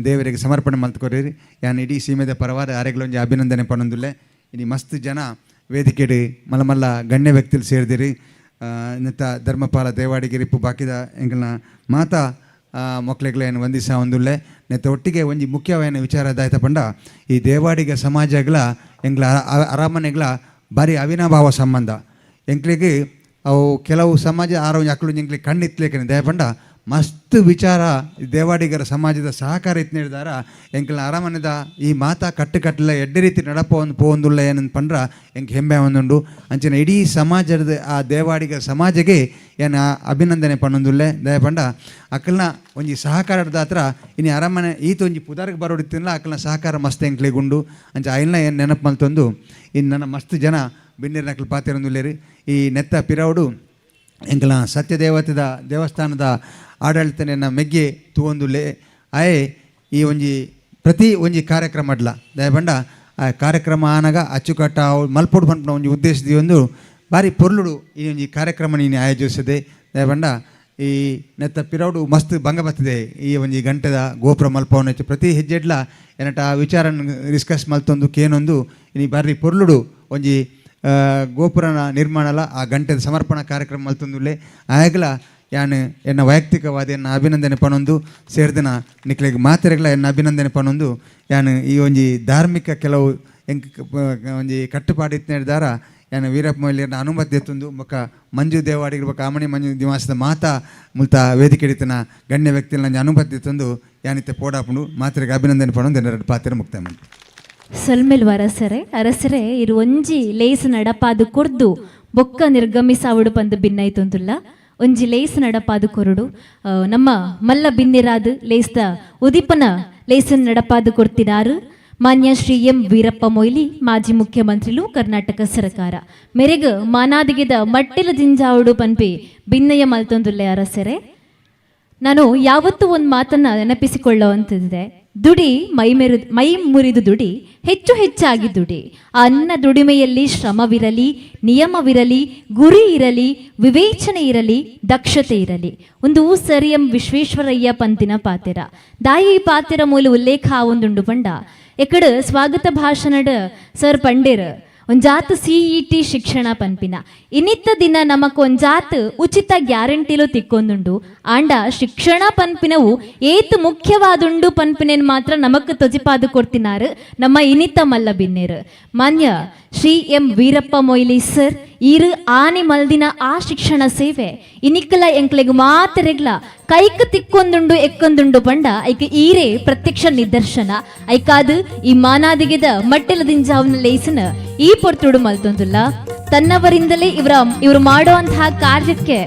ದೇವರಿಗೆ ಸಮರ್ಪಣೆ ಮಲ್ತ್ಕೊರಿರಿ. ಯಾನ್ ಇಡೀ ಸೀಮೆದ ಪರವಾದ ಆರೆಗ್ಲ ಒಂಜಿ ಅಭಿನಂದನೆ ಪನೊಂದುಲ್ಲೆ. ಇನಿ ಮಸ್ತ್ ಜನ ವೇದಿಕೆಡ್ ಮಲ್ಲ ಮಲ್ಲ ಗಣ್ಯ ವ್ಯಕ್ತಿಲು ಸೇರ್ದಿರಿ. ನೆತ್ತ ಧರ್ಮಪಾಲ ದೇವಾಡಿಗೆರಿಪ್ಪು ಬಾಕಿದ ಎಂಕಲ್ನ ಮಾತಾ ಮೊಕ್ಲೆಗ್ಲ ಏನು ವಂದಿಸ ಒಂದುಲ್ಲೆ. ನೆತ್ತ ಒಟ್ಟಿಗೆ ಒಂಜಿ ಮುಖ್ಯವಾದ ವಿಚಾರ ದಾಯ್ತ ಪಂಡ ಈ ದೇವಾಡಿಗ ಸಮಾಜಗಳ ಎಂಕ್ಲ ಅರಮನೆಗಳ ಬಾರಿ ಅವಿನಾಭಾವ ಸಂಬಂಧ. ಎಂಕ್ಲೆಗ್ ಅವು ಕೆಲವು ಸಮಾಜ ಆರೋ ಅಕ್ಲು ಎಂಕ್ಲೆಗ್ ಕಣ್ಣಿತ್ಲೇಕನೆ. ದಯಪಂಡ ಮಸ್ತ್ ವಿಚಾರ ದೇವಾಡಿಗರ ಸಮಾಜದ ಸಹಕಾರ ಇತ್ತು ಹೇಳಿದಾರ ಎಂಕಲ್ನ ಅರಮನೆದ ಈ ಮಾತಾ ಕಟ್ಟುಕಟ್ಟಲ ಎಡ್ಡೆ ರೀತಿ ನಡಪ ಒಂದು ಪೋವೊಂದುಲ್ಲ ಏನಂತ ಪಂಡ್ರ ಎಂಕ್ ಹೆಮ್ಮೆ ಒಂದುಂಡು. ಅಂಚಿನ ಇಡೀ ಸಮಾಜದ ಆ ದೇವಾಡಿಗರ ಸಮಾಜಗೆ ಏನ ಅಭಿನಂದನೆ ಪನ್ನೊಂದುಲ್ಲೆ. ದಯಪಂಡ ಅಕ್ಕಲ್ನ ಒಂಜಿ ಸಹಕಾರದ ಹತ್ರ ಇನಿ ಅರಮನೆ ಈತ ಒಂಜಿ ಪುದರ್ಗೆ ಬರೋಡಿತ್ತಿಲ್ಲ ಅಕ್ಕಲ್ನ ಸಹಕಾರ ಮಸ್ತ್ ಎಂಕ್ಲೆಗುಂಡು. ಅಂಚ ಐಲ್ನ ಏನು ನೆನಪು ಮಲ್ತೊಂದು ಇನ್ನು ನನ್ನ ಮಸ್ತ್ ಜನ ಬಿನ್ನಿರ್ನಕ್ಲು ಪಾತಿರೊಂದುಲ್ಲೇರಿ. ಈ ನೆತ್ತ ಪಿರವುಡು ಎಂಕಲ್ನ ಸತ್ಯದೇವತೆದ ದೇವಸ್ಥಾನದ ಆಡಳಿತನೆನ್ನ ಮೆಗ್ಗೆ ತೂವೊಂದುಲ್ಲೆ. ಆಯೆ ಈ ಒಂಜಿ ಪ್ರತಿ ಒಂಜಿ ಕಾರ್ಯಕ್ರಮ ಅಡ್ಲ ದಯಬಂಡ ಆ ಕಾರ್ಯಕ್ರಮ ಆನಗ ಅಚ್ಚುಕಟ್ಟ ಮಲ್ಪೊಡು ಪನ್ಪುನ ಒಂಜಿ ಉದ್ದೇಶ ಒಂದು ಬಾರಿ ಪೊರ್ಲುಡು ಈ ಒಂಜಿ ಕಾರ್ಯಕ್ರಮ ನೀನು ಆಯೋಜಿಸದೆ. ದಯಬಂಡ ಈ ನೆತ್ತ ಪಿರೌಡು ಮಸ್ತ್ ಭಂಗ ಬತ್ತದೆ ಈ ಒಂಜಿ ಗಂಟೆದ ಗೋಪುರ ಮಲ್ಪವನ ಪ್ರತಿ ಹೆಜ್ಜೆಡ್ಲ ಏನಟ ಆ ವಿಚಾರ ಡಿಸ್ಕಸ್ ಮಲ್ತೊಂದು ಕೇನೊಂದು ಇನಿ ಬಾರಿ ಪೊರ್ಲುಡು ಒಂಜಿ ಗೋಪುರನ ನಿರ್ಮಾಣಲ ಆ ಗಂಟೆದ ಸಮರ್ಪಣಾ ಕಾರ್ಯಕ್ರಮ ಮಲ್ತೊಂದುಲ್ಲೆ. ಆಯಗ್ಲ ಯಾನ್ ಎನ್ನ ವೈಯಕ್ತಿಕವಾದ ಎನ್ನ ಅಭಿನಂದನೆ ಪನೊಂದು ಸೇರ್ದನ ನಿಕ್ಲೆಗ್ ಮಾತೆರೆಗ್ಲ ಎನ್ನ ಅಭಿನಂದನೆ ಪನೊಂದು ಯಾನ್ ಈ ಒಂಜಿ ಧಾರ್ಮಿಕ ಕೆಲವು ಎಂಕ್ ಒಂಜಿ ಕಟ್ಟುಪಾಡು ಇತ್ತಿನ ಯಾನ್ ವೀರಪ್ಪ ಮೊಯ್ಲಿಯರ್ನ ಅನುಮತಿ ಎತ್ತೊಂದು ಬೊಕ್ಕ ಮಂಜು ದೇವಾಡಿಗರ ಬೊಕ್ಕ ಆಮಣಿ ಮಂಜು ನಿವಾಸದ ಮಾತಾ ಮುಲ್ತ ವೇದಿಕೆ ಹಿಡಿತನ ಗಣ್ಯ ವ್ಯಕ್ತಿಗಳ ಅನುಮತಿ ಎತ್ತೊಂದು ಯಾನಿತ್ತೆ ಪೋಡಾಪುಂಡು ಮಾತ್ರೆಗೆ ಅಭಿನಂದನೆ ಪನೊಂದು ಎನ್ನ ಪಾತ್ರ ಮುಕ್ತಾಯ ಮಂತು. ಸೊಲ್ಮೆಲ್ವ ಅರಸರೆ ಅರಸರೆ ಇರು ಒಂಜಿ ಲೇಸ್ ನಡಪಾದು ಕೊರ್ದು ಬೊಕ್ಕ ನಿರ್ಗಮಿಸಾವಡು ಪಂದು ಬಿನ್ನೈತೊಂದುಲ್ಲ. ಒಂಜಿ ಲೇಸ್ ನಡಪಾದು ಕೊರಡು ನಮ್ಮ ಮಲ್ಲ ಬಿನ್ನಿರಾದು ಲೇಸ್ದ ಉದಿಪನ ಲೇಸನ್ ನಡಪಾದು ಕೊಡ್ತಿನಾರು ಮಾನ್ಯ ಶ್ರೀ ಎಂ ವೀರಪ್ಪ ಮೊಯ್ಲಿ, ಮಾಜಿ ಮುಖ್ಯಮಂತ್ರಿಲು, ಕರ್ನಾಟಕ ಸರ್ಕಾರ. ಮೆರೆಗ್ ಮಾನಾದಿಗೆದ ಮಟ್ಟಿಲ ಜಿಂಜಾವುಡು ಪನ್ಪಿ ಬಿನ್ನಯ ಮಲ್ತೊಂದುಲ್ಲೆ ಅರಸರೆ. ನಾನು ಯಾವತ್ತೂ ಒಂದು ಮಾತನ್ನ ನೆನಪಿಸಿಕೊಳ್ಳುವಂತಿದೆ. ದುಡಿ ಮೈ ಮುರಿದು ದುಡಿ, ಹೆಚ್ಚು ಹೆಚ್ಚಾಗಿ ದುಡಿ. ಆ ಅನ್ನ ದುಡಿಮೆಯಲ್ಲಿ ಶ್ರಮವಿರಲಿ, ನಿಯಮವಿರಲಿ, ಗುರಿ ಇರಲಿ, ವಿವೇಚನೆ ಇರಲಿ, ದಕ್ಷತೆ ಇರಲಿ. ಒಂದು ಸರ್ ಎಂ ವಿಶ್ವೇಶ್ವರಯ್ಯ ಪಂತಿನ ಪಾತೆರ ದಾಯಿ ಪಾತೆರ ಮೂಲ ಉಲ್ಲೇಖ ಒಂದುಂಡು ಪಂಡ ಎಕಡ ಸ್ವಾಗತ ಭಾಷಣಡ್ ಸರ್ ಪಂಡೇರ್ ಒಂಜಾತ್ ಸಿಇಟಿ ಶಿಕ್ಷಣ ಪನ್ಪಿನ ಇನ್ನಿತ್ತ ದಿನ ನಮಕ್ ಒಂಜಾತ್ ಉಚಿತ ಗ್ಯಾರಂಟಿಲು ತಿಕ್ಕೊಂದುಂಡು. ಆಂಡ ಶಿಕ್ಷಣ ಪನ್ಪಿನವು ಏತ್ ಮುಖ್ಯವಾದುಂಡು ಪನ್ಪಿನೇನ್ ಮಾತ್ರ ನಮಕ್ ತೊಜಿಪಾದು ಕೊಡ್ತಿನಾರು ನಮ್ಮ ಇನಿತ ಮಲ್ಲ ಬಿನ್ನೇರು ಮಾನ್ಯ ಶ್ರೀ ಎಂ ವೀರಪ್ಪ ಮೊಯ್ಲಿ ಸರ್. ಈರು ಆನೆ ಮಲ್ದಿನ ಆ ಶಿಕ್ಷಣ ಸೇವೆ ಇನಿಕ್ಕಲ ಎಂಕ್ಲೆಗ್ ಮಾತೆರೆಗ್ಲ ಕೈಕ್ ತಿಕ್ಕೊಂದುಂಡು ಎಕ್ಕೊಂದುಂಡು ಪಂಡ ಐಕ್ ಈರೇ ಪ್ರತ್ಯಕ್ಷ ನಿದರ್ಶನ. ಐಕಾದು ಈ ಮಾನಾದಿಗೆದ ಮಟ್ಟೆಲ ದಿಂಜಾವ್ನ ಲೇಸನ ಈ ಪೊರ್ತುಡು ಮಲ್ತೊಂದುಲ್ಲ. ತನ್ನವರಿಂದಲೇ ಇವರು ಮಾಡುವಂತಹ ಕಾರ್ಯಕ್ಕೆ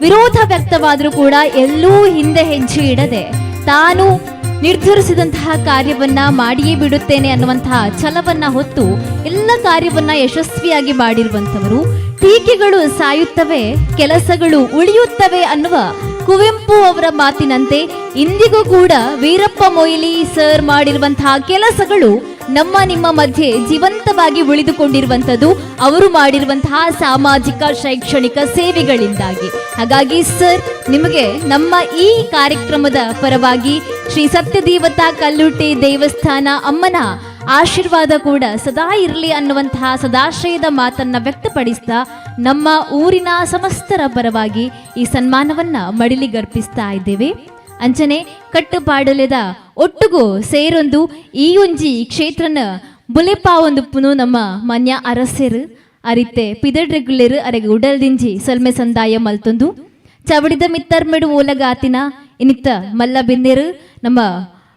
ವಿರೋಧ ವ್ಯಕ್ತವಾದರೂ ಕೂಡ ಎಲ್ಲೂ ಹಿಂದೆ ಹೆಜ್ಜೆ ಇಡದೆ ತಾನು ನಿರ್ಧರಿಸಿದಂತಹ ಕಾರ್ಯವನ್ನ ಮಾಡಿಯೇ ಬಿಡುತ್ತೇನೆ ಅನ್ನುವಂತಹ ಛಲವನ್ನ ಹೊತ್ತು ಎಲ್ಲ ಕಾರ್ಯವನ್ನ ಯಶಸ್ವಿಯಾಗಿ ಮಾಡಿರುವಂಥವರು. ಟೀಕೆಗಳು ಸಾಯುತ್ತವೆ, ಕೆಲಸಗಳು ಉಳಿಯುತ್ತವೆ ಅನ್ನುವ ಕುವೆಂಪು ಅವರ ಮಾತಿನಂತೆ ಇಂದಿಗೂ ಕೂಡ ವೀರಪ್ಪ ಮೊಯ್ಲಿ ಸರ್ ಮಾಡಿರುವಂತಹ ಕೆಲಸಗಳು ನಮ್ಮ ನಿಮ್ಮ ಮಧ್ಯೆ ಜೀವಂತವಾಗಿ ಉಳಿದುಕೊಂಡಿರುವಂಥದ್ದು ಅವರು ಮಾಡಿರುವಂತಹ ಸಾಮಾಜಿಕ ಶೈಕ್ಷಣಿಕ ಸೇವೆಗಳಿಂದಾಗಿ. ಹಾಗಾಗಿ ಸರ್, ನಿಮಗೆ ನಮ್ಮ ಈ ಕಾರ್ಯಕ್ರಮದ ಪರವಾಗಿ ಶ್ರೀ ಸತ್ಯದೇವತಾ ಕಲ್ಲುಟ್ಟಿ ದೇವಸ್ಥಾನ ಅಮ್ಮನ ಆಶೀರ್ವಾದ ಕೂಡ ಸದಾ ಇರಲಿ ಅನ್ನುವಂತಹ ಸದಾಶಯದ ಮಾತನ್ನ ವ್ಯಕ್ತಪಡಿಸ್ತಾ ನಮ್ಮ ಊರಿನ ಸಮಸ್ತರ ಪರವಾಗಿ ಈ ಸನ್ಮಾನವನ್ನ ಮಡಿಲಿಗರ್ಪಿಸ್ತಾ ಇದ್ದೇವೆ. ಅಂಚನೆ ಕಟ್ಟುಪಾಡಲೆದ ಒಟ್ಟುಗು ಸೇರೊಂದು ಈ ಒಂಜಿ ಕ್ಷೇತ್ರನ ಬುಲೆಪಾ ಒಂದು ಪುನು ನಮ್ಮ ಮಾನ್ಯ ಅರಸೆರು ಅರಿತೆ ಪಿದಡ್ರೆಗುಲೆರು ಅರೆಗೆ ಉಡಲ್ದಿಂಜಿ ಸೊಲ್ಮೆ ಸಂದಾಯ ಮಲ್ತೊಂದು ಚವಡಿದ ಮಿತ್ತರ್ಮೆಡು ಓಲಗಾತಿನ ಇನಿತ್ತ ಮಲ್ಲ ಬಿನ್ನೆರು ನಮ್ಮ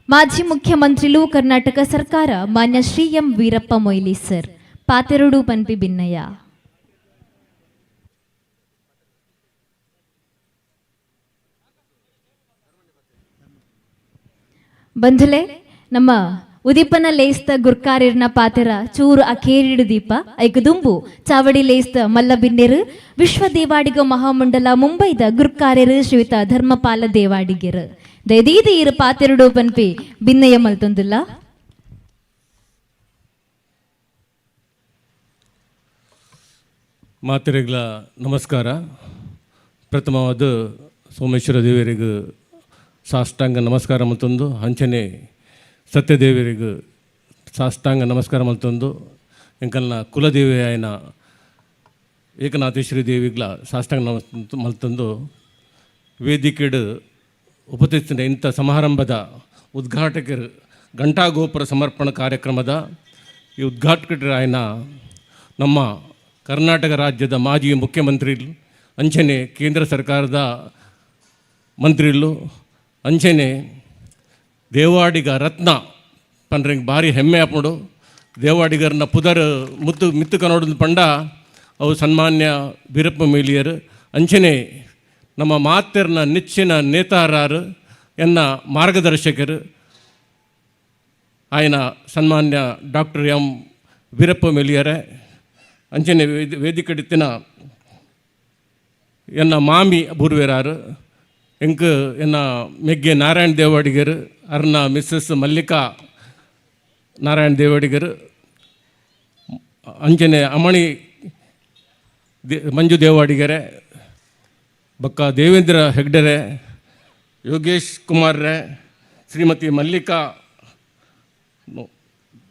ಮಾಜಿ ಮುಖ್ಯಮಂತ್ರಿಲು, ಕರ್ನಾಟಕ ಸರ್ಕಾರ, ಮಾನ್ಯ ಶ್ರೀ ಎಂ ವೀರಪ್ಪ ಮೊಯ್ಲಿ ಸರ್ ಪಾತೆರುಡು ಪನ್ಪಿ ಬಿನ್ನಯ್ಯ. ಬಂಧುಲೆ, ನಮ್ಮ ಉದೀಪನ ಲೇಸ್ತ ಗುರ್ಕಾರಿರ್ನ ಪಾತೆರ ಚೂರು ಅಖೇರಿಡು ದೀಪ ಐಕ ದುಂಬು ಚಾವಡಿ ಲೇಸ್ತ ಮಲ್ಲ ಬಿನ್ನೆರು ವಿಶ್ವ ದೇವಾಡಿಗ ಮಹಾಮಂಡಲ ಮುಂಬೈದ ಗುರ್ಕಾರ್ಯರು ಶ್ರೀಯುತ ಧರ್ಮಪಾಲ ದೇವಾಡಿಗೆರು ದಯದೀದಿ ಇರು ಪಾತೆರುಡು ಪನ್ಪಿ ಬಿನ್ನಯ್ಯ ಮಲ್ತೊಂದುಲ್ಲ. ಮಾತೆರೆಗ್ಲ ನಮಸ್ಕಾರ. ಪ್ರಥಮವಾದ ಸೋಮೇಶ್ವರ ದೇವರಿಗೆ ಸಾಷ್ಟಾಂಗ ನಮಸ್ಕಾರ ಮತ್ತೊಂದು ಅಂಚನೆ ಸತ್ಯದೇವರಿಗೆ ಸಾಷ್ಟಾಂಗ ನಮಸ್ಕಾರ ಮತ್ತೊಂದು ಎಂಕಲ್ನ ಕುಲದೇವಿ ಆಯನ ಏಕನಾಥೇಶ್ವರಿ ದೇವಿಗ್ಲ ಸಾಷ್ಟಾಂಗ ನಮಸ್ ಮಲ್ತೊಂದು ವೇದಿಕೆಡು ಉಪಸ್ಥಿತ ಇಂಥ ಸಮಾರಂಭದ ಉದ್ಘಾಟಕರು ಘಂಟಾಗೋಪುರ ಸಮರ್ಪಣಾ ಕಾರ್ಯಕ್ರಮದ ಈ ಉದ್ಘಾಟಕರಾಯನ ನಮ್ಮ ಕರ್ನಾಟಕ ರಾಜ್ಯದ ಮಾಜಿ ಮುಖ್ಯಮಂತ್ರಿ, ಅಂಚನೆ ಕೇಂದ್ರ ಸರ್ಕಾರದ ಮಂತ್ರಿಲು, ಅಂಚನೆ ದೇವಾಡಿಗ ರತ್ನ ಪಂಡ್ರಿಂಗ್ ಭಾರಿ ಹೆಮ್ಮೆ ಆಪುಂಡು. ದೇವಾಡಿಗರನ್ನ ಪುದರ್ ಮುತ್ತು ಮಿತ್ತು ಕನ್ನಡದ ಪಂಡ ಅವು ಸನ್ಮಾನ್ಯ ವೀರಪ್ಪ ಮೊಯ್ಲಿಯರು. ಅಂಚನೆ ನಮ್ಮ ಮಾತೆರ್ನ ನೆಚ್ಚಿನ ನೇತಾರರು, ಎನ್ನ ಮಾರ್ಗದರ್ಶಕರು ಆಯನ ಸನ್ಮಾನ್ಯ ಡಾಕ್ಟರ್ ಎಂ ವೀರಪ್ಪ ಮೊಯ್ಲಿಯರೇ, ಅಂಚನೆ ವೇದಿಕಡಿತ್ತಿನ ಎನ್ನ ಮಾಮಿ ಬೂರ್ವೇರಾರು ಎಂಕ್ ಎನ್ನ ಮೆಗ್ಗೆ ನಾರಾಯಣ್ ದೇವಾಡಿಗರ್, ಅರ್ನ ಮಿಸ್ಸಸ್ ಮಲ್ಲಿಕಾ ನಾರಾಯಣ್ ದೇವಾಡಿಗರ್, ಅಂಚನೆ ಅಮಣಿ ಮಂಜು ದೇವಾಡಿಗರೆ, ಬೊಕ್ಕ ದೇವೇಂದ್ರ ಹೆಗ್ಡೆರೆ, ಯೋಗೇಶ್ ಕುಮಾರ್ರೆ, ಶ್ರೀಮತಿ ಮಲ್ಲಿಕಾ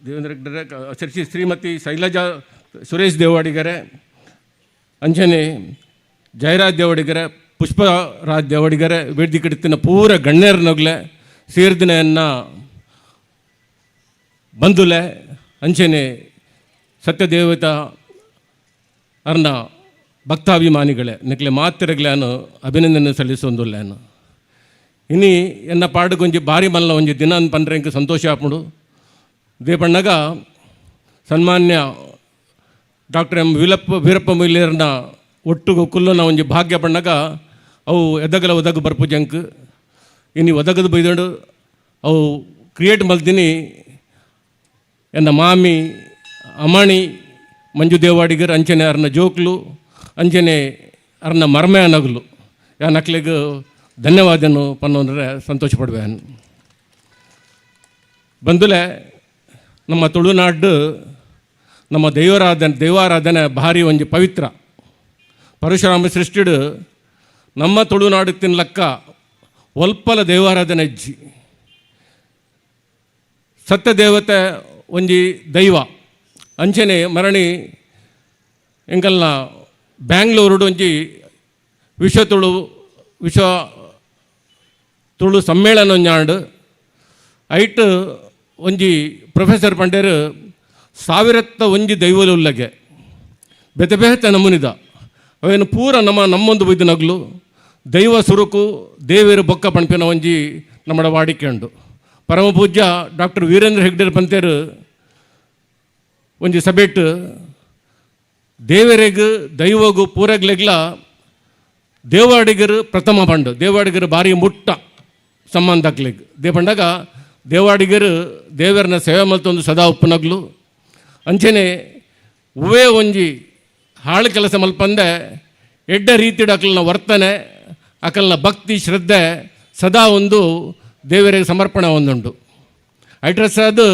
ದೇವೇಂದ್ರ ಹೆಗ್ಡೆರೆ, ಶ್ರೀ ಶ್ರೀಮತಿ ಶೈಲಜಾ ಸುರೇಶ್ ದೇವಾಡಿಗರೆ, ಅಂಚನೆ ಜಯರಾಜ್ ದೇವಾಡಿಗರೆ, ಪುಷ್ಪರಾಜ್ ದೇವಾಡಿಗರೆ, ವೇದಿಕೆಡಿತ್ತಿನ ಪೂರ ಗಣ್ಯರನೊಗ್ಲೆ ಸೇರ್ದಿನ ಬಂಧುಲೆ, ಅಂಚನೆ ಸತ್ಯದೇವತ ಅರ್ನ ಭಕ್ತಾಭಿಮಾನಿಗಳೇ, ನಿಕ್ಲೆ ಮಾತಿರಗ್ಲಾನು ಅಭಿನಂದನೆ ಸಲ್ಲಿಸೊಂದುಲ್ಲೇನು. ಇನಿ ಎನ್ನ ಪಾಡುಗೊಂಜಿ ಬಾರಿ ಮಲ್ಲ ಒಂಜಿ ದಿನ ಪಂಡ್ರೆ ಎಂಕ್ ಸಂತೋಷ ಆಪುಂಡು. ದೇಪಣ್ಣಗ ಸನ್ಮಾನ್ಯ ಡಾಕ್ಟರ್ ಎಂ ವೀರಪ್ಪ ವೀರಪ್ಪ ಮೊಯ್ಲಿಯರ್ನ ಒಟ್ಟುಗು ಕುಲ್ಲುನ ಒಂಜಿ ಭಾಗ್ಯ ಪಣ್ಣಗ ಅವು ಎದಗಲ ಒದಗು ಬರ್ಪು ಜಂಕ್. ಇನಿ ಒದಗದು ಬೈದಂಡು ಅವು ಕ್ರಿಯೇಟ್ ಮಲ್ದಿನಿ ಎನ್ನ ಮಾಮಿ ಅಮಣಿ ಮಂಜು ದೇವಾಡಿಗರ್, ಅಂಚನೆ ಅರ್ನ ಜೋಕ್ಲು, ಅಂಚನೆ ಅರ್ನ ಮರ್ಮೆ ನಗಲು. ಯಾ ನಕ್ಲೆಗ್ ಧನ್ಯವಾದನು ಪನ್ನೊಂದ್ರೆ ಸಂತೋಷ ಪಡುವೆ. ಬಂದುಲೆ, ನಮ್ಮ ತುಳುನಾಡು ನಮ್ಮ ದೈವರಾಧನೆ, ದೈವಾರಾಧನೆ ಭಾರಿ ಒಂಜಿ ಪವಿತ್ರ. ಪರಶುರಾಮ ಸೃಷ್ಟಿಡು ನಮ್ಮ ತುಳುನಾಡು ತಿನ್ಲಕ್ಕ ಒಲ್ಪಲ ದೈವಾರಾಧನೆ ಅಜ್ಜಿ. ಸತ್ಯದೇವತೆ ಒಂಜಿ ದೈವ. ಅಂಚನೆ ಮರಣಿ ಎಂಕಲ್ನ ಬ್ಯಾಂಗ್ಳೂರುಡು ಒಂಜಿ ವಿಶ್ವ ತುಳು ವಿಶ್ವ ತುಳು ಸಮ್ಮೇಳನ ಒಂಜಾಂಡ್. ಐಟ್ ಒಂಜಿ ಪ್ರೊಫೆಸರ್ ಪಂಡೇರು, ಸಾವಿರತ್ತ ಒಂಜಿ ದೈವಲುಲ್ಲಗೆ ಬೇತೆ ಬೇತೆ ನಮೂನಿದ ಅವೇನು ಪೂರ ನಮ್ಮ ನಮ್ಮೊಂದು ಬೈದು ನಗ್ಲು ದೈವ ಸುರುಕು ದೇವೇರು ಬೊಕ್ಕ ಪಣ್ಪಿನ ಒಂಜಿ ನಮ್ಮಡ ವಾಡಿಕೆ ಉಂಡು. ಪರಮ ಪೂಜ್ಯ ಡಾಕ್ಟರ್ ವೀರೇಂದ್ರ ಹೆಗ್ಡೆರ್ ಪಂತೇರು ಒಂಜಿ ಸಭೆಟ್, ದೇವರೆಗ್ ದೈವಗು ಪೂರಗ್ಲೆಗ್ಲ ದೇವಾಡಿಗರು ಪ್ರಥಮ ಪಂಡು. ದೇವಾಡಿಗರು ಭಾರಿ ಮುಟ್ಟ ಸಂಬಂಧಕ್ಲೆಗ್. They ಪಂಡಾಗ ದೇವಾಡಿಗರು ದೇವರನ್ನ ಸೇವೆ ಮಲ್ತೊಂದು ಸದಾ ಉಪ್ಪುನಗ್ಲು. ಅಂಚನೆ ಉವೇ ಒಂಜಿ ಹಾಳು ಕೆಲಸ ಮಲ್ಪಂದೆ ಎಡ್ಡ ರೀತಿಡ್ ಅಕಲ್ನ ವರ್ತನೆ, ಅಕಲ್ನ ಭಕ್ತಿ ಶ್ರದ್ಧೆ ಸದಾ ಒಂದು ದೇವರಿಗೆ ಸಮರ್ಪಣೆ ಒಂದುಂಡು. ಅಡ್ರೆಸ್ ಅದು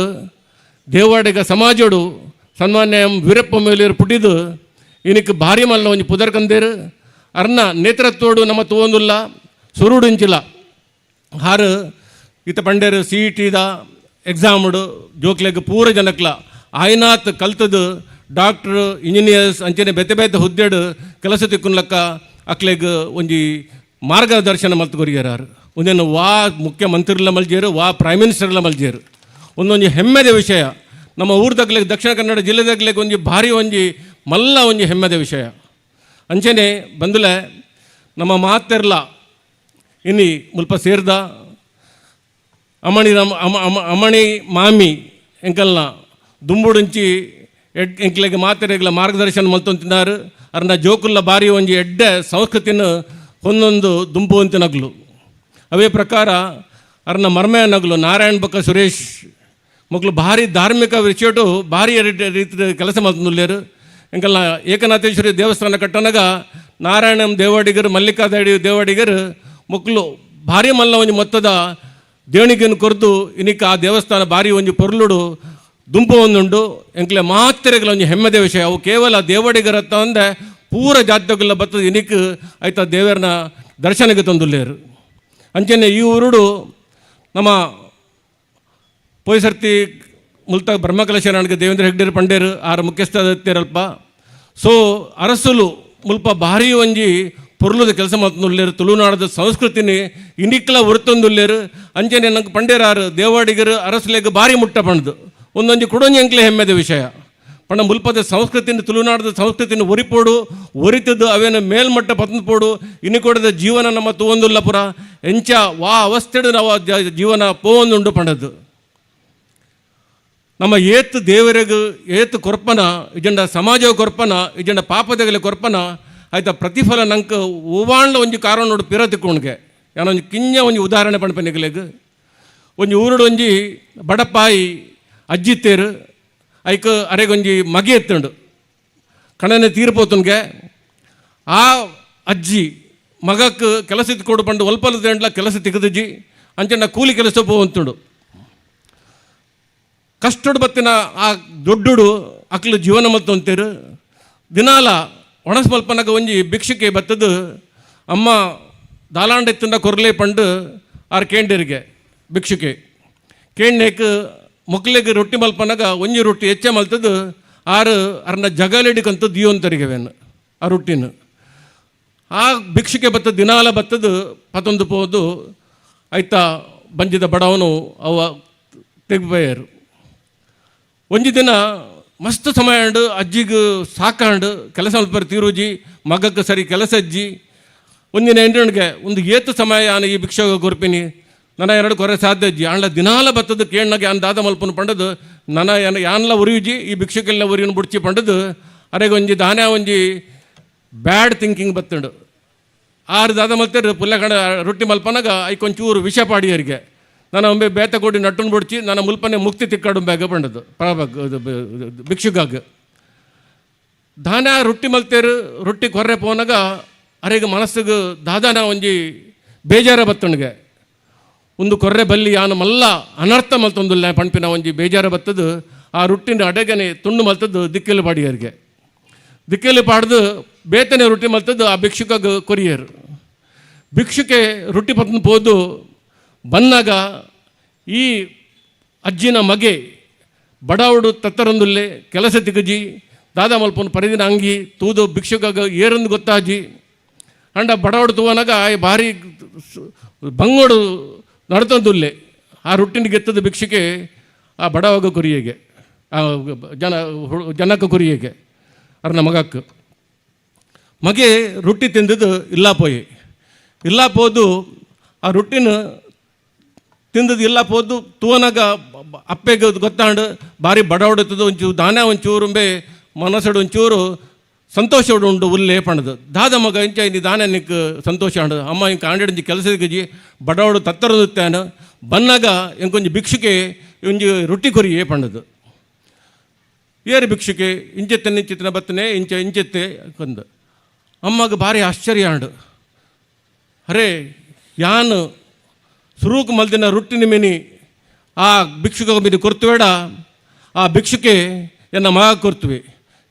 ದೇವಾಡಿಗ ಸಮಾಜೋಡು ಸನ್ಮಾನ್ಯ ಎಂ ವೀರಪ್ಪ ಮೊಯ್ಲಿಯರು ಪುಟ್ಟಿದು ಇನಿಕ್ ಭಾರಿ ಮಲ್ಲ ಒಂಜಿ ಪುದರ್ ಕಂದೇರು. ಅರ್ನ ನೇತೃತ್ವಡು ನಮ್ಮ ತೂವೊಂದುಲ್ಲ ಸುರುಡುಂಚಿಲ ಹಾರು ಇತ್ತ ಪಂಡೇರು ಸಿಇಟಿದ ಎಕ್ಸಾಮ್ಡು ಜೋಕ್ಲೆಗ್ ಪೂರ ಜನಕ್ಲ ಆಯ್ನಾತ್ ಕಲ್ತದು ಡಾಕ್ಟ್ರ್, ಇಂಜಿನಿಯರ್ಸ್, ಅಂಚನೆ ಬೇತೆ ಬೇತೆ ಹುದ್ದೆಡು ಕೆಲಸ ತಿಕ್ಕುನ್ಲಕ್ಕ ಅಕ್ಲೆಗ್ ಒಂಜಿ ಮಾರ್ಗದರ್ಶನ ಮಲ್ತ್ ಕೊರಿಯರಾರು. ಒಂದೇನು ವಾ ಮುಖ್ಯಮಂತ್ರಿಲ ಮಲ್ಜೇರು, ವಾ ಪ್ರೈಮ್ ಮಿನಿಸ್ಟರ್ಲ ಮಲ್ಜೇರು. ಒಂದೊಂಜಿ ಹೆಮ್ಮೆದ ವಿಷಯ ನಮ್ಮ ಊರ್ದಗ್ಲೆಗ್, ದಕ್ಷಿಣ ಕನ್ನಡ ಜಿಲ್ಲೆದಾಗ್ಲೆಗ್ ಒಂಜಿ ಭಾರಿ ಒಂಜಿ ಮಲ್ಲ ಒಂಜಿ ಹೆಮ್ಮೆದ ವಿಷಯ. ಅಂಚನೆ ಬಂದುಲೆ, ನಮ್ಮ ಮಾತೆರ್ಲ ಇನಿ ಮುಲ್ಪ ಸೇರ್ದ. ಅಮಣಿ ರಮ ಅಮ ಅಮ ಅಮಣಿ ಮಾಮಿ ಎಂಕಲ್ನ ದುಂಬುಡುಂಚಿ ಎಡ್ ಎಂಕ್ಲೆಗ್ ಮಾತೆರೆಗ್ಲ ಮಾರ್ಗದರ್ಶನ ಮಲ್ತೊಂತಿನಾರು. ಅರ್ನ ಜೋಕುಲ್ಲ ಬಾರಿ ಒಂಜಿ ಎಡ್ಡೆ ಸಂಸ್ಕೃತಿನ ಒಂದೊಂದು ದುಂಬು ಅಂತಿನಗ್ಲು. ಅವೇ ಪ್ರಕಾರ ಅರ್ನ ಮರ್ಮೆ ನಗ್ಲು ನಾರಾಯಣ್ ಬೊಕ್ಕ ಸುರೇಶ್ ಮೊಕ್ಲು ಭಾರಿ ಧಾರ್ಮಿಕ ವಿಷಯಟು ಭಾರಿ ರೀತಿಯ ಕೆಲಸ ಮಲ್ತೊಂದುಲ್ಲೇರು. ಎಂಕಲ್ನ ಏಕನಾಥೇಶ್ವರಿ ದೇವಸ್ಥಾನ ಕಟ್ಟನಗ ನಾರಾಯಣ ದೇವಾಡಿಗರು, ಮಲ್ಲಿಕಾದಡಿ ದೇವಾಡಿಗರು ಮೊಕ್ಲು ಭಾರಿ ಮಲ್ಲ ಒಂಜಿ ಮೊತ್ತದ ದೇಣಿಗೆಯನ್ನು ಕೊರ್ದು ಇನಿಕ್ ಆ ದೇವಸ್ಥಾನ ಭಾರಿ ಒಂಜಿ ಪೊರ್ಲುಡು ದುಂಪು ಒಂದುಂಡು. ಎಂಕ್ಲೆ ಮಾತೆರೆಗ್ಲ ಒಂಜಿ ಹೆಮ್ಮೆದ ವಿಷಯ. ಅವು ಕೇವಲ ದೇವಡಿಗರ ಅಂದೆ ಪೂರ ಜಾತ್ಯಗುಲ್ಲ ಬತ್ತದ ಇನಿಕ್ ಆಯ್ತ ದೇವರನ ದರ್ಶನಕ್ಕೆ ತಂದುಲ್ಲೇರು. ಅಂಚನೆ ಈ ಊರುಡು ನಮ್ಮ ಪೋಯ್ ಸರ್ತಿ ಮುಲ್ತ ಬ್ರಹ್ಮಕಲಶ ನನಗೆ ದೇವೇಂದ್ರ ಹೆಗ್ಡೇರು ಪಂಡೇರು ಆರ ಮುಖ್ಯಸ್ಥ ಅಲ್ಪ. ಸೊ ಅರಸುಲು ಮುಲ್ಪ ಭಾರಿ ಒಂಜಿ ಪೊರ್ಲುದ ಕೆಲಸ ಮಲ್ತೊಂದುಲ್ಲೇರು. ತುಳುನಾಡದ ಸಂಸ್ಕೃತಿನಿ ಇನಿಕ್ಲ ಒರ್ತೊಂದುಲ್ಲೇರು. ಅಂಚನೆ ನಂಗೆ ಪಂಡೇರಾರು ದೇವಾಡಿಗರು ಅರಸುಲೆಗ್ ಭಾರಿ ಮುಟ್ಟ ಪಂಡ್ದು ಒಂದೊಂಜಿ ಕುಡೊಂಜಿ ಎಂಕ್ಲೆ ಹೆಮ್ಮೆದ ವಿಷಯ. ಪಂಡ ಮುಲ್ಪದ ಸಂಸ್ಕೃತಿನ, ತುಳುನಾಡದ ಸಂಸ್ಕೃತಿನ ಒರಿಪೋಡು, ಒರಿತದ್ದು ಅವೇನ ಮೇಲ್ಮಟ್ಟ ಪತ್ನಪೋಡು. ಇನಿ ಕೊಡದ ಜೀವನ ನಮ್ಮ ತೂವೊಂದುಲ್ಲ ಪುರ ಎಂಚ ವಾ ಅವಸ್ಥೆಡು ನಾವು ಜೀವನ ಪೋವೊಂದುಂಡು ಪಂಡದ್ದು. ನಮ್ಮ ಏತ್ ದೇವರೆಗ್ ಏತ್ ಕೊರ್ಪನ ಇಜಂಡ ಸಮಾಜ ಕೊರ್ಪನ, ಇಜಂಡ ಪಾಪದಗಲೆ ಕೊರ್ಪನ, ಆಯ್ತಾ ಪ್ರತಿಫಲ ನಂಗೆ ಓವಾಂಡ್ಲ ಒಂಜಿ ಕಾರಣ ನೋಡು ಪಿರ ತಿಕ್ಕೊಂಡ್ಗೆ. ಯಾನೊಂಜಿ ಕಿಂಜ ಒಂಜಿ ಉದಾಹರಣೆ ಪಣ್ಪೆನಿಗಲೆಗ್. ಒಂಜಿ ಊರುಡು ಒಂಜಿ ಬಡಪಾಯಿ ಅಜ್ಜಿತ್ತೇರು. ಐಕ್ ಅರೆಗೊಂಜಿ ಮಗೆ ಎತ್ತುಂಡು. ಕಣನೆ ತೀರ್ಪೋತುನ್ಗೆ. ಆ ಅಜ್ಜಿ ಮಗಕ್ಕೆ ಕೆಲಸ ಕೊಡು ಪಂಡು ಒಲ್ಪಲ ದಂಡ್ಲ ಕೆಲಸ ತಿಕ್ಕದಿಜ್ಜಿ ಅಂಚನ ಕೂಲಿ ಕೆಲಸ ಪೋವಂತುಂಡು. ಕಷ್ಟಡ್ ಬತ್ತಿನ ಆ ದೊಡ್ಡುಡು ಅಕ್ಲು ಜೀವನ ಮಲ್ತೊಂತೇರು. ದಿನಾಲ ಒಣಸ್ ಮಲ್ಪನಗ ಒಂಜಿ ಭಿಕ್ಷುಕೆ ಬತ್ತದು ಅಮ್ಮ ದಾಲಾಂಡ ಕೊರ್ಲೆ ಪಂಡು ಆರ್ ಕೇಂಡಿರಿಗೆ ಭಿಕ್ಷುಕೆ ಕೇಂಡೇಕ್ ಮೊಕ್ಲೆಗ್ ರೊಟ್ಟಿ ಮಲ್ಪನಗ ಒಂಜಿ ರೊಟ್ಟಿ ಹೆಚ್ಚ ಮಲ್ತದು ಆರು ಅರ್ನ ಜಗಲಿಡಿಕಂತ ದಿಯೋಂತರಿಗೆವೇನು ಆ ರೊಟ್ಟಿನ. ಆ ಭಿಕ್ಷುಕೆ ಬತ್ತದ ದಿನಾಲ ಬತ್ತದು ಪತ್ತೊಂದು ಪೋದು ಐತ ಬಂಜಿದ ಬಡವನು ಅವ ತೆಗ್ಬಯರು. ಒಂಜಿ ದಿನ ಮಸ್ತ್ ಸಮಯ ಅಂಡು ಅಜ್ಜಿಗೆ ಸಾಕಾಂಡು ಕೆಲಸ ಮಲ್ಪರ ತೀರುಜಿ ಮಗಕ್ಕೆ ಸರಿ ಕೆಲಸ ಅಜ್ಜಿ. ಒಂದಿನ ಎಂಟುಗೆ ಒಂದು ಏತು ಸಮಯ ಆನ ಈ ಭಿಕ್ಷೆಗೆ ಕೊರ್ಪಿನಿ ನನ್ನ ಎರಡು ಕೊರೆ ಸಾಧ್ಯ ಅಜ್ಜಿ ಆಂಡ್ಲ ದಿನಾಲ ಬತ್ತದು ಕೇಣ್ಣಗೆ ಆನ್ ದಾದ ಮಲ್ಪನು ಪಂಡದು ನನ್ನ ಯಾನ್ಲ ಉರಿಯುಜಿ ಈ ಭಿಕ್ಷುಕೆಲ್ಲ ಉರಿಯನ್ನು ಬುಡ್ಚಿ ಪಂಡದು ಅರೆಗೆ ಒಂಜಿ ದಾನ ಒಂಜಿ ಬ್ಯಾಡ್ ಥಿಂಕಿಂಗ್ ಬತ್ತಂಡು. ಆರು ದಾದ ಮಲ್ತೇರು ಪುಲ್ಲ ಕಣ ರೊಟ್ಟಿ ಮಲ್ಪನಾಗ ಐಕೊಂಚೂರು ವಿಷ ಪಾಡಿಯರಿಗೆ ನಾನು ಒಮ್ಮೆ ಬೇತ ಕೊಡಿ ನಟ್ಟನ್ನು ಬುಡ್ಚಿ ನನ್ನ ಮುಲ್ಪನೆ ಮುಕ್ತಿ ತಿಕ್ಕಾಡು ಬ್ಯಾಗ ಪಂಡದು ಪರಬಾಗ್ ಭಿಕ್ಷುಗಾಗ. ದಾನ ರೊಟ್ಟಿ ಮಲ್ತೇರು ರೊಟ್ಟಿ ಕೊರ್ರೆ ಪೋನಾಗ ಅರೆಗೆ ಮನಸ್ಸಿಗೆ ದಾದಾನ ಒಂಜಿ ಬೇಜಾರ ಬತ್ತಣಿಗೆ ಒಂದು ಕೊರ್ರೆ ಬಲ್ಲಿ ಯಾನು ಮಲ್ಲ ಅನರ್ಥ ಮಲ್ತೊಂದುಲ್ಲ ಪಣ್ಪಿನ ಒಂಜಿ ಬೇಜಾರ ಬತ್ತದು ಆ ರೊಟ್ಟಿನ ಅಡಗನೆ ತುಂಡು ಮಲ್ತದ್ದು ದಿಕ್ಕೆಲು ಪಾಡಿಯರಿಗೆ ದಿಕ್ಕೆಲು ಪಾಡ್ದು ಬೇತನೆ ರೊಟ್ಟಿ ಮಲ್ತದ್ದು ಆ ಭಿಕ್ಷುಕಾಗ ಕೊರಿಯರು. ಭಿಕ್ಷುಕೆ ರೊಟ್ಟಿ ಪತ್ನ ಪೋದು ಬನ್ನಾಗ ಈ ಅಜ್ಜಿನ ಮಗೆ ಬಡವಡು ತತ್ತರಂದುಲ್ಲೆ ಕೆಲಸ ತಿಗಜಿ ದಾದಾ ಮಲ್ಪನ ಪರಿದಿನ ಅಂಗಿ ತೂದು ಭಿಕ್ಷುಕಾಗ ಏರಂದು ಗೊತ್ತಾಜಿ ಅಂಡ ಬಡವಡು ತೂವನಾಗ ಆಯ್ ಭಾರಿ ಬಂಗೋಡು ನಡ್ತಂದುಲ್ಲೆ ಆ ರೊಟ್ಟಿನ ಗೆತ್ತದ ಭಿಕ್ಷುಕೆ ಆ ಬಡವಾಗ ಕೊರಿಯಗೆ ಆ ಜನ ಜನಕ್ಕೆ ಕೊರಿಯಗೆ ಅರ್ನ ಮಗಕ್ಕೆ ಮಗೆ ರೊಟ್ಟಿ ತಿಂದದ್ದು ಇಲ್ಲ ಪೋಯಿ ಇಲ್ಲ ಪೋದು ಆ ರೊಟ್ಟಿನ ತಿಂದದ್ದು ಇಲ್ಲ ಪೋದು ತೂವನಾಗ ಅಪ್ಪೆಗೆ ಗೊತ್ತಾಂಡು ಭಾರಿ ಬಡವಡುತ್ತದ ಒಂಚೂರು ದಾನ ಒಂಚೂರುಂಬೆ ಮನಸ್ಸಡು ಒಂಚೂರು ಸಂತೋಷ ಉಂಡು ಉಲ್ಲೇ ಪಣದು ದಾದ ಮಗ ಇಂಚ ಇನಿ ದಾನ ನಿಕ್ ಸಂತೋಷ ಅಂಡು ಅಮ್ಮ ಇಂಕ ಆಂಡೆಂಜಿ ಕೆಲಸ ಗಜಿ ಬಡವಡು ತತ್ತರದುತ್ತಾನು ಬನ್ನಾಗ ಇಂಕೊಂಜಿ ಭಿಕ್ಷುಕೆ ಒಂಜಿ ರೊಟ್ಟಿ ಕೊರಿಯೇ ಪಣದು ಏರು ಭಿಕ್ಷುಕೆ ಇಂಚೆತ್ತೆ ನಿಂಚಿತ್ತಿನ ಬತ್ತನೆ ಇಂಚ ಇಂಚೆತ್ತೆ ಕಂದು ಅಮ್ಮಗ ಭಾರಿ ಆಶ್ಚರ್ಯ ಅಂಡು. ಅರೇ ಯಾನು ಸುರೂಕ್ ಮಲ್ದಿನ ರೊಟ್ಟಿನ ಮಿನಿ ಆ ಭಿಕ್ಷುಕ ಮಿನಿ ಕೊರ್ತುವೇಡ ಆ ಭಿಕ್ಷುಕೆ ಎನ್ನ ಮಗ ಕೊರ್ತುವೆ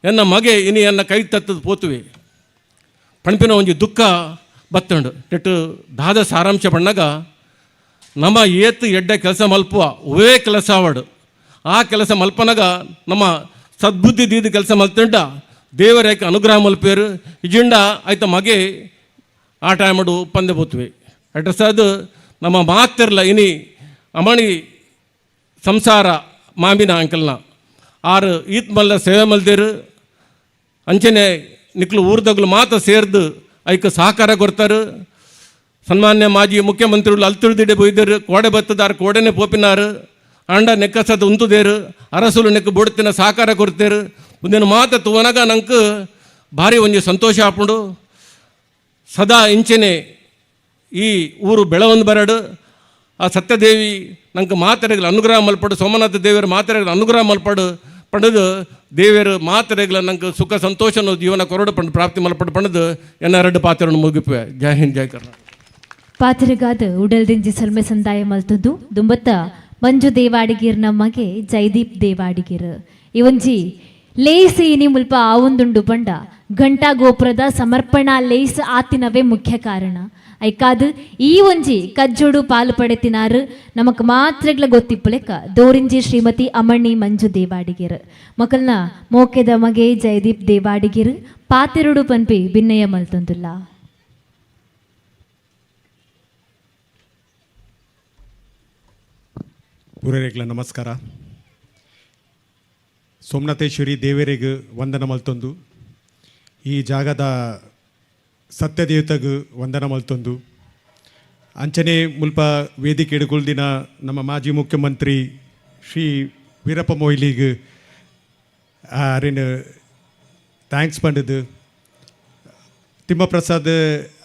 ಎನ್ನ ಮಗೆ ಇನಿ ಎನ್ನ ಕೈ ತತ್ತದ ಪೋತುವೆ ಪಣ್ಪಿನ ಒಂಜಿ ದುಃಖ ಬತ್ತಂಡು. ನೆಟ್ಟು ದಾದ ಸಾರಾಂಶ ಪಣ್ಣಾಗ ನಮ್ಮ ಏತು ಎಡ್ಡೆ ಕೆಲಸ ಮಲ್ಪುವ ಒವೇ ಕೆಲಸ ಆವಡು ಆ ಕೆಲಸ ಮಲ್ಪನಾಗ ನಮ್ಮ ಸದ್ಬುದ್ಧಿ ದೀದ ಕೆಲಸ ಮಲ್ತಂಡ ದೇವರೇಕ ಅನುಗ್ರಹ ಮಲ್ಪೇರು ಇಜಿಂಡ ಆಯ್ತ ಮಗೆ ಆ ಟೈಮಡು ಪಂದೆ ಪೋತುವೆ. ಅಡ್ರೆಸ್ ಅದು ನಮ್ಮ ಮಾತಿರಲ್ಲ ಇನಿ ಅಮಣಿ ಸಂಸಾರ ಮಾಮಿನ ಅಂಕಲ್ನ ಆರು ಈತ್ ಮಲ್ಲ ಸೇವೆ ಮಲ್ದೇರು ಅಂಚನೆ ನಿಕ್ಲು ಊರ್ದಗ್ಲು ಮಾತ ಸೇರ್ದು ಐಕ್ ಸಹಕಾರ ಕೊಡ್ತಾರೆ. ಸನ್ಮಾನ್ಯ ಮಾಜಿ ಮುಖ್ಯಮಂತ್ರಿಗಳು ಅಲ್ತಿಳ್ದಿಡೆ ಬೊಯ್ದರು ಕೋಡೆ ಬತ್ತದಾರು ಕೋಡೆನೆ ಪೋಪಿನಾರು ಅಂಡ ನೆಕ್ಕಸದ ಉಂತುದೇರು ಅರಸುಲು ನೆಕ್ಕ ಬೊಡ್ತಿನ ಸಹಕಾರ ಕೊಡ್ತೇರು. ಒಂದಿನ ಮಾತ ತುವನಗ ನಂಗೆ ಭಾರಿ ಒಂಜಿ ಸಂತೋಷ ಆಪುಂಡು. ಸದಾ ಇಂಚೆನೆ ಈ ಊರು ಬೆಳವೊಂದು ಬರಡು ಆ ಸತ್ಯದೇವಿ ನಂಗೆ ಮಾತೆರೆಗಳ ಅನುಗ್ರಹ ಮಲ್ಪಡು ಸೋಮನಾಥ ದೇವರ ಮಾತೆರೆಗಳ ಅನುಗ್ರಹ ಮಲ್ಪಡು ಪಂಡದು ದೇವರು ಮಾತೆರೆಗಳ ನಂಗೆ ಸುಖ ಸಂತೋಷನ ಜೀವನ ಕೊರಡು ಪಂಡು ಪ್ರಾಪ್ತಿ ಮಲ್ಪಡು ಪಂಡದು ಎನ್ನ ಎರಡು ಪಾತ್ರವನ್ನು ಮುಗಿಪುವೆ. ಜೈ ಹಿಂದ್, ಜೈ ಕರ್ನಾಟಕ. ಪಾತ್ರಗಾದ ಉಡಲ್ದಿಂಜಿ ಸಲ್ಮೆ ಸಂದಾಯ ಮಲ್ತದ್ದು ದುಂಬತ್ತ ಮಂಜು ದೇವಾಡಿಗೀರ್ ಮಗೆ ಜೈದೀಪ್ ದೇವಾಡಿಗೀರ್ ಇವೊಂಜಿ ಲೇಸ್ ಇನಿ ಮುಲ್ಪ ಆವೊಂದುಂಡು ಪಂಡ ಘಂಟಾ ಗೋಪುರದ ಸಮರ್ಪಣಾ ಲೇಸ್ ಆತಿನವೇ ಮುಖ್ಯ ಕಾರಣ. ಐಕಾದ್ ಈ ಒಂಜಿ ಕಜ್ಜೋಡು ಪಾಲು ಪಡೆತಿನಾರು ನಮಕ್ ಮಾತ್ರಗ್ಲ ಗೊತ್ತಿಪ್ಪುಲೆಕ್ಕ ದೋರಿಂಜಿ ಶ್ರೀಮತಿ ಅಮಣ್ಣಿ ಮಂಜು ದೇವಾಡಿಗೀರ್ ಮಕಲ್ನ ಮೋಕೆದ ಮಗೆ ಜಯದೀಪ್ ದೇವಾಡಿಗೀರ್ ಪಾತಿರುಡು ಪನ್ಪಿ ಬಿನ್ನಯ ಮಲ್ತೊಂದುಲ್ಲ. ಪೂರೈಕ್ಲ ನಮಸ್ಕಾರ. ಸೋಮನಾಥೇಶ್ವರಿ ದೇವರಿಗೆ ವಂದನ ಮಲ್ತೊಂದು ಈ ಜಾಗದ ಸತ್ಯದೇವತೆಗ್ ವಂದನ ಮಲ್ತೊಂದು ಅಂಚನೆ ಮುಲ್ಪ ವೇದಿಕೆ ಎಡುಗುಲ್ದಿನ ನಮ್ಮ ಮಾಜಿ ಮುಖ್ಯಮಂತ್ರಿ ಶ್ರೀ ವೀರಪ್ಪ ಮೊಯ್ಲಿಗ್ ಅರಿನ thanks ಪಂಡದು ತಿಮ್ಮಪ್ರಸಾದ್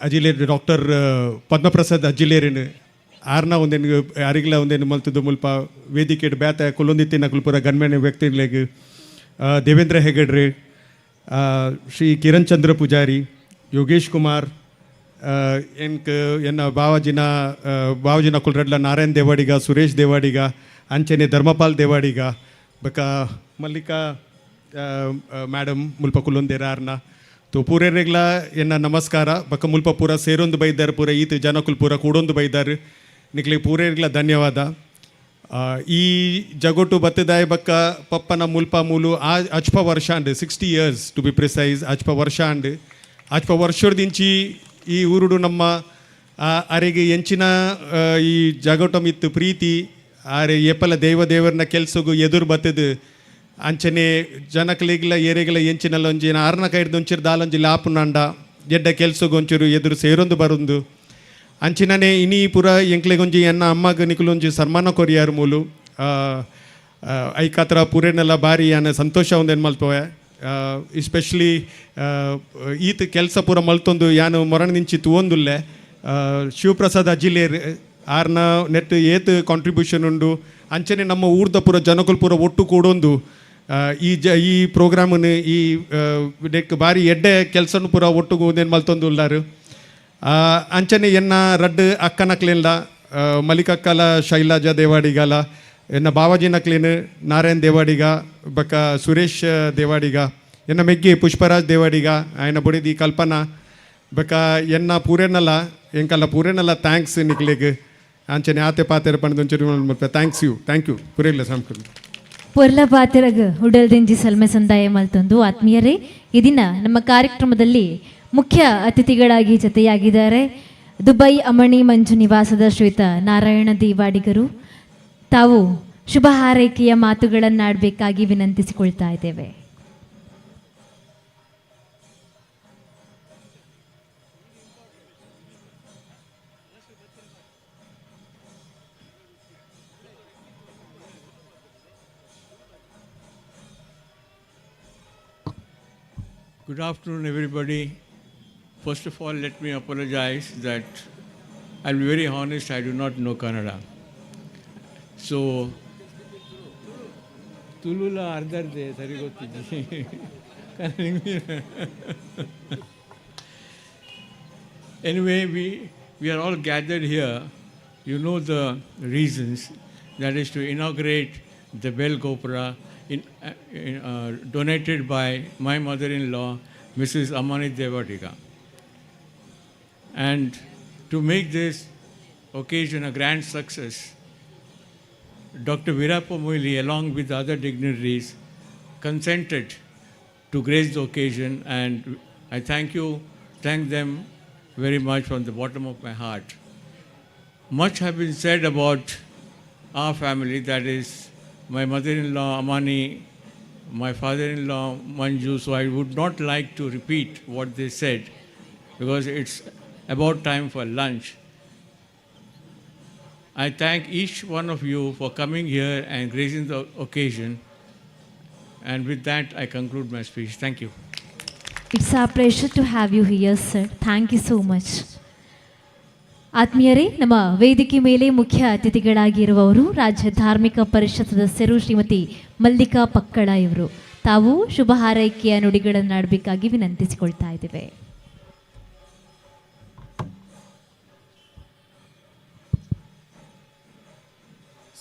ಅಜಿಲೇರ್ ಡಾಕ್ಟರ್ ಪದ್ಮಪ್ರಸಾದ್ ಅಜಿಲೇರಿನ ಆರ್ನ ಒಂದೇನು ಅರಿಗ್ಲ ಒಂದೇನು ಮಲ್ತದ್ದು ಮುಲ್ಪ ವೇದಿಕೆ ಬ್ಯಾತ ಕುಲೊಂದಿತ್ತಿನ ಕುಲ್ಪುರ ಗಣ್ಯಮಾನ್ಯ ವ್ಯಕ್ತಿಗಳಿಗೆ ದೇವೇಂದ್ರ ಹೆಗಡ್ರೆ, ಶ್ರೀ ಕಿರಣ್ ಚಂದ್ರ ಪೂಜಾರಿ, ಯೋಗೇಶ್ ಕುಮಾರ್, ಎನ್ಕ್ ಎನ್ನ ಬಾವಾಜಿನ ಬಾವಾಜಿನ ಕುಲ್ರಡ್ಲ ನಾರಾಯಣ್ ದೇವಾಡಿಗ, ಸುರೇಶ್ ದೇವಾಡಿಗ, ಅಂಚನೆ ಧರ್ಮಪಾಲ್ ದೇವಾಡಿಗ, ಬೊಕ ಮಲ್ಲಿಕಾ ಮೇಡಮ್ ಮುಲ್ಪ ಕುಲ್ಲೊಂದೇರ ಆರ್ನ ತೋ ಪೂರೆರೆಗ್ಲ ಎನ್ನ ನಮಸ್ಕಾರ. ಬೊಕ ಮುಲ್ಪ ಪೂರ ಸೇರೊಂದು ಬೈದಾರ್, ಪೂರ ಈತ್ ಜನಕುಲ್ ಪೂರ ಕೂಡೊಂದು ಬೈದಾರ್. ನಿಕ್ಲೆ ಪೂರೆರ್ಗ್ಲ ಧನ್ಯವಾದ. ಈ ಜಗೊಟ್ಟು ಬತ್ತದಾಯ ಬಕ್ಕ ಪಪ್ಪನ ಮುಲ್ಪ ಮೂಲು ಆ ಅಚ್ಪ ವರ್ಷ and 60 years to be precise. ಅಚ್ಪ ವರ್ಷ ಅಂಡ್ ಅಚ್ಪ ವರ್ಷದಿಂಚಿ ಈ ಊರುಡು ನಮ್ಮ ಅರೆಗೆ ಎಂಚಿನ ಈ ಜಗೋಟ ಮಿತ್ತು ಪ್ರೀತಿ. ಆರೆ ಏಪಲ ದೈವ ದೇವರನ ಕೆಲ್ಸಗು ಎದುರು ಬತ್ತದು. ಅಂಚನೆ ಜನಕ್ಲೆಗ್ಲ ಏರೆಗ್ಲ ಎಂಚಿನಲ್ಲ ಒಂಜಿ ಆರ್ನ ಕೈಡ್ದು ಒಂಚಿರು ದಾಲೊಂಜಿ ಲಾಪುನಂಡ ಎಡ್ಡ ಕೆಲ್ಸಗು ಒಂಚೂರು ಎದುರು ಸೇರೊಂದು ಬರುಂದು. ಅಂಚಿನನೆ ಇನಿ ಪೂರ ಎಂಕ್ಲೆಗೊಂಜಿ ಎನ್ನ ಅಮ್ಮಗ್ ನಿಕುಲೊಂಜಿ ಸನ್ಮಾನ ಕೊರಿಯಾರು ಮೂಲು. ಐಕಾತ್ರ ಪೂರೆನೆಲ್ಲ ಬಾರಿ ಯಾನ್ ಸಂತೋಷ ಒಂದೇನು ಮಲ್ಪೋವೆ. ಎಸ್ಪೆಷಲಿ ಈತ ಕೆಲಸ ಪೂರ ಮಲ್ತೊಂದು ಯಾನು ಮೊರಣ ನಿಂಚಿ ತೂವೊಂದುಲ್ಲೆ. ಶಿವಪ್ರಸಾದ್ ಅಜಿಲೇರ್ ಆರ್ನ ನೆಟ್ ಏತ್ ಕಾಂಟ್ರಿಬ್ಯೂಷನ್ ಉಂಡು. ಅಂಚನೆ ನಮ್ಮ ಊರ್ದ ಪೂರ ಜನಕುಲ್ ಪೂರ ಒಟ್ಟು ಕೂಡೊಂದು ಈ ಪ್ರೋಗ್ರಾಮನ್ನು ಈ ನೆಕ್ ಬಾರಿ ಎಡ್ಡೆ ಕೆಲಸನು ಪೂರ ಒಟ್ಟುಗು ಒಂದೇನು ಮಲ್ತೊಂದು ಉಲ್ಲಾರು. ಅಂಚನೆ ಎನ್ನ ರಡ್ಡ್ ಅಕ್ಕನಕ್ಲೆಲ್ಲ, ಮಲಿಕಕ್ಕಲ, ಶೈಲಜಾ ದೇವಾಡಿಗಲ, ಎನ್ನ ಬಾವಾಜಿನಕ್ಲೇನು ನಾರಾಯಣ್ ದೇವಾಡಿಗ ಬಕ ಸುರೇಶ್ ದೇವಾಡಿಗ, ಎನ್ನ ಮೆಗ್ಗಿ ಪುಷ್ಪರಾಜ್ ದೇವಾಡಿಗ, ಆಯನ ಬೊಡಿದಿ ಕಲ್ಪನಾ, ಬಕ ಎನ್ನ ಪೂರೆನಲ್ಲ ಎಂಕಲ್ಲ ಪೂರೆನಲ್ಲ thanks ನಿಕ್ಲೆಗ್. ಅಂಚನೆ ಆತೆ ಪಾತೆರ ಪಂಡ್ ಒಂಚೂರು. Thanks you, thank you ಪೂರೆಗ್ಲ ಸಂಸ್ಕೃತಿ. ಪೊರ್ಲ ಪಾತೆರಗ್ ಉಡಲ್ದಿಂಜಿ ಸಲ್ಮೆ ಸಂದಾಯ ಮಲ್ತೊಂದು, ಆತ್ಮೀಯರೇ, ಈ ದಿನ ನಮ್ಮ ಕಾರ್ಯಕ್ರಮದಲ್ಲಿ ಮುಖ್ಯ ಅತಿಥಿಗಳಾಗಿ ಜೊತೆಯಾಗಿದ್ದಾರೆ ದುಬೈ ಅಮಣಿ ಮಂಜು ನಿವಾಸದ ಶ್ರೀಯುತ ನಾರಾಯಣ ದೇವಾಡಿಗರು. ತಾವು ಶುಭ ಹಾರೈಕೆಯ ಮಾತುಗಳನ್ನಾಡಬೇಕಾಗಿ ವಿನಂತಿಸಿಕೊಳ್ತಾ ಇದ್ದೇವೆ. Good afternoon, everybody. First of all, let me apologize that I'll be very honest, I do not know Kannada. So, ತುಳುಲ ಅರ್ಧರ್ಧೆ ಸರಿ ಗೊತ್ತಿದ್ದಿ. Anyway, we are all gathered here. You know the reasons. That is to inaugurate the Bell Gopura donated by my mother-in-law, Mrs. Amani Devadiga. And to make this occasion a grand success, Dr. Veerappa Moily, along with other dignitaries, consented to grace the occasion, and I thank them very much from the bottom of my heart. Much has been said about our family, that is, my mother-in-law Amani, my father-in-law Manju, so I would not like to repeat what they said because it's about time for lunch. I thank each one of you for coming here and gracing the occasion. And with that, I conclude my speech. Thank you. It's our pleasure to have you here, sir. Thank you so much. ಆತ್ಮೀಯರೇ, ನಮ್ಮ ವೇದಿಕೆ ಮೇಲೆ ಮುಖ್ಯ ಅತಿಥಿಗಳಾಗಿರುವವರು ರಾಜ್ಯ ಧಾರ್ಮಿಕ ಪರಿಷತ್ ಸದಸ್ಯರು ಶ್ರೀಮತಿ ಮಲ್ಲಿಕಾ ಪಕ್ಕಳ ಇವರು. ತಾವು ಶುಭ ಹಾರೈಕೆಯ ನುಡಿಗಳನ್ನಾಡಬೇಕಾಗಿ ವಿನಂತಿಸಿಕೊಳ್ತಾ ಇದ್ದೇವೆ.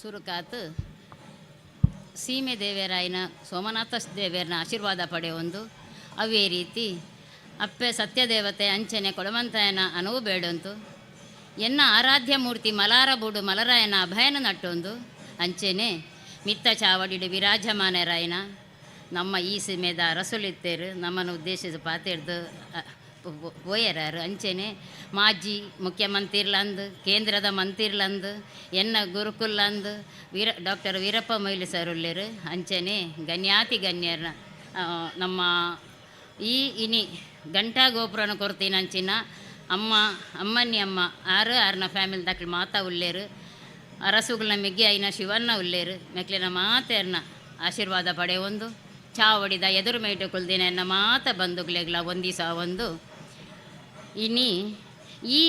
ಸುರುಕಾತ್ ಸೀಮೆ ದೇವರಾಯನ ಸೋಮನಾಥ ದೇವರನ ಆಶೀರ್ವಾದ ಪಡೆಯೊಂದು, ಅವೇ ರೀತಿ ಅಪ್ಪೆ ಸತ್ಯದೇವತೆ ಅಂಚನೆ ಕೊಡಮಂತಾಯನ ಅನುವು ಬೇಡೊಂತು, ಎನ್ನ ಆರಾಧ್ಯ ಮೂರ್ತಿ ಮಲಾರ ಬೂಡು ಮಲರಾಯನ ಅಭಯನ ನಟ್ಟೊಂದು, ಅಂಚೆನೆ ಮಿತ್ತ ಚಾವಡಿಡು ವಿರಾಜಮಾನರಾಯನ ನಮ್ಮ ಈ ಸೀಮೆದ ಅರಸುಲಿತ್ತೇರು ನಮ್ಮನ್ನು ಉದ್ದೇಶಿಸಿ ಪಾತೆರ್ದು ಪೋಯರಾರು. ಅಂಚೆನೆ ಮಾಜಿ ಮುಖ್ಯಮಂತ್ರಿಲಂದು, ಕೇಂದ್ರದ ಮಂತ್ರಿಲಂದು, ಎನ್ನ ಗುರುಕುಲ್ಲಂದು ಡಾಕ್ಟರ್ ವೀರಪ್ಪ ಮೊಯ್ಲಿ ಸರ್ ಉಲ್ಲೇರು. ಅಂಚೆನೆ ಗಣ್ಯಾತಿ ಗಣ್ಯರ ನಮ್ಮ ಈ ಇನಿ ಘಂಟಾ ಗೋಪುರನ ಕೊರ್ತಿನಂಚಿನ ಅಮ್ಮ ಅಮ್ಮನ್ನಿ ಅಮ್ಮ ಆರು ಆರ್ನ ಫ್ಯಾಮಿಲಿ ದಕ್ಲು ಮಾತಾ ಉಲ್ಲೇರು, ಅರಸುಗಳನ್ನ ಮೆಗ್ಗಿ ಐನ ಶಿವನ್ನ ಉಲ್ಲೇರು. ಮೆಕ್ಲಿನ ಮಾತೆರ್ನ ಆಶೀರ್ವಾದ ಪಡೆಯೊಂದು, ಚಾವಡಿದ ಎದುರು ಮೇಟು ಕುಲ್ದಿನ ಎನ್ನ ಮಾತ ಬಂಧುಗಳೆಗ್ಲ ಒಂದಿಸ ಒಂದು, ಇನಿ ಈ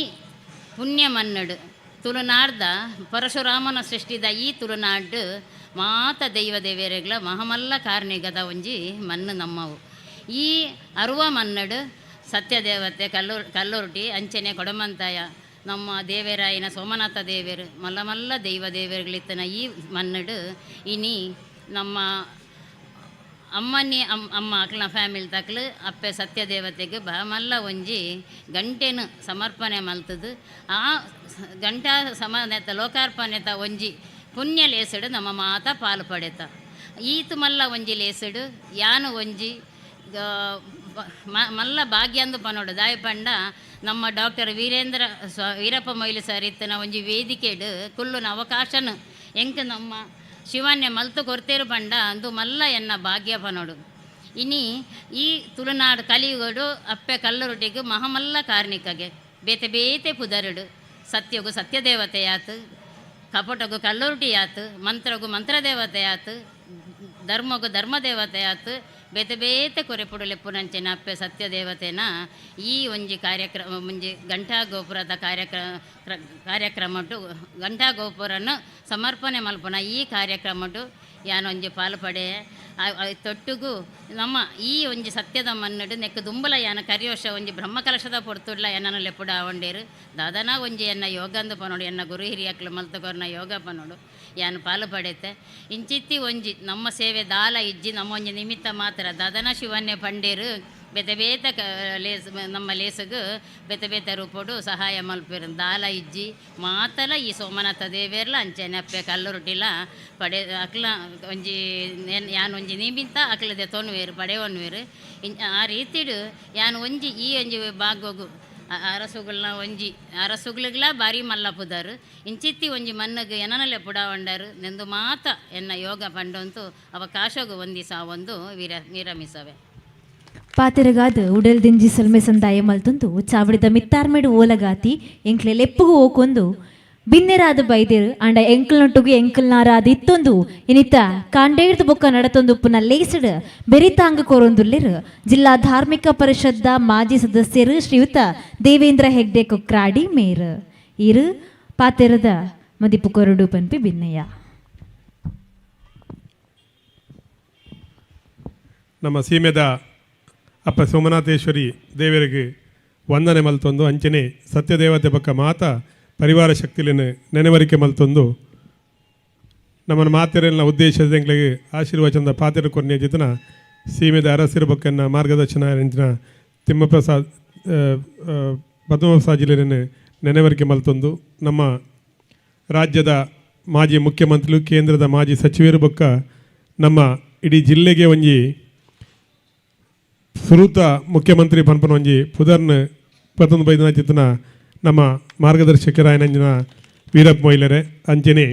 ಪುಣ್ಯ ಮನ್ನಡು ತುಳುನಾಡ್ದ ಪರಶುರಾಮನ ಸೃಷ್ಟಿದ ಈ ತುಳುನಾಡು ಮಾತ ದೈವ ದೇವೇರೆಗ್ಲ ಮಹಮಲ್ಲ ಕಾರ್ಣಿಗದ ಒಂಜಿ ಮಣ್ಣು ನಮ್ಮವು. ಈ ಅರುವ ಮನ್ನಡು ಸತ್ಯದೇವತೆ ಕಲ್ಲುರ್ಟಿ ಅಂಚನೆ ಕೊಡಮಂತಾಯ ನಮ್ಮ ದೇವರಾಯಿನ ಸೋಮನಾಥ ದೇವರು ಮಲ್ಲ ಮಲ್ಲ ದೈವ ದೇವರುಗಳಿತ್ತನ ಈ ಮನ್ನಡು ಇನಿ ನಮ್ಮ ಅಮ್ಮನಿ ಅಮ್ಮ ಅಕ್ಲನ ಫ್ಯಾಮಿಲಿ ತಕ್ಲು ಅಪ್ಪೆ ಸತ್ಯದೇವತೆಗೆ ಮಲ್ಲ ಒಂಜಿ ಗಂಟೆನು ಸಮರ್ಪಣೆ ಮಲ್ತದು ಆ ಗಂಟಾ ಸಮನೆತ ಲೋಕಾರ್ಪಣೆತ ಒಂಜಿ ಪುಣ್ಯ ಲೇಸಡು ನಮ್ಮ ಮಾತ ಪಾಲು ಪಡೆತ ಈತು ಮಲ್ಲ ಒಂಜಿ ಲೇಸಡು ಯಾನು ಒಂಜಿ ಮಲ್ಲ ಭಾಗ್ಯಂದು ಪನೋಡು ದಾಯ ಪಂಡ ನಮ್ಮ ಡಾಕ್ಟರ್ ವೀರೇಂದ್ರ ವೀರಪ್ಪ ಮೊಯ್ಲಿ ಸರ್ ಇತ್ತನ ಒಂಜಿ ವೇದಿಕೆಡು ಕುಲ್ಲುನ ಅವಕಾಶನು ಎಂಕ್ ನಮ್ಮ ಶಿವನ್ಯ ಮಲ್ತು ಕೊರ್ತೇರು ಪಂಡ ಅಂದು ಮಲ್ಲ ಎನ್ನ ಭಾಗ್ಯ ಪನೋಡು. ಇನಿ ಈ ತುಳುನಾಡು ಕಲಿಯುಗಡು ಅಪ್ಪೆ ಕಲ್ಲುರುಟಿಗೆ ಮಹಮಲ್ಲ ಕಾರ್ಣಿಕಗೆ ಬೇತೆ ಬೇತೆ ಪುದರುಡು ಸತ್ಯಗು ಸತ್ಯದೇವತೆಯಾತು, ಕಪಟಗು ಕಲ್ಲುರುಟಿಯಾತು, ಮಂತ್ರಗು ಮಂತ್ರದೇವತೆಯಾತು, ಧರ್ಮಗು ಧರ್ಮದೇವತೆಯಾತು, ಬೇತೆ ಬೇತೆ ಕೊರೆಪುಡು ಲೆಪ್ಪುನಂಚಿನ ಅಪ್ಪೆ ಸತ್ಯದೇವತೆನ ಈ ಒಂಜಿ ಕಾರ್ಯಕ್ರಮ ಒಂಜಿ ಘಂಟಾ ಗೋಪುರದ ಕಾರ್ಯಕ್ರಮಟು ಘಂಟಾ ಗೋಪುರನು ಸಮರ್ಪಣೆ ಮಲ್ಪುನ ಈ ಕಾರ್ಯಕ್ರಮಟು ಯಾನೊಂಜಿ ಪಾಲು ಪಡೆ ತೊಟ್ಟುಗು ನಮ್ಮ ಈ ಒಂಜಿ ಸತ್ಯದ ಮನ್ನಡು ನೆಕ್ಕು ದುಂಬಲ ಯಾನ ಕರಿಯೋಷ ಒಂಜಿ ಬ್ರಹ್ಮಕಲಶದ ಪೊರ್ತುಡ್ಲ ಎನ್ನನು ಲೆಪ್ಪುಡ ಆವಂಡೇರು ದಾದನ ಒಂಜಿ ಎನ್ನ ಯೋಗಂದು ಪನೋಡು ಎನ್ನ ಗುರು ಹಿರಿಯಕ್ಲು ಮಲ್ತಕೊರ್ನ ಯೋಗ ಪನೋಡು ಯಾನು ಪಾಲು ಪಡೆತೆ ಇಂಚಿತ್ತಿ ಒಂಜಿ ನಮ್ಮ ಸೇವೆ ದಾಲ ಇಜ್ಜಿ ನಮ್ಮ ಒಂಜಿ ನಿಮಿತ್ತ ಮಾತ್ರ ದಾದನ ಶಿವನ್ಯ ಪಂಡೇರು ಬೇತೆ ಬೇತೆ ಲೇಸ್ ನಮ್ಮ ಲೇಸುಗು ಬೇತೆ ಬೇತೆ ರೂಪಡು ಸಹಾಯ ಮಲ್ಪೇರು ದಾಲ ಇಜ್ಜಿ ಮಾತಲ ಈ ಸೋಮನಾಥ ದೇವೇರ್ಲ ಅಂಚೆನೆ ಅಪ್ಪೆ ಕಲ್ಲುರುಟಿಲ ಪಡೆ ಅಕ್ಲ ಒಂಜಿ ಯಾನ್ ಒಂಜಿ ನಿಮಿತ್ತ ಅಕ್ಲದೆ ತೊನ್ವೇರು ಪಡೆವನ್ವೇರು ಆ ರೀತಿಡು ಯಾನ್ ಒಂಜಿ ಈ ಒಂಜಿ ಭಾಗೋಗು ಅರಸುಗಳನ್ನ ಒಂಜಿ ಅರಸುಗಳಿಗ್ಲ ಬಾರಿ ಮಲ್ಲ ಪುದಾರು ಇಂಚಿತ್ತಿ ಒಂಜಿ ಮನ್ನಗ್ ಎನನಲೆ ಪುಡಾವಂಡರು ನೆಂದು ಮಾತ ಎನ್ನ ಯೋಗ ಪಂಡೊಂತು ಅವಕಾಶಗು ಒಂದಿಸಾವೊಂದು ವಿರಮಿಸವೆ. ಪಾತೆರಗಾದ ಉಡಲ್ ದಿಂಜಿ ಸಲ್ಮೆ ಸಂದಾಯ ಮಲ್ತೊಂದು ಚಾವಡಿದ ಮಿತ್ತಾರ್ಮೇಡು ಓಲಗಾತಿ ಎಂಕ್ಲೆ ಲೆಪ್ಪುಗು ಓಕೊಂದು ಬಿನ್ನೆರಾದ ಬೈದೇರು ಆಂಡ ಎಂಕಲ್ನೊಟ್ಟುಗು ಎಂಕಲ್ನಾರಾದ ಇತ್ತೊಂದು ಇನಿತ ಕಾಂಡೇರ್ದು ಬೊಕ್ಕ ನಡತೊಂದು ಉಪ್ಪುನ ಲೇಸಡ್ ಬೆರಿತಾಂಗ ಕೋರೊಂದುಲ್ಲೆರು ಜಿಲ್ಲಾ ಧಾರ್ಮಿಕ ಪರಿಷದ್ದ ಮಾಜಿ ಸದಸ್ಯರು ಶ್ರೀಯುತ ದೇವೇಂದ್ರ ಹೆಗ್ಡೆ ಕೊಕ್ರಾಡಿ ಮೇರ್ ಇರು ಪಾತೆರದ ಮದಿಪು ಕೊರಡು ಪನ್ಪಿ ಬಿನ್ನಯ್ಯ. ನಮ್ಮ ಸೀಮೆದ ಅಪ್ಪ ಸೋಮನಾಥೇಶ್ವರಿ ದೇವರಿಗೆ ವಂದನೆ ಮಲ್ತೊಂದು ಅಂಚನೆ ಸತ್ಯದೇವತೆ ಬಕ್ಕ ಮಾತ ಪರಿವಾರ ಶಕ್ತಿಲಿನ ನೆನೆವರಿಕೆ ಮಲ್ತೊಂದು ನಮ್ಮನ್ನು ಮಾತೆರೆಲ್ಲ ಉದ್ದೇಶದ ಎಂಕ್ಲೆಗ್ ಆಶೀರ್ವಚನದ ಪಾತೆರ ಕೊರ್ನೆ ಜಿತನ ಸೀಮೆದ ಅರಸಿರ ಬೊಕ್ಕನ್ನ ಮಾರ್ಗದರ್ಶನ ಎಂಚಿನ ತಿಮ್ಮಪ್ರಸಾದ್ ಪದ್ಮಪ್ರಸಾದ್ ಜಿಲ್ಲೆಯನ್ನು ನೆನೆವರಿಕೆ ಮಲ್ತೊಂದು ನಮ್ಮ ರಾಜ್ಯದ ಮಾಜಿ ಮುಖ್ಯಮಂತ್ರಿಗಳು ಕೇಂದ್ರದ ಮಾಜಿ ಸಚಿವರು ಬೊಕ್ಕ ನಮ್ಮ ಇಡೀ ಜಿಲ್ಲೆಗೆ ಒಂಜಿ ಸುರೂತ ಮುಖ್ಯಮಂತ್ರಿ ಪನ್ಪನ ಒಂಜಿ ಪುದರ್ನ್ ಪತ್ತೊಂದು ಬೈದನ ಚಿತ್ತನ ನಮ್ಮ ಮಾರ್ಗದರ್ಶಕರಾಯನಂಜಿನ ವೀರಪ್ಪ ಮೊಯ್ಲರೆ ಅಂಚನೆ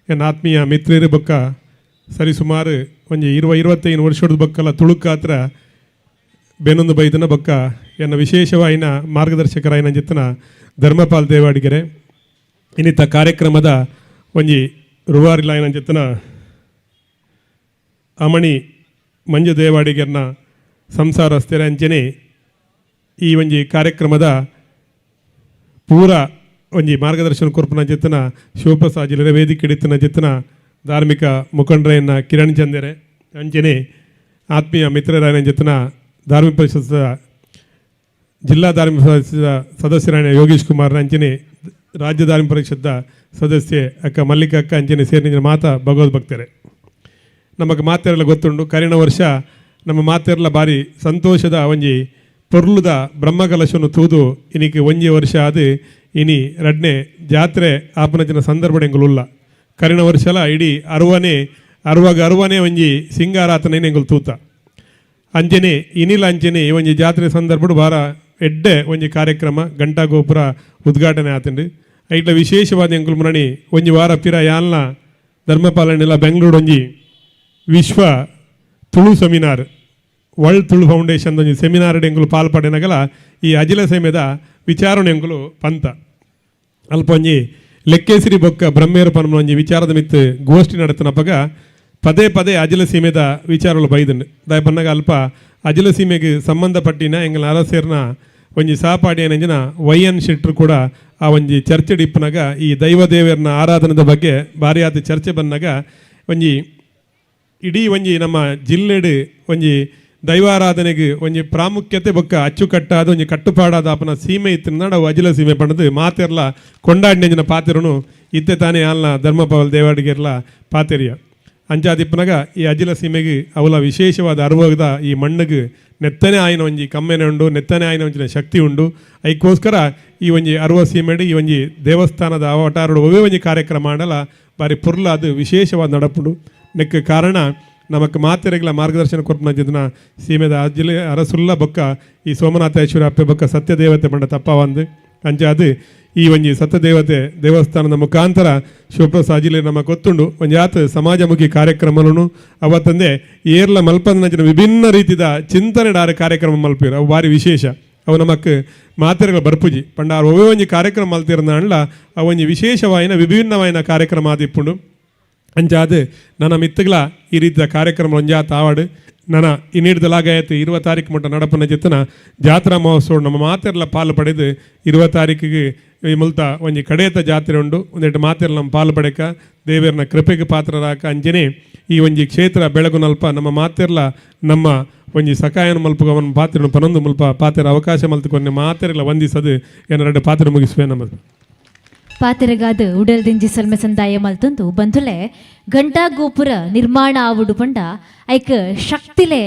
ಎನ್ನ ಆತ್ಮೀಯ ಮಿತ್ರರು ಬೊಕ್ಕ ಸರಿಸುಮಾರು ಒಂಜಿ 20-25 ವರ್ಷದ ಬೊಕ್ಕಲ ತುಳುಕಾತ್ರ ಬೆನೊಂದು ಬೈದನ ಬೊಕ್ಕ ಎನ್ನ ವಿಶೇಷವಾಯಿನ ಮಾರ್ಗದರ್ಶಕರಾಯನ ಚಿತ್ತನ ಧರ್ಮಪಾಲ್ ದೇವಾಡಿಗೆರೆ ಇನ್ನಿತ ಕಾರ್ಯಕ್ರಮದ ಒಂಜಿ ರುವಾರಿಲಾಯನ ಚಿತ್ತನ ಅಮಣಿ ಮಂಜು ದೇವಾಡಿಗೆರ್ನ ಸಂಸಾರ ಸ್ಥಿರ ಅಂಚನೆ ಈ ಒಂಜಿ ಕಾರ್ಯಕ್ರಮದ ಪೂರ ಒಂಜಿ ಮಾರ್ಗದರ್ಶನ ಕೊರ್ಪುನ ಚಿತ್ತನ ಶಿವಪ್ರಸಾದ್ ಜಿಲ್ಲೆಯ ವೇದಿಕೆ ಹಿಡಿತನ ಚಿತ್ತನ ಧಾರ್ಮಿಕ ಮುಖಂಡರನ್ನ ಕಿರಣ್ ಚಂದೇರೆ ಅಂಚನೆ ಆತ್ಮೀಯ ಮಿತ್ರರಾಯನ ಚಿತ್ತನ ಧಾರ್ಮಿಕ ಪರಿಷತ್ ಜಿಲ್ಲಾ ಧಾರ್ಮಿಕ ಪರಿಷತ್ ಸದಸ್ಯರಾಯನ ಯೋಗೇಶ್ ಕುಮಾರ್ ಅಂಚನೆ ರಾಜ್ಯ ಧಾರ್ಮಿಕ ಪರಿಷತ್ ಸದಸ್ಯೆ ಅಕ್ಕ ಮಲ್ಲಿಕ ಅಕ್ಕ ಅಂಚನೆ ಸೇರಿನ ಮಾತಾ ಭಗವದ್ ಭಕ್ತರೆ. ನಮಗೆ ಮಾತೆರೆಲ್ಲ ಗೊತ್ತುಂಡು ಕರಿನ ವರ್ಷ ನಮ್ಮ ಮಾತೆರೆಲ್ಲ ಬಾರಿ ಸಂತೋಷದ ಒಂಜಿ ಪೊರ್ಲುದ ಬ್ರಹ್ಮಕಲಶವನ್ನು ತೂದು ಇನಿಕ್ ಒಂಜಿ ವರ್ಷ ಅದು ಇನಿ ರಡ್ನೆ ಜಾತ್ರೆ ಆಪನಚಿನ ಸಂದರ್ಭ ಎಂಗುಲುಲ್ಲ ಕರಿನ ವರ್ಷಲ ಇಡೀ ಅರುವನೆ ಅರುವಾಗ ಅರುವನೆ ಒಂಜಿ ಸಿಂಗಾರಾತನೆ ಎಂಗುಲು ತೂತ ಅಂಜನೆ ಇನಿಲ ಅಂಚನೆ ಈ ಒಂಜಿ ಜಾತ್ರೆ ಸಂದರ್ಭಡು ಬಾರ ಎಡ್ಡೆ ಒಂಜಿ ಕಾರ್ಯಕ್ರಮ ಘಂಟಾ ಗೋಪುರ ಉದ್ಘಾಟನೆ ಆತಂಡು. ಐಟ್ಲ ವಿಶೇಷವಾದ ಎಂಕುಲು ಮುರಣಿ ಒಂಜಿ ವಾರ ಪಿರ ಯಾಲ್ನ ಧರ್ಮಪಾಲನೆಲ್ಲ ಬೆಂಗಳೂರು ಒಂಜಿ ವಿಶ್ವ Tulu seminar world Tulu foundation ಒಂಜಿ ಸೆಮಿನಾರ್ ಎಂಕುಲು ಪಾಲ್ಪಡೆನಗಲ ಈ ಅಜಿಲ ಸೇಮೆದ ವಿಚಾರಣೆ ಎಂಕುಲು ಪಂತ ಅಲ್ಪ ಒಂಜಿ ಲೆಕ್ಕೇಸಿರಿ ಬೊಕ್ಕ ಬ್ರಹ್ಮೇರ ಪನ್ಮ ಒಂಜಿ ವಿಚಾರದ ಮಿತ್ತು ಗೋಷ್ಠಿ ನಡೆತನಪಗ ಪದೇ ಪದೇ ಅಜಿಲ ಸೀಮೆದ ವಿಚಾರಗಳು ಬೈದನು ದಾಯ ಪನ್ನಗ ಅಲ್ಪ ಅಜಿಲ ಸೀಮೆಗೆ ಸಂಬಂಧಪಟ್ಟಿನ ಎಂಗಲ ಅರಸೇರ್ನ ಒಂಜಿ ಸಹಪಾಠಿ ಏನಂಜಿನ ವೈ ಎನ್ ಶೆಟ್ರು ಕೂಡ ಆ ಒಂಜಿ ಚರ್ಚೆ ಇಪ್ಪನಾಗ ಈ ದೈವ ದೇವರನ್ನ ಆರಾಧನೆದ ಬಗ್ಗೆ ಭಾರಿಯಾದ ಚರ್ಚೆ ಬಂದಾಗ ಒಂಜಿ ಇಡೀ ಒಂಜಿ ನಮ್ಮ ಜಿಲ್ಲೆಡು ಒಂಜಿ ದೈವಾರಾಧನೆಗೆ ಒಂಜಿ ಪ್ರಾಮುಖ್ಯತೆ ಬೊಕ್ಕ ಅಚ್ಚುಕಟ್ಟಾದ ಒಂಜಿ ಕಟ್ಟುಪಾಡಾದ ಆಪನ ಸೀಮೆ ಇತ್ತಿನ ಅವು ಅಜಿಲ ಸೀಮೆ ಪಂಡದು ಮಾತೆರ್ಲ ಕೊಂಡಾಡಿನ ಪಾತೆರುನು ಇತ್ತೆ ತಾನೇ ಆಲ್ನ ಧರ್ಮಪಾವಲ್ ದೇವಾಡಿಗೆರ್ಲ ಪಾತೆರಿಯ. ಅಂಚಾದಿಪ್ಪನಗ ಈ ಅಜಿಲ ಸೀಮೆಗೆ ಅವಲ ವಿಶೇಷವಾದ ಅರುವದ ಈ ಮಣ್ಣಿಗೆ ನೆತ್ತನೆ ಆಯಿನ ಒಂಜಿ ಕಮ್ಮೆನೆ ಉಂಡು, ನೆತ್ತನೆ ಆಯಿನ ಒಂಜಿನ ಶಕ್ತಿ ಉಂಡು. ಐಕ್ಕೋಸ್ಕರ ಈ ಒಂಜಿ ಅರುವ ಸೀಮೆಡು ಈ ಒಂಜಿ ದೇವಸ್ಥಾನದ ಅವತಾರಡು ಒವ್ವೇ ಒಂಜಿ ಕಾರ್ಯಕ್ರಮ ಆಂಡಲ ಬಾರಿ ಪುರ್ಲ ಅದು ವಿಶೇಷವಾದ ನಡಪುಂಡು. ನೆಕ್ ಕಾರಣ ನಮಕ್ ಮಾತೆರೆಗ್ಲ ಮಾರ್ಗದರ್ಶನ ಕೊರ್ಪುನ ಜಿನ ಸೀಮೆದ ಅಜಿಲೆ ಅರಸುಲ್ಲ ಬೊಕ್ಕ ಈ ಸೋಮನಾಥೇಶ್ವರ ಅಪ್ಪೆ ಬೊಕ್ಕ ಸತ್ಯದೇವತೆ ಮಂಡ ತಪ್ಪವಂದು. ಅಂಚಾದ್ ಈ ಒಂಜಿ ಸತ್ಯದೇವತೆ ದೇವಸ್ಥಾನದ ಮುಖಾಂತರ ಶಿವಪ್ರಸಾದ್ ಜಿಲ್ಲೆ ನಮ್ಮ ಗೊತ್ತುಂಡು ಒಂಜಾತ್ ಸಮಾಜಮುಖಿ ಕಾರ್ಯಕ್ರಮలను ಅವತ್ತಂದೆ ಏರ್ಲ ಮಲ್ಪಂದಿನ ವಿಭಿನ್ನ ರೀತಿಯ ಚಿಂತನೆ ಡಾರ ಕಾರ್ಯಕ್ರಮ ಮಲ್ಪಿರು ಅವು ಭಾರಿ ವಿಶೇಷ. ಅವು ನಮಕ್ ಮಾತೆರೆಗಳ ಬರ್ಪುಜಿ ಪಂಡ ಒವ್ವೇ ಒಂಜಿ ಕಾರ್ಯಕ್ರಮ ಮಲ್ತಿರನಾಂಡ್ಲ ಅವು ಒಂಜಿ ವಿಶೇಷವಾಯಿನ ವಿಭಿನ್ನವಾಯಿನ ಕಾರ್ಯಕ್ರಮ ಆದಿಪ್ಪುಂಡು. ಅಂಚಾದ್ ನನ್ನ ಮಿತ್ತುಗಳ ಈ ರೀತಿಯ ಕಾರ್ಯಕ್ರಮ ಒಂಜಾತ್ ಆವಾಡು ನನ್ನ ಈ ನೀಡ್ದಲಾಗಾಯತು 20 ತಾರೀಕು ಮಟ್ಟ ನಡಪನ ಚಿತ್ತನ ಜಾತ್ರಾ ಮಹೋತ್ಸವ ನಮ್ಮ ಮಾತೆರ್ಲ ಪಾಲು ಪಡೆದು 20 ತಾರೀಕಿಗೆ ಈ ಮುಲ್ತ ಒಂಜಿ ಕಡೇತ ಜಾತ್ರೆ ಉಂಡು. ಒಂದೆಟ್ಟು ಮಾತೆರ್ಲ ನಮ್ಮ ಪಾಲು ಪಡೆಕ ದೇವರನ ಕೃಪೆಗೆ ಪಾತ್ರರಾಕ ಅಂಜನೆ ಈ ಒಂಜಿ ಕ್ಷೇತ್ರ ಬೆಳಗುನಲ್ಪ ನಮ್ಮ ಮಾತೆರ್ಲ ನಮ್ಮ ಒಂಜಿ ಸಕಾಯನ ಮಲ್ಪುಗ ಅವನ ಪಾತ್ರ ಪನೊಂದು ಮುಲ್ಪ ಪಾತ್ರ ಅವಕಾಶ ಮಲ್ತುಕೊನ್ನೆ ಮಾತೆರ್ಲ ವಂದಿಸದು ಏನ ಪಾತ್ರ ಮುಗಿಸುವೆ ನಮ್ಮ ಪಾತೆರಗಾದ ಉಡಲ್ದಿಂಜಿ ಸಲ್ಮೆ ಸಂದಾಯ ಮಲ್ತೊಂದು ಬಂಧುಲೆ ಘಂಟಾ ಗೋಪುರ ನಿರ್ಮಾಣ ಆವುಡು ಪಂಡ ಐಕ್ ಶಕ್ತಿಲೆ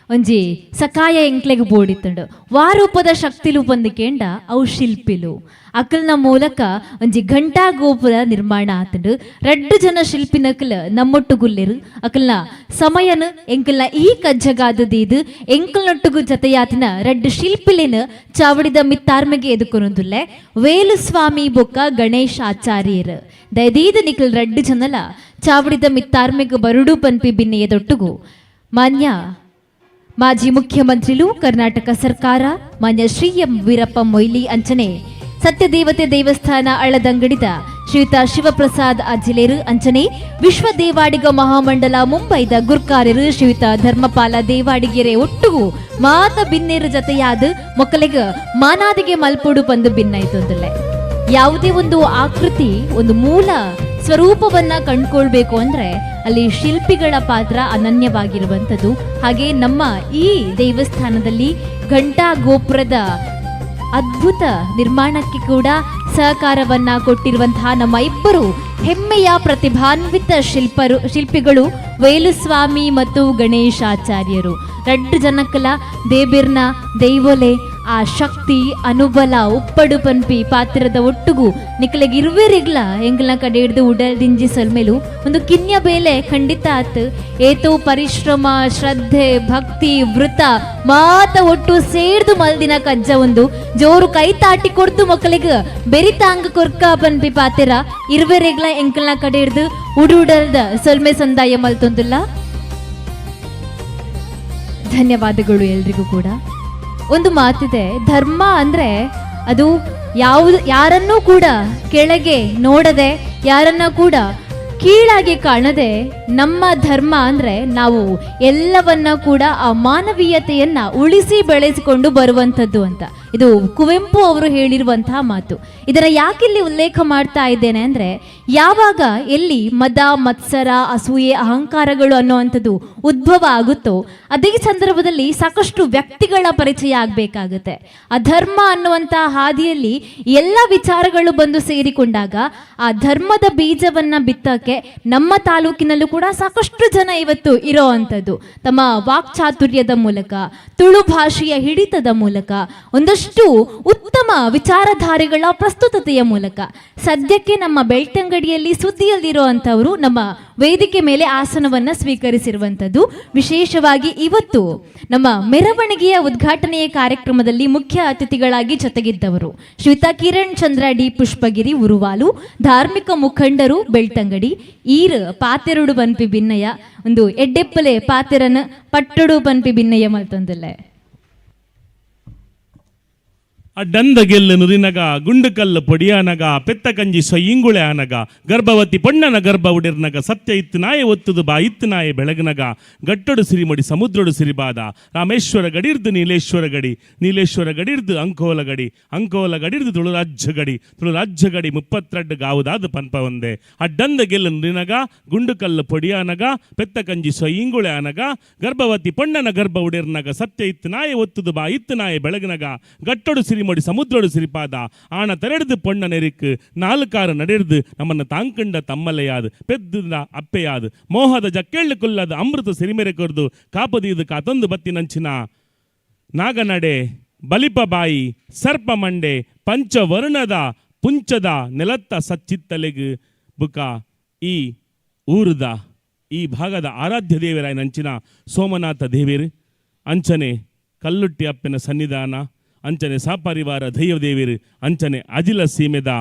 ಒಂಜಿ ಸಕಾಯ ಎಂಕ್ಲೆಗ್ ಬೋಡಿತ್ತುಂಡು. ವಾರೂಪದ ಶಕ್ತಿಲು ಪಂದು ಕೇಂಡ ಅವು ಶಿಲ್ಪಿಲು ಅಕಲ್ನ ಮೂಲಕ ಒಂಜಿ ಘಂಟಾ ಗೋಪುರ ನಿರ್ಮಾಣ ಆತುಂಡು. ರಡ್ಡು ಜನ ಶಿಲ್ಪಿನಕಲ್ ನಮ್ಮೊಟ್ಟುಗುಲ್ಲೆರು ಅಕಲ್ನ ಸಮಯನ ಎಂಕಲ್ನ ಈ ಕಜ್ಜಗಾದ ದೀದು ಎಂಕಲ್ನೊಟ್ಟುಗು ಜತೆಯಾತಿನ ರಡ್ಡು ಶಿಲ್ಪಿಲಿನ ಚಾವಡಿದ ಮಿತ್ತಾರ್ಮೆಗೆ ಎದುಕೊನೊಂದುಲ್ಲೆ ವೇಲುಸ್ವಾಮಿ ಬೊಕ್ಕ ಗಣೇಶ್ ಆಚಾರ್ಯರು ದಯದೀದ ನಿಕಲ್ ರಡ್ಡು ಜನಲ ಚಾವಡಿದ ಮಿತ್ತಾರ್ಮೆಗ್ ಬರುಡು ಪನ್ಪಿ ಬಿನ್ನೆಯದೊಟ್ಟುಗು ಮಾನ್ಯ ಮಾಜಿ ಮುಖ್ಯಮಂತ್ರಿಲು ಕರ್ನಾಟಕ ಸರ್ಕಾರ ಮಾನ್ಯ ಶ್ರೀ ಎಂ ವೀರಪ್ಪ ಮೊಯ್ಲಿ ಅಂಚನೆ ಸತ್ಯದೇವತೆ ದೇವಸ್ಥಾನ ಅಳದಂಗಡಿದ ಶ್ರೀಯುತ ಶಿವಪ್ರಸಾದ್ ಅಜಿಲೇರು ಅಂಚನೆ ವಿಶ್ವ ದೇವಾಡಿಗ ಮಹಾಮಂಡಲ ಮುಂಬೈದ ಗುರ್ಕಾರ್ಯರು ಶ್ರೀಯುತ ಧರ್ಮಪಾಲ ದೇವಾಡಿಗೆರೆ ಒಟ್ಟುಗು ಮಾತ ಬಿನ್ನೇರು ಜತೆಯಾದ ಮೊಕ್ಕಲಿಗ ಮಾನಾದಿಗೆ ಮಲ್ಪುಡು ಬಂದು ಬಿನ್ನಾಯ್ತೊಂದುಲ್ಲೆ. ಯಾವುದೇ ಒಂದು ಆಕೃತಿ ಒಂದು ಮೂಲ ಸ್ವರೂಪವನ್ನ ಕಂಡುಕೊಳ್ಬೇಕು ಅಂದ್ರೆ ಅಲ್ಲಿ ಶಿಲ್ಪಿಗಳ ಪಾತ್ರ ಅನನ್ಯವಾಗಿರುವಂಥದ್ದು. ಹಾಗೆ ನಮ್ಮ ಈ ದೇವಸ್ಥಾನದಲ್ಲಿ ಘಂಟಾ ಗೋಪುರದ ಅದ್ಭುತ ನಿರ್ಮಾಣಕ್ಕೆ ಕೂಡ ಸಹಕಾರವನ್ನ ಕೊಟ್ಟಿರುವಂತಹ ನಮ್ಮ ಇಬ್ಬರು ಹೆಮ್ಮೆಯ ಪ್ರತಿಭಾನ್ವಿತ ಶಿಲ್ಪಿಗಳು ವೇಲುಸ್ವಾಮಿ ಮತ್ತು ಗಣೇಶಾಚಾರ್ಯರು. ರಡ್ಡು ಜನಕ್ಕಲ ದೇಬಿರ್ನ ದೈವೊಲೆ ಆ ಶಕ್ತಿ ಅನುಬಲ ಉಪ್ಪಡು ಪನ್ಪಿ ಪಾತ್ರದ ಒಟ್ಟುಗು ನಿಕ್ಲೆಗ್ ಇರುವೆರಿಗ್ಲ ಎಂಗ್ಲ ಕಡೆ ಹಿಡ್ದು ಉಡಲ್ ದಿಂಜಿ ಸೊಲ್ಮೆಲು ಒಂದು ಕಿನ್ಯ ಬೇಲೆ ಖಂಡಿತ ಆತ್. ಏತೋ ಪರಿಶ್ರಮ ಶ್ರದ್ಧೆ ಭಕ್ತಿ ವೃತ ಮಾತ ಒಟ್ಟು ಸೇರ್ದು ಮಲ್ದಿನ ಕಜ್ಜ ಒಂದು ಜೋರು ಕೈ ತಾಟಿ ಕೊಡ್ದು ಮಕ್ಕಳಿಗೆ ಬೆರಿತಾಂಗ ಕೊರ್ಕ ಪನ್ಪಿ ಪಾತೆರ ಇರುವೆರೆಗ್ಲ ಎಂಕಲ್ನ ಕಡೆ ಹಿಡ್ದು ಉಡುಡಲ್ದ ಸೊಲ್ಮೆ ಸಂದಾಯ ಮಲ್ತೊಂದುಲ್ಲ. ಧನ್ಯವಾದಗಳು ಎಲ್ರಿಗೂ ಕೂಡ. ಒಂದು ಮಾತಿದೆ, ಧರ್ಮ ಅಂದ್ರೆ ಅದು ಯಾವುದು ಯಾರನ್ನೂ ಕೂಡ ಕೆಳಗೆ ನೋಡದೆ ಯಾರನ್ನ ಕೂಡ ಕೀಳಾಗಿ ಕಾಣದೆ ನಮ್ಮ ಧರ್ಮ ಅಂದ್ರೆ ನಾವು ಎಲ್ಲವನ್ನ ಕೂಡ ಆ ಮಾನವೀಯತೆಯನ್ನ ಉಳಿಸಿ ಬೆಳೆಸಿಕೊಂಡು ಬರುವಂಥದ್ದು ಅಂತ ಇದು ಕುವೆಂಪು ಅವರು ಹೇಳಿರುವಂತಹ ಮಾತು. ಇದರ ಯಾಕಿಲ್ಲಿ ಉಲ್ಲೇಖ ಮಾಡ್ತಾ ಇದ್ದೇನೆ ಅಂದ್ರೆ, ಯಾವಾಗ ಎಲ್ಲಿ ಮದ ಮತ್ಸರ ಅಸೂಯೆ ಅಹಂಕಾರಗಳು ಅನ್ನುವಂಥದ್ದು ಉದ್ಭವ ಆಗುತ್ತೋ ಅದೇ ಸಂದರ್ಭದಲ್ಲಿ ಸಾಕಷ್ಟು ವ್ಯಕ್ತಿಗಳ ಪರಿಚಯ ಆಗಬೇಕಾಗುತ್ತೆ. ಅಧರ್ಮ ಅನ್ನುವಂತಹ ಹಾದಿಯಲ್ಲಿ ಎಲ್ಲ ವಿಚಾರಗಳು ಬಂದು ಸೇರಿಕೊಂಡಾಗ ಆ ಧರ್ಮದ ಬೀಜವನ್ನ ಬಿತ್ತಕ್ಕೆ ನಮ್ಮ ತಾಲೂಕಿನಲ್ಲೂ ಕೂಡ ಸಾಕಷ್ಟು ಜನ ಇವತ್ತು ಇರೋ ಅಂಥದ್ದು ತಮ್ಮ ವಾಕ್ಚಾತುರ್ಯದ ಮೂಲಕ, ತುಳು ಭಾಷೆಯ ಹಿಡಿತದ ಮೂಲಕ, ಒಂದಷ್ಟು ಉತ್ತಮ ವಿಚಾರಧಾರೆಗಳ ಪ್ರಸ್ತುತತೆಯ ಮೂಲಕ ಸದ್ಯಕ್ಕೆ ನಮ್ಮ ಬೆಳ್ತಂಗಡಿಯಲ್ಲಿ ಸುದ್ದಿಯಲ್ಲಿರುವಂಥವರು ನಮ್ಮ ವೇದಿಕೆ ಮೇಲೆ ಆಸನವನ್ನು ಸ್ವೀಕರಿಸಿರುವಂಥದ್ದು. ವಿಶೇಷವಾಗಿ ಇವತ್ತು ನಮ್ಮ ಮೆರವಣಿಗೆಯ ಉದ್ಘಾಟನೆಯ ಕಾರ್ಯಕ್ರಮದಲ್ಲಿ ಮುಖ್ಯ ಅತಿಥಿಗಳಾಗಿ ಜೊತೆಗಿದ್ದವರು ಶ್ರೀತಾ ಕಿರಣ್ ಚಂದ್ರ ಡಿ ಪುಷ್ಪಗಿರಿ ಉರುವಾಲು, ಧಾರ್ಮಿಕ ಮುಖಂಡರು ಬೆಳ್ತಂಗಡಿ, ಈರ್ ಪಾತೆರುಡು ಬನ್ಪಿ ಬಿನ್ನಯ ಒಂದು ಎಡ್ಡೆಪ್ಪಲೆ ಪಾತೆರನ ಪಟ್ಟಡು ಪನ್ಪಿ ಬಿನ್ನಯ ಮಲ್ತೊಂದುಲ್ಲೆ. ಅಡ್ಡಂದ ಗೆಲ್ಲು ನುರಿನಗ, ಗುಂಡುಕಲ್ಲು ಪೊಡಿಯಾನಗ, ಪೆತ್ತ ಕಂಜಿ ಸೊಯ್ಯಿಂಗುಳೆ ಆನಗ, ಗರ್ಭವತಿ ಪೊಣ್ಣನ ಗರ್ಭ ಉಡಿರ್ನಗ, ಸತ್ಯ ಇತ್ತು ನಾಯೆ ಒತ್ತುದು ಬಾ ಇತ್ತು ನಾಯೆ ಬೆಳಗ್ನಗ, ಗಟ್ಟಡು ಸಿರಿಮೊಡಿ ಸಮುದ್ರಡು ಸಿರಿಬಾದ, ರಾಮೇಶ್ವರ ಗಡಿರ್ದು ನೀಲೇಶ್ವರ ಗಡಿ, ನೀಲೇಶ್ವರ ಗಡಿರ್ದು ಅಂಕೋಲ ಗಡಿ, ಅಂಕೋಲ ಗಡಿರ್ದು ತುಳುರಾಜ್ಯ ಗಡಿ, ತುಳುರಾಜ್ಯ ಗಡಿ 32 ಗಾವುದಾದ ಪನ್ಪ ಒಂದೆ. ಅಡ್ಡಂದ ಗೆಲ್ಲು ನುರಿನಗ, ಗುಂಡುಕಲ್ಲು ಪೊಡಿಯಾನಗ, ಪೆತ್ತ ಕಂಜಿ ಸೊಯ್ಯಿಂಗುಳೆ ಆನಗ, ಗರ್ಭವತಿ ಪೊಣ್ಣನ ಗರ್ಭ ಉಡಿರ್ನಗ, ಸತ್ಯ ಇತ್ತು ನಾಯೆ ಒತ್ತುದು ಬಾ ಇತ್ತು ನಾಯೆ ಬೆಳಗ್ನಗ, ಗಟ್ಟಡು ಸಿರಿಮೊಡಿ ಸಮುದ್ರಡು ಸಿರಿಪಾದ, ಆಣ ತರೆಡ್ದು ಪೊಣ್ಣ ನೆರಿಕ್ ನಾಲ್ಕಾರು ನಡೆರ್ದು ನಮ್ಮನ್ನ ತಾಂಕಂಡ ತಮ್ಮಲೆಯಾದು ಪೆದ್ದ ಅಪ್ಪೆಯಾದು ಮೋಹದ ಜಕ್ಕೆಳ್ಳು ಕುಲ್ಲದ ಅಮೃತ ಸಿರಿಮೆರೆ ಕೊರ್ದು ಕಾಪದೀದು ಕಾತೊಂದು ಬತ್ತಿನಂಚಿನ ನಾಗನಡೆ ಬಲಿಪ ಬಾಯಿ ಸರ್ಪ ಮಂಡೆ ಪಂಚವರ್ಣದ ಪುಂಚದ ನೆಲತ್ತ ಸಚ್ಚಿತ್ತಲೆಗು ಬುಕ ಈ ಊರುದ ಈ ಭಾಗದ ಆರಾಧ್ಯ ದೇವರಾಯ ನಂಚಿನ ಸೋಮನಾಥ ದೇವೇರು ಅಂಚನೆ ಕಲ್ಲುಟ್ಟಿ ಅಪ್ಪನ ಸನ್ನಿಧಾನ ಅಂಚನೆ ಸಾಪರಿವಾರ ದೈವದೇವಿರು ಅಂಚನೆ ಅಜಿಲ ಸೀಮೆದ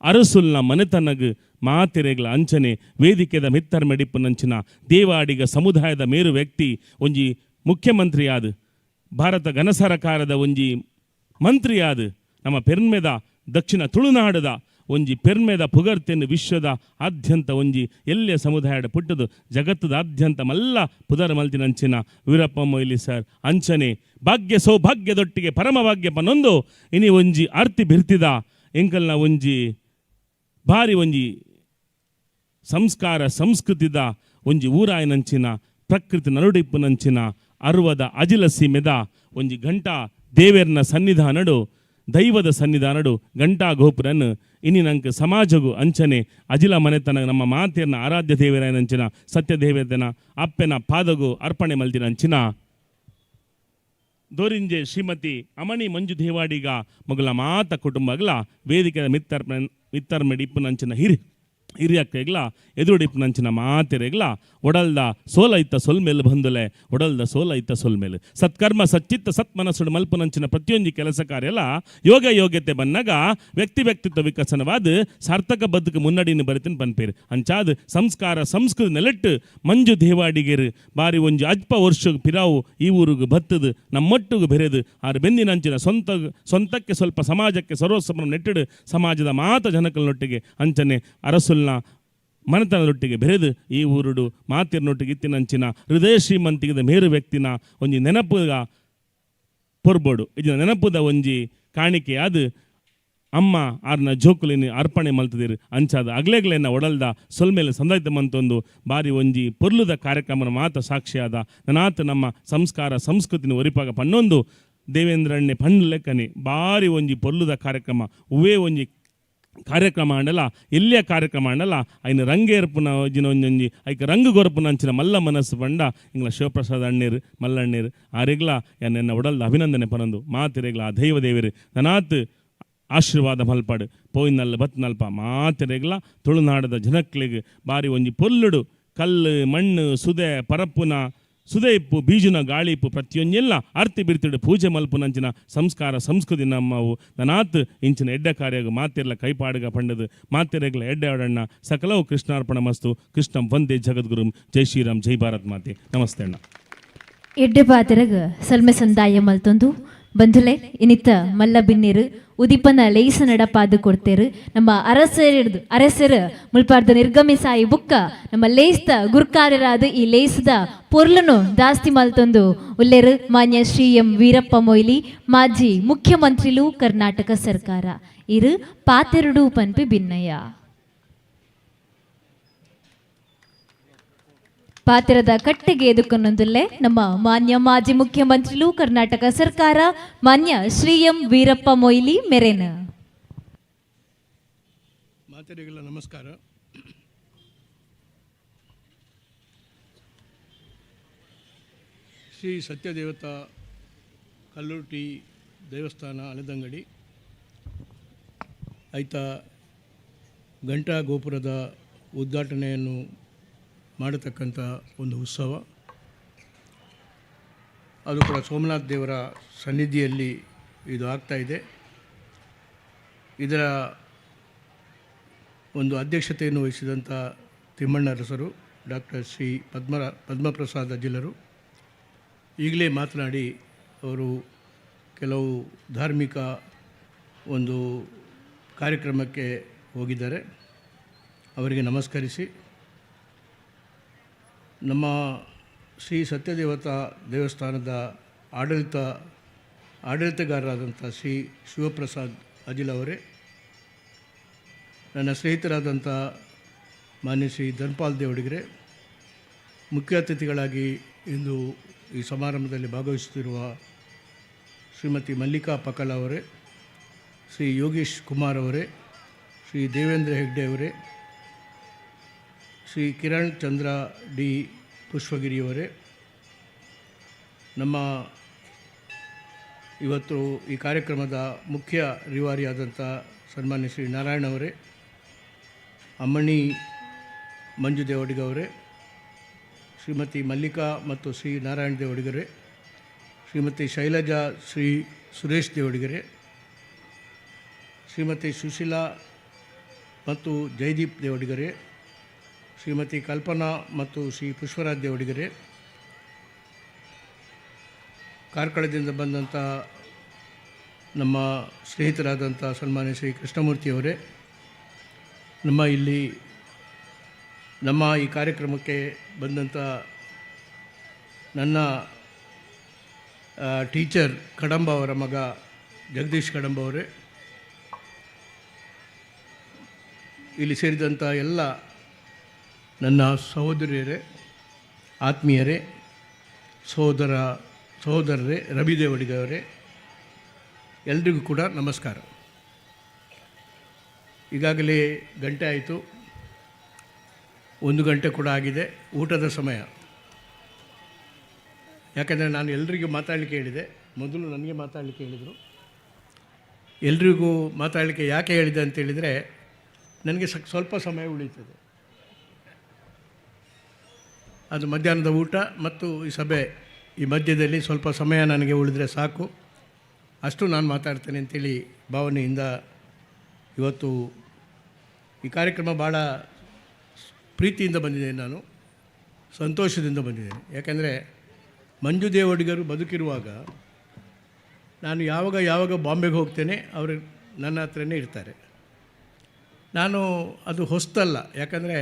ಅರಸುಲ್ನ ಮನೆತನಗು ಮಾತೆರೆಗ್ಲ ಅಂಚನೆ ವೇದಿಕೆದ ಮಿತ್ತರ್ ಮೆಡಿಪುನಂಚಿನ ದೇವಾಡಿಗ ಸಮುದಾಯದ ಮೇರು ವ್ಯಕ್ತಿ ಒಂಜಿ ಮುಖ್ಯಮಂತ್ರಿಯಾದ ಭಾರತ ಘನ ಸರಕಾರದ ಒಂಜಿ ಮಂತ್ರಿಯಾದ ನಮ್ಮ ಪೆರ್ಮೆದ ದಕ್ಷಿಣ ತುಳುನಾಡದ ಒಂಜಿ ಪೆರ್ಮೆದ ಪುಗರ್ತೆನ್ನು ವಿಶ್ವದ ಆದ್ಯಂತ ಒಂಜಿ ಎಲ್ಲೆ ಸಮುದಾಯದ ಪುಟ್ಟದು ಜಗತ್ತದ ಆದ್ಯಂತ ಮಲ್ಲ ಪುದರ ಮಲ್ತಿನಂಚಿನ ವೀರಪ್ಪ ಮೊಯ್ಲಿ ಸರ್ ಅಂಚನೆ ಭಾಗ್ಯ ಸೌಭಾಗ್ಯದೊಟ್ಟಿಗೆ ಪರಮ ಭಾಗ್ಯ ಪನ್ನೊಂದು ಇನಿ ಒಂಜಿ ಆರ್ತಿ ಬಿರ್ತಿದ ಎಂಕಲ್ನ ಒಂಜಿ ಭಾರಿ ಒಂಜಿ ಸಂಸ್ಕಾರ ಸಂಸ್ಕೃತಿದ ಒಂಜಿ ಊರಾಯನಂಚಿನ ಪ್ರಕೃತಿ ನರುಡಿಪ್ಪುನಂಚಿನ ಅರ್ವದ ಅಜಿಲ ಸೀಮೆದ ಒಂಜಿ ಘಂಟಾ ದೇವೇರ್ನ ಸನ್ನಿಧಾನಡು ದೈವದ ಸನ್ನಿಧಾನಡು ಘಂಟಾ ಗೋಪುರನ್ ಇನಿ ನಂಗೆ ಸಮಾಜಗು ಅಂಚನೆ ಅಜಿಲ ಮನೆತನ ನಮ್ಮ ಮಾತೆಯನ್ನ ಆರಾಧ್ಯ ದೇವರಾಯನಂಚಿನ ಸತ್ಯದೇವತನ ಅಪ್ಪೆನ ಪಾದಗು ಅರ್ಪಣೆ ಮಲ್ದಿನ ಅಂಚಿನ ದೋರಿಂಜೆ ಶ್ರೀಮತಿ ಅಮಣಿ ಮಂಜು ದೇವಾಡಿಗ ಮಗಳ ಮಾತ ಕುಟುಂಬಗಳ ವೇದಿಕೆಯ ಮಿತ್ತರ್ ಮಿತ್ತರ್ ಮೆಡಿಪ್ಪುನಂಚಿನ ಹಿರಿಯಕ್ಕೆಗ್ಲ ಎದುರುಡಿಪ್ಪುನಂಚಿನ ಮಾತೆರೆಗ್ಲ ಒಡಲ್ದ ಸೋಲ ಇತ್ತ ಸೊಲ್ಮೇಲು ಬಂದುಲೆ ಒಡಲ್ದ ಸೋಲ ಇತ್ತ ಸೊಲ್ಮೇಲು ಸತ್ಕರ್ಮ ಸಚ್ಚಿತ್ತ ಸತ್ಮನಸ್ಸುಡು ಮಲ್ಪುನಂಚಿನ ಪ್ರತಿಯೊಂದು ಕೆಲಸ ಕಾರ್ಯಲ ಯೋಗ ಯೋಗ್ಯತೆ ಬನ್ನಗ ವ್ಯಕ್ತಿ ವ್ಯಕ್ತಿತ್ವ ವಿಕಸನವಾದ ಸಾರ್ಥಕ ಬದುಕು ಮುನ್ನಡಿನ ಬರಿತಿನ ಪನ್ಪೇರು ಅಂಚಾದ ಸಂಸ್ಕಾರ ಸಂಸ್ಕೃತಿ ನೆಲೆಟ್ಟು ಮಂಜು ದೇವಾಡಿಗೆರು ಬಾರಿ ಒಂಜಿ ಅಜ್ಪ ವರ್ಷ ಪಿರಾವು ಈ ಊರುಗು ಬತ್ತದು ನಮ್ಮೊಟ್ಟಿಗೆ ಬೆರೆದು ಆರು ಬೆಂದಿನಂಚಿನ ಸ್ವಂತಕ್ಕೆ ಸ್ವಲ್ಪ ಸಮಾಜಕ್ಕೆ ಸರ್ವಸ್ವನ ನೆಟ್ಟಿಡು ಸಮಾಜದ ಮಾತ ಜನಕಲ್ನೊಟ್ಟಿಗೆ ಅಂಚನೆ ಅರಸುಲ್ನ ಮನೆತನದೊಟ್ಟಿಗೆ ಬೆರೆದು ಈ ಊರುಡು ಮಾತಿರ್ನೊಟ್ಟಿಗೆ ಇತ್ತಿನಂಚಿನ ಹೃದಯ ಶ್ರೀಮಂತಿಗದ ಮೇರು ವ್ಯಕ್ತಿನ ಒಂಜಿ ನೆನಪುಗ ಪೊರ್ಬೋಡು ಇದಿನ ನೆನಪುದ ಒಂಜಿ ಕಾಣಿಕೆ ಅದು ಅಮ್ಮ ಆರ್ನ ಜೋಕುಲಿನ ಅರ್ಪಣೆ ಮಲ್ತದಿರು ಅಂಚಾದ ಅಗ್ಲೆಗ್ಲೆನ ಒಡಲ್ದ ಸೊಲ್ಮೇಲೆ ಸಂದಾಯ್ತ ಮಂತೊಂದು ಬಾರಿ ಒಂಜಿ ಪೊರ್ಲುದ ಕಾರ್ಯಕ್ರಮನ ಮಾತ ಸಾಕ್ಷಿಯಾದ ನನಾತ ನಮ್ಮ ಸಂಸ್ಕಾರ ಸಂಸ್ಕೃತಿನ ಒರಿಪಾಗ ಪನ್ನೊಂದು ದೇವೇಂದ್ರಣ್ಣೆ ಪಣ್ಣು ಲೆಕ್ಕನೆ ಬಾರಿ ಒಂಜಿ ಪೊರ್ಲುದ ಕಾರ್ಯಕ್ರಮ ಉವೇ ಒಂಜಿ ಕಾರ್ಯಕ್ರಮ ಆಂಡಲ ಎಲ್ಲಿಯ ಕಾರ್ಯಕ್ರಮ ಆಂಡಲ ಐನ ರಂಗೇರ್ಪುನ ಒಂಜಿನ ಒಂಜೊಂಜಿ ಐಕ ರಂಗು ಗೊರಪುನ ಅಂಚಿನ ಮಲ್ಲ ಮನಸ್ಸು ಪಂಡ ಇಂಗ್ಲ ಶಿವಪ್ರಸಾದ್ ಅಣ್ಣೀರು ಮಲ್ಲಣ್ಣೀರು ಆರೆಗ್ಲ ಎನ್ನ ಒಡಲ್ದ ಅಭಿನಂದನೆ ಪನೊಂದು ಮಾತಿರೆಗ್ಲ ಆ ದೈವ ದೇವರು ನನಾತ್ ಆಶೀರ್ವಾದ ಮಲ್ಪಾಡು ಪೋಯಿನಲ್ಲ ಬತ್ನಲ್ಪ ಮಾತಿರೆಗ್ಲ ತುಳುನಾಡದ ಜನಕ್ಲೆಗ್ ಬಾರಿ ಒಂಜಿ ಪೊಲ್ಲುಡು ಕಲ್ಲು ಮಣ್ಣು ಸುದೆ ಪರಪ್ಪುನ ಸುದೆ ಇಪ್ಪು ಬೀಜುನ ಗಾಳಿ ಇಪ್ಪು ಪ್ರತಿಯೊಂಜೆಲ್ಲ ಆರ್ತಿ ಬಿರ್ತಿಡು ಪೂಜೆ ಮಲ್ಪುನಂಚಿನ ಸಂಸ್ಕಾರ ಸಂಸ್ಕೃತಿ ನಮ್ಮವು ನನಾತ್ ಇಂಚಿನ ಎಡ್ಡೆ ಕಾರ್ಯಗ ಮಾತಿರ್ಲ ಕೈಪಾಡುಗ ಪಂಡದು ಮಾತಿರೆಗ್ಲ ಎಡ್ಡೆ ಆಡಣ್ಣ ಸಕಲವು ಕೃಷ್ಣಾರ್ಪಣ ಮಸ್ತು. ಕೃಷ್ಣಂ ವಂದೇ ಜಗದ್ಗುರುಂ. ಜೈ ಶ್ರೀರಾಮ್, ಜೈ ಭಾರತ್ ಮಾತೆ. ನಮಸ್ತೆ ಅಣ್ಣ. ಎಡ್ಡೆ ಪಾತಿರಗ್ ಸಲ್ಮೆ ಸಂದಾಯ ಮಲ್ತೊಂದು ಬಂಧುಲೆ ಇನಿತ ಮಲ್ಲ ಬಿನ್ನಿರು ಉದಿಪನ ಲೇಸ ನಡಪಾದು ಕೊಡ್ತೇರು ನಮ್ಮ ಅರಸರಿಡ್ದು ಅರಸರು ಮುಲ್ಪಾರ್ದ ನಿರ್ಗಮಿಸಾಯಿ ಬುಕ್ಕ ನಮ್ಮ ಲೇಸ್ದ ಗುರ್ಕಾರರಾದ ಈ ಲೇಸದ ಪೊರ್ಲನು ದಾಸ್ತಿ ಮಲ್ತೊಂದು ಉಲ್ಲೇರು ಮಾನ್ಯ ಶ್ರೀ ಎಂ ವೀರಪ್ಪ ಮೊಯ್ಲಿ ಮಾಜಿ ಮುಖ್ಯಮಂತ್ರಿಲು ಕರ್ನಾಟಕ ಸರ್ಕಾರ ಇರು ಪಾತೆರಡು ಪನ್ಪಿ ಬಿನ್ನಯ್ಯ ಪಾತಿರದ ಕಟ್ಟೆಗೆ ಎದುಕೊನ್ನೊಂದುಲ್ಲೆ ನಮ್ಮ ಮಾನ್ಯ ಮಾಜಿ ಮುಖ್ಯಮಂತ್ರಿಲು ಕರ್ನಾಟಕ ಸರ್ಕಾರ ಮಾನ್ಯ ಶ್ರೀ ಎಂ ವೀರಪ್ಪ ಮೊಯ್ಲಿ ಮೆರೆನ. ಮಾತೆರಿಗೆಲ್ಲ ನಮಸ್ಕಾರ. ಶ್ರೀ ಸತ್ಯದೇವತಾ ಕಲ್ಲುರ್ಟಿ ದೇವಸ್ಥಾನ ಅಲೆದಂಗಡಿ ಐತ ಘಂಟಾ ಗೋಪುರದ ಉದ್ಘಾಟನೆಯನ್ನು ಮಾಡತಕ್ಕಂಥ ಒಂದು ಉತ್ಸವ, ಅದು ಕೂಡ ಸೋಮನಾಥ ದೇವರ ಸನ್ನಿಧಿಯಲ್ಲಿ ಇದು ಆಗ್ತಾಯಿದೆ. ಇದರ ಒಂದು ಅಧ್ಯಕ್ಷತೆಯನ್ನು ವಹಿಸಿದಂಥ ತಿಮ್ಮಣ್ಣರಸರು ಡಾಕ್ಟರ್ ಶ್ರೀ ಪದ್ಮಪ್ರಸಾದ ಅಜಿಲರು ಈಗಲೇ ಮಾತನಾಡಿ ಅವರು ಕೆಲವು ಧಾರ್ಮಿಕ ಒಂದು ಕಾರ್ಯಕ್ರಮಕ್ಕೆ ಹೋಗಿದ್ದಾರೆ. ಅವರಿಗೆ ನಮಸ್ಕರಿಸಿ ನಮ್ಮ ಶ್ರೀ ಸತ್ಯದೇವತಾ ದೇವಸ್ಥಾನದ ಆಡಳಿತಗಾರರಾದಂಥ ಶ್ರೀ ಶಿವಪ್ರಸಾದ್ ಅಜಿಲ್ ಅವರೇ, ನನ್ನ ಸ್ನೇಹಿತರಾದಂಥ ಮಾನ್ಯ ಶ್ರೀ ಧನ್ಪಾಲ್ ದೇವಡಿಗರೆ, ಮುಖ್ಯ ಅತಿಥಿಗಳಾಗಿ ಇಂದು ಈ ಸಮಾರಂಭದಲ್ಲಿ ಭಾಗವಹಿಸುತ್ತಿರುವ ಶ್ರೀಮತಿ ಮಲ್ಲಿಕಾ ಪಕಲ್ ಅವರೇ, ಶ್ರೀ ಯೋಗೀಶ್ ಕುಮಾರ್ ಅವರೇ, ಶ್ರೀ ದೇವೇಂದ್ರ ಹೆಗ್ಡೆ ಅವರೇ, ಶ್ರೀ ಕಿರಣ್ ಚಂದ್ರ ಡಿ ಪುಷ್ಪಗಿರಿಯವರೇ, ನಮ್ಮ ಇವತ್ತು ಈ ಕಾರ್ಯಕ್ರಮದ ಮುಖ್ಯ ರಿವಾರಿಯಾದಂಥ ಸನ್ಮಾನ್ಯ ಶ್ರೀ ನಾರಾಯಣ ಅವರೇ, ಅಮ್ಮಣಿ ಮಂಜು ದೇವಡಿಗ ಅವರೇ, ಶ್ರೀಮತಿ ಮಲ್ಲಿಕಾ ಮತ್ತು ಶ್ರೀ ನಾರಾಯಣ ದೇವಡಿಗರೇ, ಶ್ರೀಮತಿ ಶೈಲಜಾ ಶ್ರೀ ಸುರೇಶ್ ದೇವಡಿಗರೇ, ಶ್ರೀಮತಿ ಸುಶೀಲಾ ಮತ್ತು ಜಯದೀಪ್ ದೇವಡಿಗರೇ, ಶ್ರೀಮತಿ ಕಲ್ಪನಾ ಮತ್ತು ಶ್ರೀ ಪುಷ್ಪರಾಜ್ ದೇವಡಿಗರೇ, ಕಾರ್ಕಳದಿಂದ ಬಂದಂಥ ನಮ್ಮ ಸ್ನೇಹಿತರಾದಂಥ ಸನ್ಮಾನ್ಯ ಶ್ರೀ ಕೃಷ್ಣಮೂರ್ತಿಯವರೇ, ನಮ್ಮ ಇಲ್ಲಿ ನಮ್ಮ ಈ ಕಾರ್ಯಕ್ರಮಕ್ಕೆ ಬಂದಂಥ ನನ್ನ ಟೀಚರ್ ಕಡಂಬ ಅವರ ಮಗ ಜಗದೀಶ್ ಕಡಂಬ ಅವರೇ, ಇಲ್ಲಿ ಸೇರಿದಂಥ ಎಲ್ಲ ನನ್ನ ಸಹೋದರಿಯರೇ, ಆತ್ಮೀಯರೇ, ಸಹೋದರರೇ, ರವಿ ದೇವಡಿಗವರೇ, ಎಲ್ರಿಗೂ ಕೂಡ ನಮಸ್ಕಾರ. ಈಗಾಗಲೇ ಗಂಟೆ ಆಯಿತು, 1 ಗಂಟೆ ಕೂಡ ಆಗಿದೆ, ಊಟದ ಸಮಯ. ಯಾಕಂದರೆ ನಾನು ಎಲ್ರಿಗೂ ಮಾತಾಡಲಿಕ್ಕೆ ಹೇಳಿದೆ, ಮೊದಲು ನನಗೆ ಮಾತಾಡಲಿಕ್ಕೆ ಹೇಳಿದರು. ಎಲ್ರಿಗೂ ಮಾತಾಡಲಿಕ್ಕೆ ಯಾಕೆ ಹೇಳಿದೆ ಅಂತೇಳಿದರೆ ನನಗೆ ಸ್ವಲ್ಪ ಸಮಯ ಉಳೀತದೆ. ಅದು ಮಧ್ಯಾಹ್ನದ ಊಟ ಮತ್ತು ಈ ಸಭೆ, ಈ ಮಧ್ಯದಲ್ಲಿ ಸ್ವಲ್ಪ ಸಮಯ ನನಗೆ ಉಳಿದರೆ ಸಾಕು, ಅಷ್ಟು ನಾನು ಮಾತಾಡ್ತೇನೆ ಅಂತೇಳಿ ಭಾವನೆಯಿಂದ ಇವತ್ತು ಈ ಕಾರ್ಯಕ್ರಮ ಭಾಳ ಪ್ರೀತಿಯಿಂದ ಬಂದಿದ್ದೇನೆ, ನಾನು ಸಂತೋಷದಿಂದ ಬಂದಿದ್ದೇನೆ. ಯಾಕೆಂದರೆ ಮಂಜು ದೇವಡಿಗರು ಬದುಕಿರುವಾಗ ನಾನು ಯಾವಾಗ ಯಾವಾಗ ಬಾಂಬೆಗೆ ಹೋಗ್ತೇನೆ, ಅವರು ನನ್ನ ಹತ್ರನೇ ಇರ್ತಾರೆ. ನಾನು ಅದು ಹೊಸ್ತಲ್ಲ, ಯಾಕಂದರೆ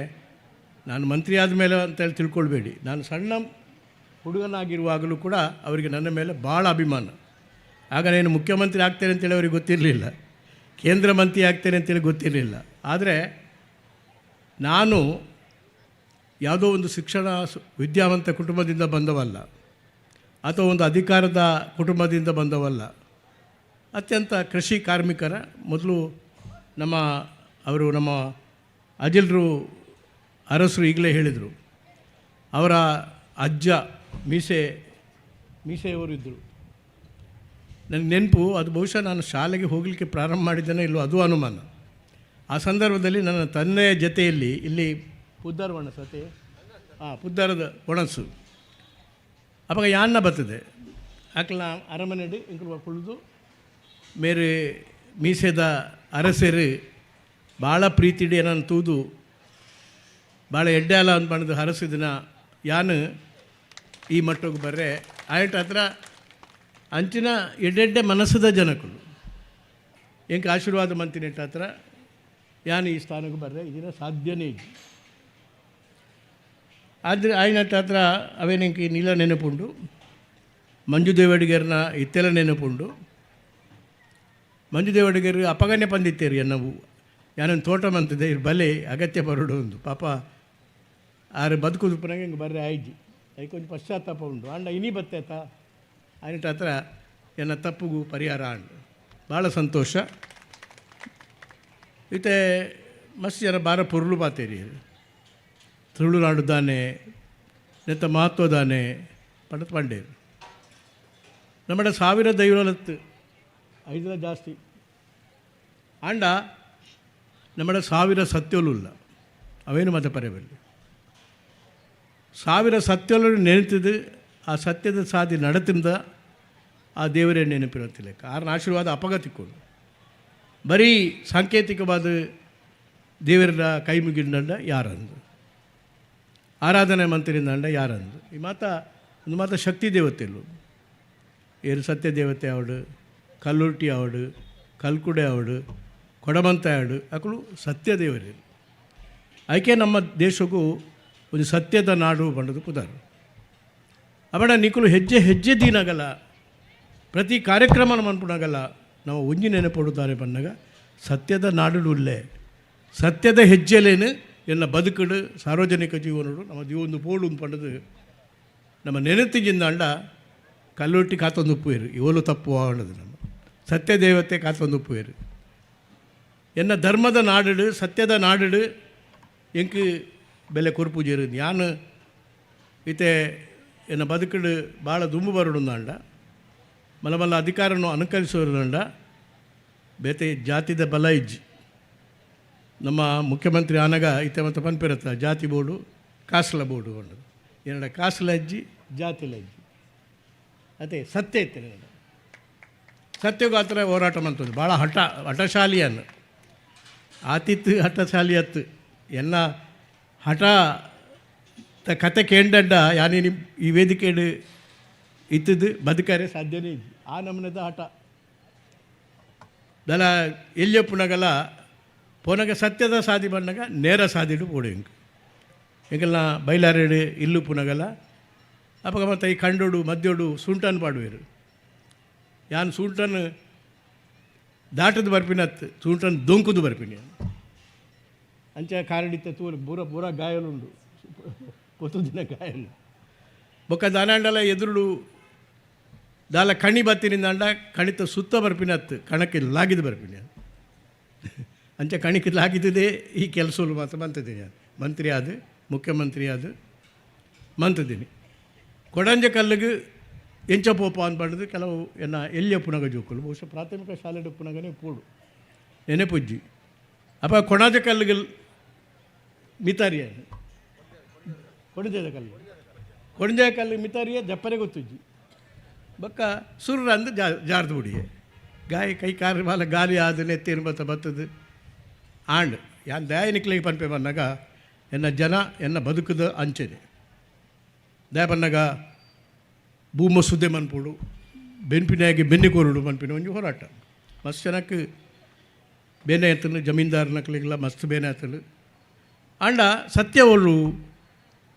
ನಾನು ಮಂತ್ರಿ ಆದಮೇಲೆ ಅಂತೇಳಿ ತಿಳ್ಕೊಳ್ಬೇಡಿ, ನಾನು ಸಣ್ಣ ಹುಡುಗನಾಗಿರುವಾಗಲೂ ಕೂಡ ಅವರಿಗೆ ನನ್ನ ಮೇಲೆ ಭಾಳ ಅಭಿಮಾನ. ಆಗ ನಾನು ಮುಖ್ಯಮಂತ್ರಿ ಆಗ್ತೇನೆ ಅಂತೇಳಿ ಅವ್ರಿಗೆ ಗೊತ್ತಿರಲಿಲ್ಲ, ಕೇಂದ್ರ ಮಂತ್ರಿ ಆಗ್ತೇನೆ ಅಂತೇಳಿ ಗೊತ್ತಿರಲಿಲ್ಲ. ಆದರೆ ನಾನು ಯಾವುದೋ ಒಂದು ಶಿಕ್ಷಣ ವಿದ್ಯಾವಂತ ಕುಟುಂಬದಿಂದ ಬಂದವಲ್ಲ, ಅಥವಾ ಒಂದು ಅಧಿಕಾರದ ಕುಟುಂಬದಿಂದ ಬಂದವಲ್ಲ, ಅತ್ಯಂತ ಕೃಷಿ ಕಾರ್ಮಿಕರ. ಮೊದಲು ಅವರು ನಮ್ಮ ಅಜಿಲರು ಅರಸರು ಈಗಲೇ ಹೇಳಿದರು, ಅವರ ಅಜ್ಜ ಮೀಸೆಯವರು ಇದ್ದರು. ನನಗೆ ನೆನಪು, ಅದು ಬಹುಶಃ ನಾನು ಶಾಲೆಗೆ ಹೋಗಲಿಕ್ಕೆ ಪ್ರಾರಂಭ ಮಾಡಿದ್ದೇನೆ ಇಲ್ಲವೋ ಅದು ಅನುಮಾನ. ಆ ಸಂದರ್ಭದಲ್ಲಿ ನನ್ನ ತಂದೆಯ ಜೊತೆಯಲ್ಲಿ ಇಲ್ಲಿ ಪುದ್ದಾರ್ ಒಣಸು ಅತ್ತೆ, ಹಾಂ ಪುದ್ದಾರದ ಒಣಸು ಅವಾಗ ಯಾನ್ನ ಬರ್ತದೆ ಆಕಲ ಅರಮನೆಡಿ ಇಂಕುಲು ಕುಳಿದು ಮೇರೆ ಮೀಸೆದ ಅರಸರು ಭಾಳ ಪ್ರೀತಿಡಿ ನಾನು ತೂದು ಭಾಳ ಎಡ್ಡೆ ಅಲ್ಲ ಅಂತ ಮಾಡಿದ ಹರಸಿದಿನ ಯಾನು ಈ ಮಟ್ಟಕ್ಕೆ ಬರ್ರೆ ಆಯ್ತು. ಹತ್ರ ಅಂಚಿನ ಎಡ್ಡೆಡ್ಡೆ ಮನಸ್ಸದ ಜನಕುಲು ಎಂಕ ಆಶೀರ್ವಾದ ಮಂತಿನೆಟ್ಟ ಹತ್ರ ಯಾನು ಈ ಸ್ಥಾನಕ್ಕೆ ಬರ್ರೆ ಇದನ್ನ ಸಾಧ್ಯನೇ ಇಲ್ಲ. ಆದರೆ ಆಯ್ನಟ್ಟ ಹತ್ರ ಅವೇನೆಂಕ ನೀಲ ನೆನಪುಂಡು, ಮಂಜು ದೇವಡಿಗರ್ನ ಇತ್ತೆಲ್ಲ ನೆನಪುಂಡು. ಮಂಜು ದೇವಡಿಗರು ಅಪಗನೆ ಪಂದಿತ್ತೇರಿ ಎನ್ನವು ಯಾನೊಂದು ತೋಟ ಮಂತಿದೆ ಇರ್ ಬಲೆ ಅಗತ್ಯ ಬರುಡು ಒಂದು ಪಾಪ ಆರು ಬದುಕುದು ಪುನಃ ಹಿಂಗೆ ಬರ್ರೆ ಆಯ್ಜಿ ಅದಕ್ಕೆ ಕೊಂಚ ಪಶ್ಚಾತ್ತಾಪ ಉಂಟು. ಅಂಡ ಇನಿ ಬತ್ತೇತ ಆಯ್ನಟ್ಟ ಹತ್ರ ಎನ್ನ ತಪ್ಪುಗೂ ಪರಿಹಾರ ಅಂಡು ಭಾಳ ಸಂತೋಷ. ಇತ್ತೆ ಮಸ್ತ್ ಜನ ಬಾರ ಪೊರ್ಲು ಪಾತೇರಿ ತುಳುನಾಡು ದಾನೆ ನೆತ್ತ ಮಹತ್ವ ದಾನೆ ಪಂಡತ್ ಪಂಡೇರು ನಮ್ಮಡ ಸಾವಿರ ದೈವಲತ್ತು ಐದರ ಜಾಸ್ತಿ ಆಂಡ ನಮ್ಮಡ ಸಾವಿರ ಸತ್ಯಲುಲ್ಲ ಅವೇನು ಮತ ಪರೆಬಲ್ಲಿ ಸಾವಿರ ಸತ್ಯಲು ನೆನೆತಿದ್ದು ಆ ಸತ್ಯದ ಸಾಧಿ ನಡತಿಂದ ಆ ದೇವರೇ ನೆನಪಿರತ್ತಿಲ್ಲ. ಆರನ ಆಶೀರ್ವಾದ ಅಪಗತಿಕ್ಕೊಂಡು ಬರೀ ಸಾಂಕೇತಿಕವಾದ ದೇವರ ಕೈ ಮುಗಿಂಡ ಯಾರಂದು ಆರಾಧನೆ ಮಂತ್ರಿಂದ ಯಾರಂದು ಈ ಮಾತ ಒಂದು ಮಾತ ಶಕ್ತಿ ದೇವತೆಲು ಏರು ಸತ್ಯ ದೇವತೆ ಅವಡು, ಕಲ್ಲುರ್ಟಿ ಅವಡು, ಕಲ್ಕುಡೆ ಆವಡು, ಕೊಡಮಂತ ಆವಡು, ಅಕುಲು ಸತ್ಯದೇವರು. ಐಕೆ ನಮ್ಮ ದೇಶಕ್ಕೂ ಒಂದು ಸತ್ಯದ ನಾಡು ಪಂಡದು ಪುದಾರು. ಅವಡ ನಿಕುಲು ಹೆಜ್ಜೆ ಹೆಜ್ಜೆ ದೀನಗಲ, ಪ್ರತಿ ಕಾರ್ಯಕ್ರಮ ಮನ್ಪುನಾಗಲ್ಲ ನಾವು ಒಂಜಿ ನೆನಪೊಡುತ್ತಾರೆ ಪನ್ನಗ ಸತ್ಯದ ನಾಡು ಉಲ್ಲೆ, ಸತ್ಯದ ಹೆಜ್ಜೆಲೇನು ಎನ್ನ ಬದುಕಡು ಸಾರ್ವಜನಿಕ ಜೀವನಡು ನಮ್ಮ ಜೀವನ ಪೋಡು ಪಂಡದು ನಮ್ಮ ನೆನತಿಜಿಂದಾಂಡ ಕಲ್ಲೊಟ್ಟಿ ಕಾತೊಂದು ಉಪ್ಪುವೇರು ಇವಳು ತಪ್ಪು ಆವಣದು. ನಮ್ಮ ಸತ್ಯ ದೇವತೆ ಕಾತೊಂದು ಉಪ್ಪುವೇರು. ಎನ್ನ ಧರ್ಮದ ನಾಡು, ಸತ್ಯದ ನಾಡು ಎಂಕ್ ಬೆಲೆ ಕೊರ್ಪುಜೇರು. ಯಾನು ಇತ್ತೆ ಎನ್ನ ಬದುಕಡು ಭಾಳ ದುಂಬು ಬರಡುಂದಾಂಡ, ಮಲ್ಲ ಮಲ್ಲ ಅಧಿಕಾರನು ಅನುಕರಿಸೋರುಂಡ, ಬೇತೆ ಜಾತಿದ ಬಲ ಇಜ್ಜಿ. ನಮ್ಮ ಮುಖ್ಯಮಂತ್ರಿ ಆನಗ ಇತ್ತೆ ಮತ್ತು ಪನ್ಪಿರತ್ತ ಜಾತಿ ಬೋರ್ಡು ಕಾಸ್ಲ ಬೋರ್ಡು ಪಂಡದು. ಏನಡ ಕಾಸ್ಲ ಅಜ್ಜಿ ಜಾತಿಲ ಅಜ್ಜಿ ಅದೇ ಸತ್ಯ ಇತ್ತು. ನನ್ನ ಸತ್ಯಗೂ ಆ ಥರ ಹೋರಾಟ ಮಂತದ್ದು ಭಾಳ ಹಠಶಾಲಿಯನ್ನು ಆತಿತ್ತು, ಹಠಶಾಲಿ ಅತ್ತು. ಎನ್ನ ಹಠ ಕತೆ ಕೇಂಡಂಡ ಯಾನೇನಿ ಈ ವೇದಿಕೆಡು ಇತ್ತದು ಬದುಕರೆ ಸಾಧ್ಯನೇ ಇದ್ದು ಆ ನಮೂನೆದ ಹಠ. ದಲ ಎಲ್ಲಿಯಪ್ಪುನಗಲ ಪೋನಗ ಸತ್ಯದ ಸಾದಿ ಬಂದಾಗ ನೇರ ಸಾದಿಡು ಪೋಡು. ಎಂಕ್ ಎಂಕಲ್ನ ಬೈಲಾರೇಡು ಇಲ್ಲು ಪುನಗಲ ಅಪಗ ಮತ್ತು ಈ ಕಂಡೋಡು ಮದ್ಯೋಡು ಸುಂಟನ್ ಪಾಡುವೆರು. ಯಾನ್ ಸೂಂಟನ್ ದಾಟದು ಬರ್ಪಿನತ್ತು, ಸೂಂಟನ್ ದೊಂಕುದು ಬರ್ಪಿನಿ. ಅಂಚೆ ಕಾರಡಿತ್ತ ತೂರು ಪೂರ ಪೂರ ಗಾಯಲುಂಡು, ಪೊತ್ತು ದಿನ ಗಾಯಲು. ಬೊಕ್ಕ ದಾನಾಂಡಲ ಎದುರುಡು ದಾಲ ಕಣಿ ಬತ್ತಿನಿಂದಾಂಡ ಕಣಿತ ಸುತ್ತ ಬರ್ಪಿನತ್ತು, ಕಣಕ್ಕೆ ಲಾಗಿದ್ದು ಬರ್ಪಿನಿ. ಅಂಚೆ ಕಣಿಕ್ಕೆ ಲಾಗಿದ್ದೇ ಈ ಕೆಲಸಗಳು ಮಾತ್ರ ಮಂತಿದ್ದೀನಿ. ನಾನು ಮಂತ್ರಿ ಆದ, ಮುಖ್ಯಮಂತ್ರಿ ಆದ ಮಂತಿದ್ದೀನಿ. ಕೊಡಂಜ ಕಲ್ಲಿಗೆ ಎಂಚ ಪೋಪ ಅಂತ ಪಂಡದು ಕೆಲವು ಎನ್ನ ಎಲ್ಲಿಯ ಪುನಗ ಜೋಕುಲು, ಬಹುಶಃ ಪ್ರಾಥಮಿಕ ಶಾಲೆ ಪುನಗನೇ ಪೋಡು ನೆನಪುಜ್ಜಿ. ಅಪ್ಪ ಕೊಣಾಜ ಕಲ್ಲಿಗೆ ಮಿತಾರಿಯ ಕೊಣಜದ ಕಲ್ಲು, ಕೊಣಜ ಕಲ್ಲು ಮಿತಾರಿಯ ಜಪ್ಪರೆ ಗೊತ್ತುಜ್ಜಿ. ಬಕ್ಕ ಸುರ್ರ ಅಂದು ಜಾರ್ದು ಬಿಡಿಯೆ ಗಾಯ ಕೈ ಕಾರು ಮಾಲ ಗಾಲಿ ಆದ ನೆತ್ತೇನು ಬತ್ತ ಬತ್ತದು ಆಂಡ್. ಯಾನ್ ದಯಾನಿಕ್ಲಿಗೆ ಪನ್ಪೆ ಬಂದಾಗ ಎನ್ನ ಜನ ಎನ್ನ ಬದುಕುದ ಅಂಚೆನೆ ದಯ ಬನ್ನಾಗ ಭೂಮ ಸುದ್ದೆ ಮನ್ಪುಡು, ಬೆನ್ಪಿನಾಗಿ ಬೆನ್ನಿ ಕೋರುಡು ಮನ್ಪಿನ ಒಂಜಿ ಹೋರಾಟ. ಮಸ್ತ್ ಜನಕ್ಕೆ ಬೇನೆ ಆತನು, ಜಮೀನ್ದಾರ ನಕಲಿಗೆಲ್ಲ ಮಸ್ತ್ ಬೇನೆ ಆತನು. ಆಂಡ ಸತ್ಯವನ್ನು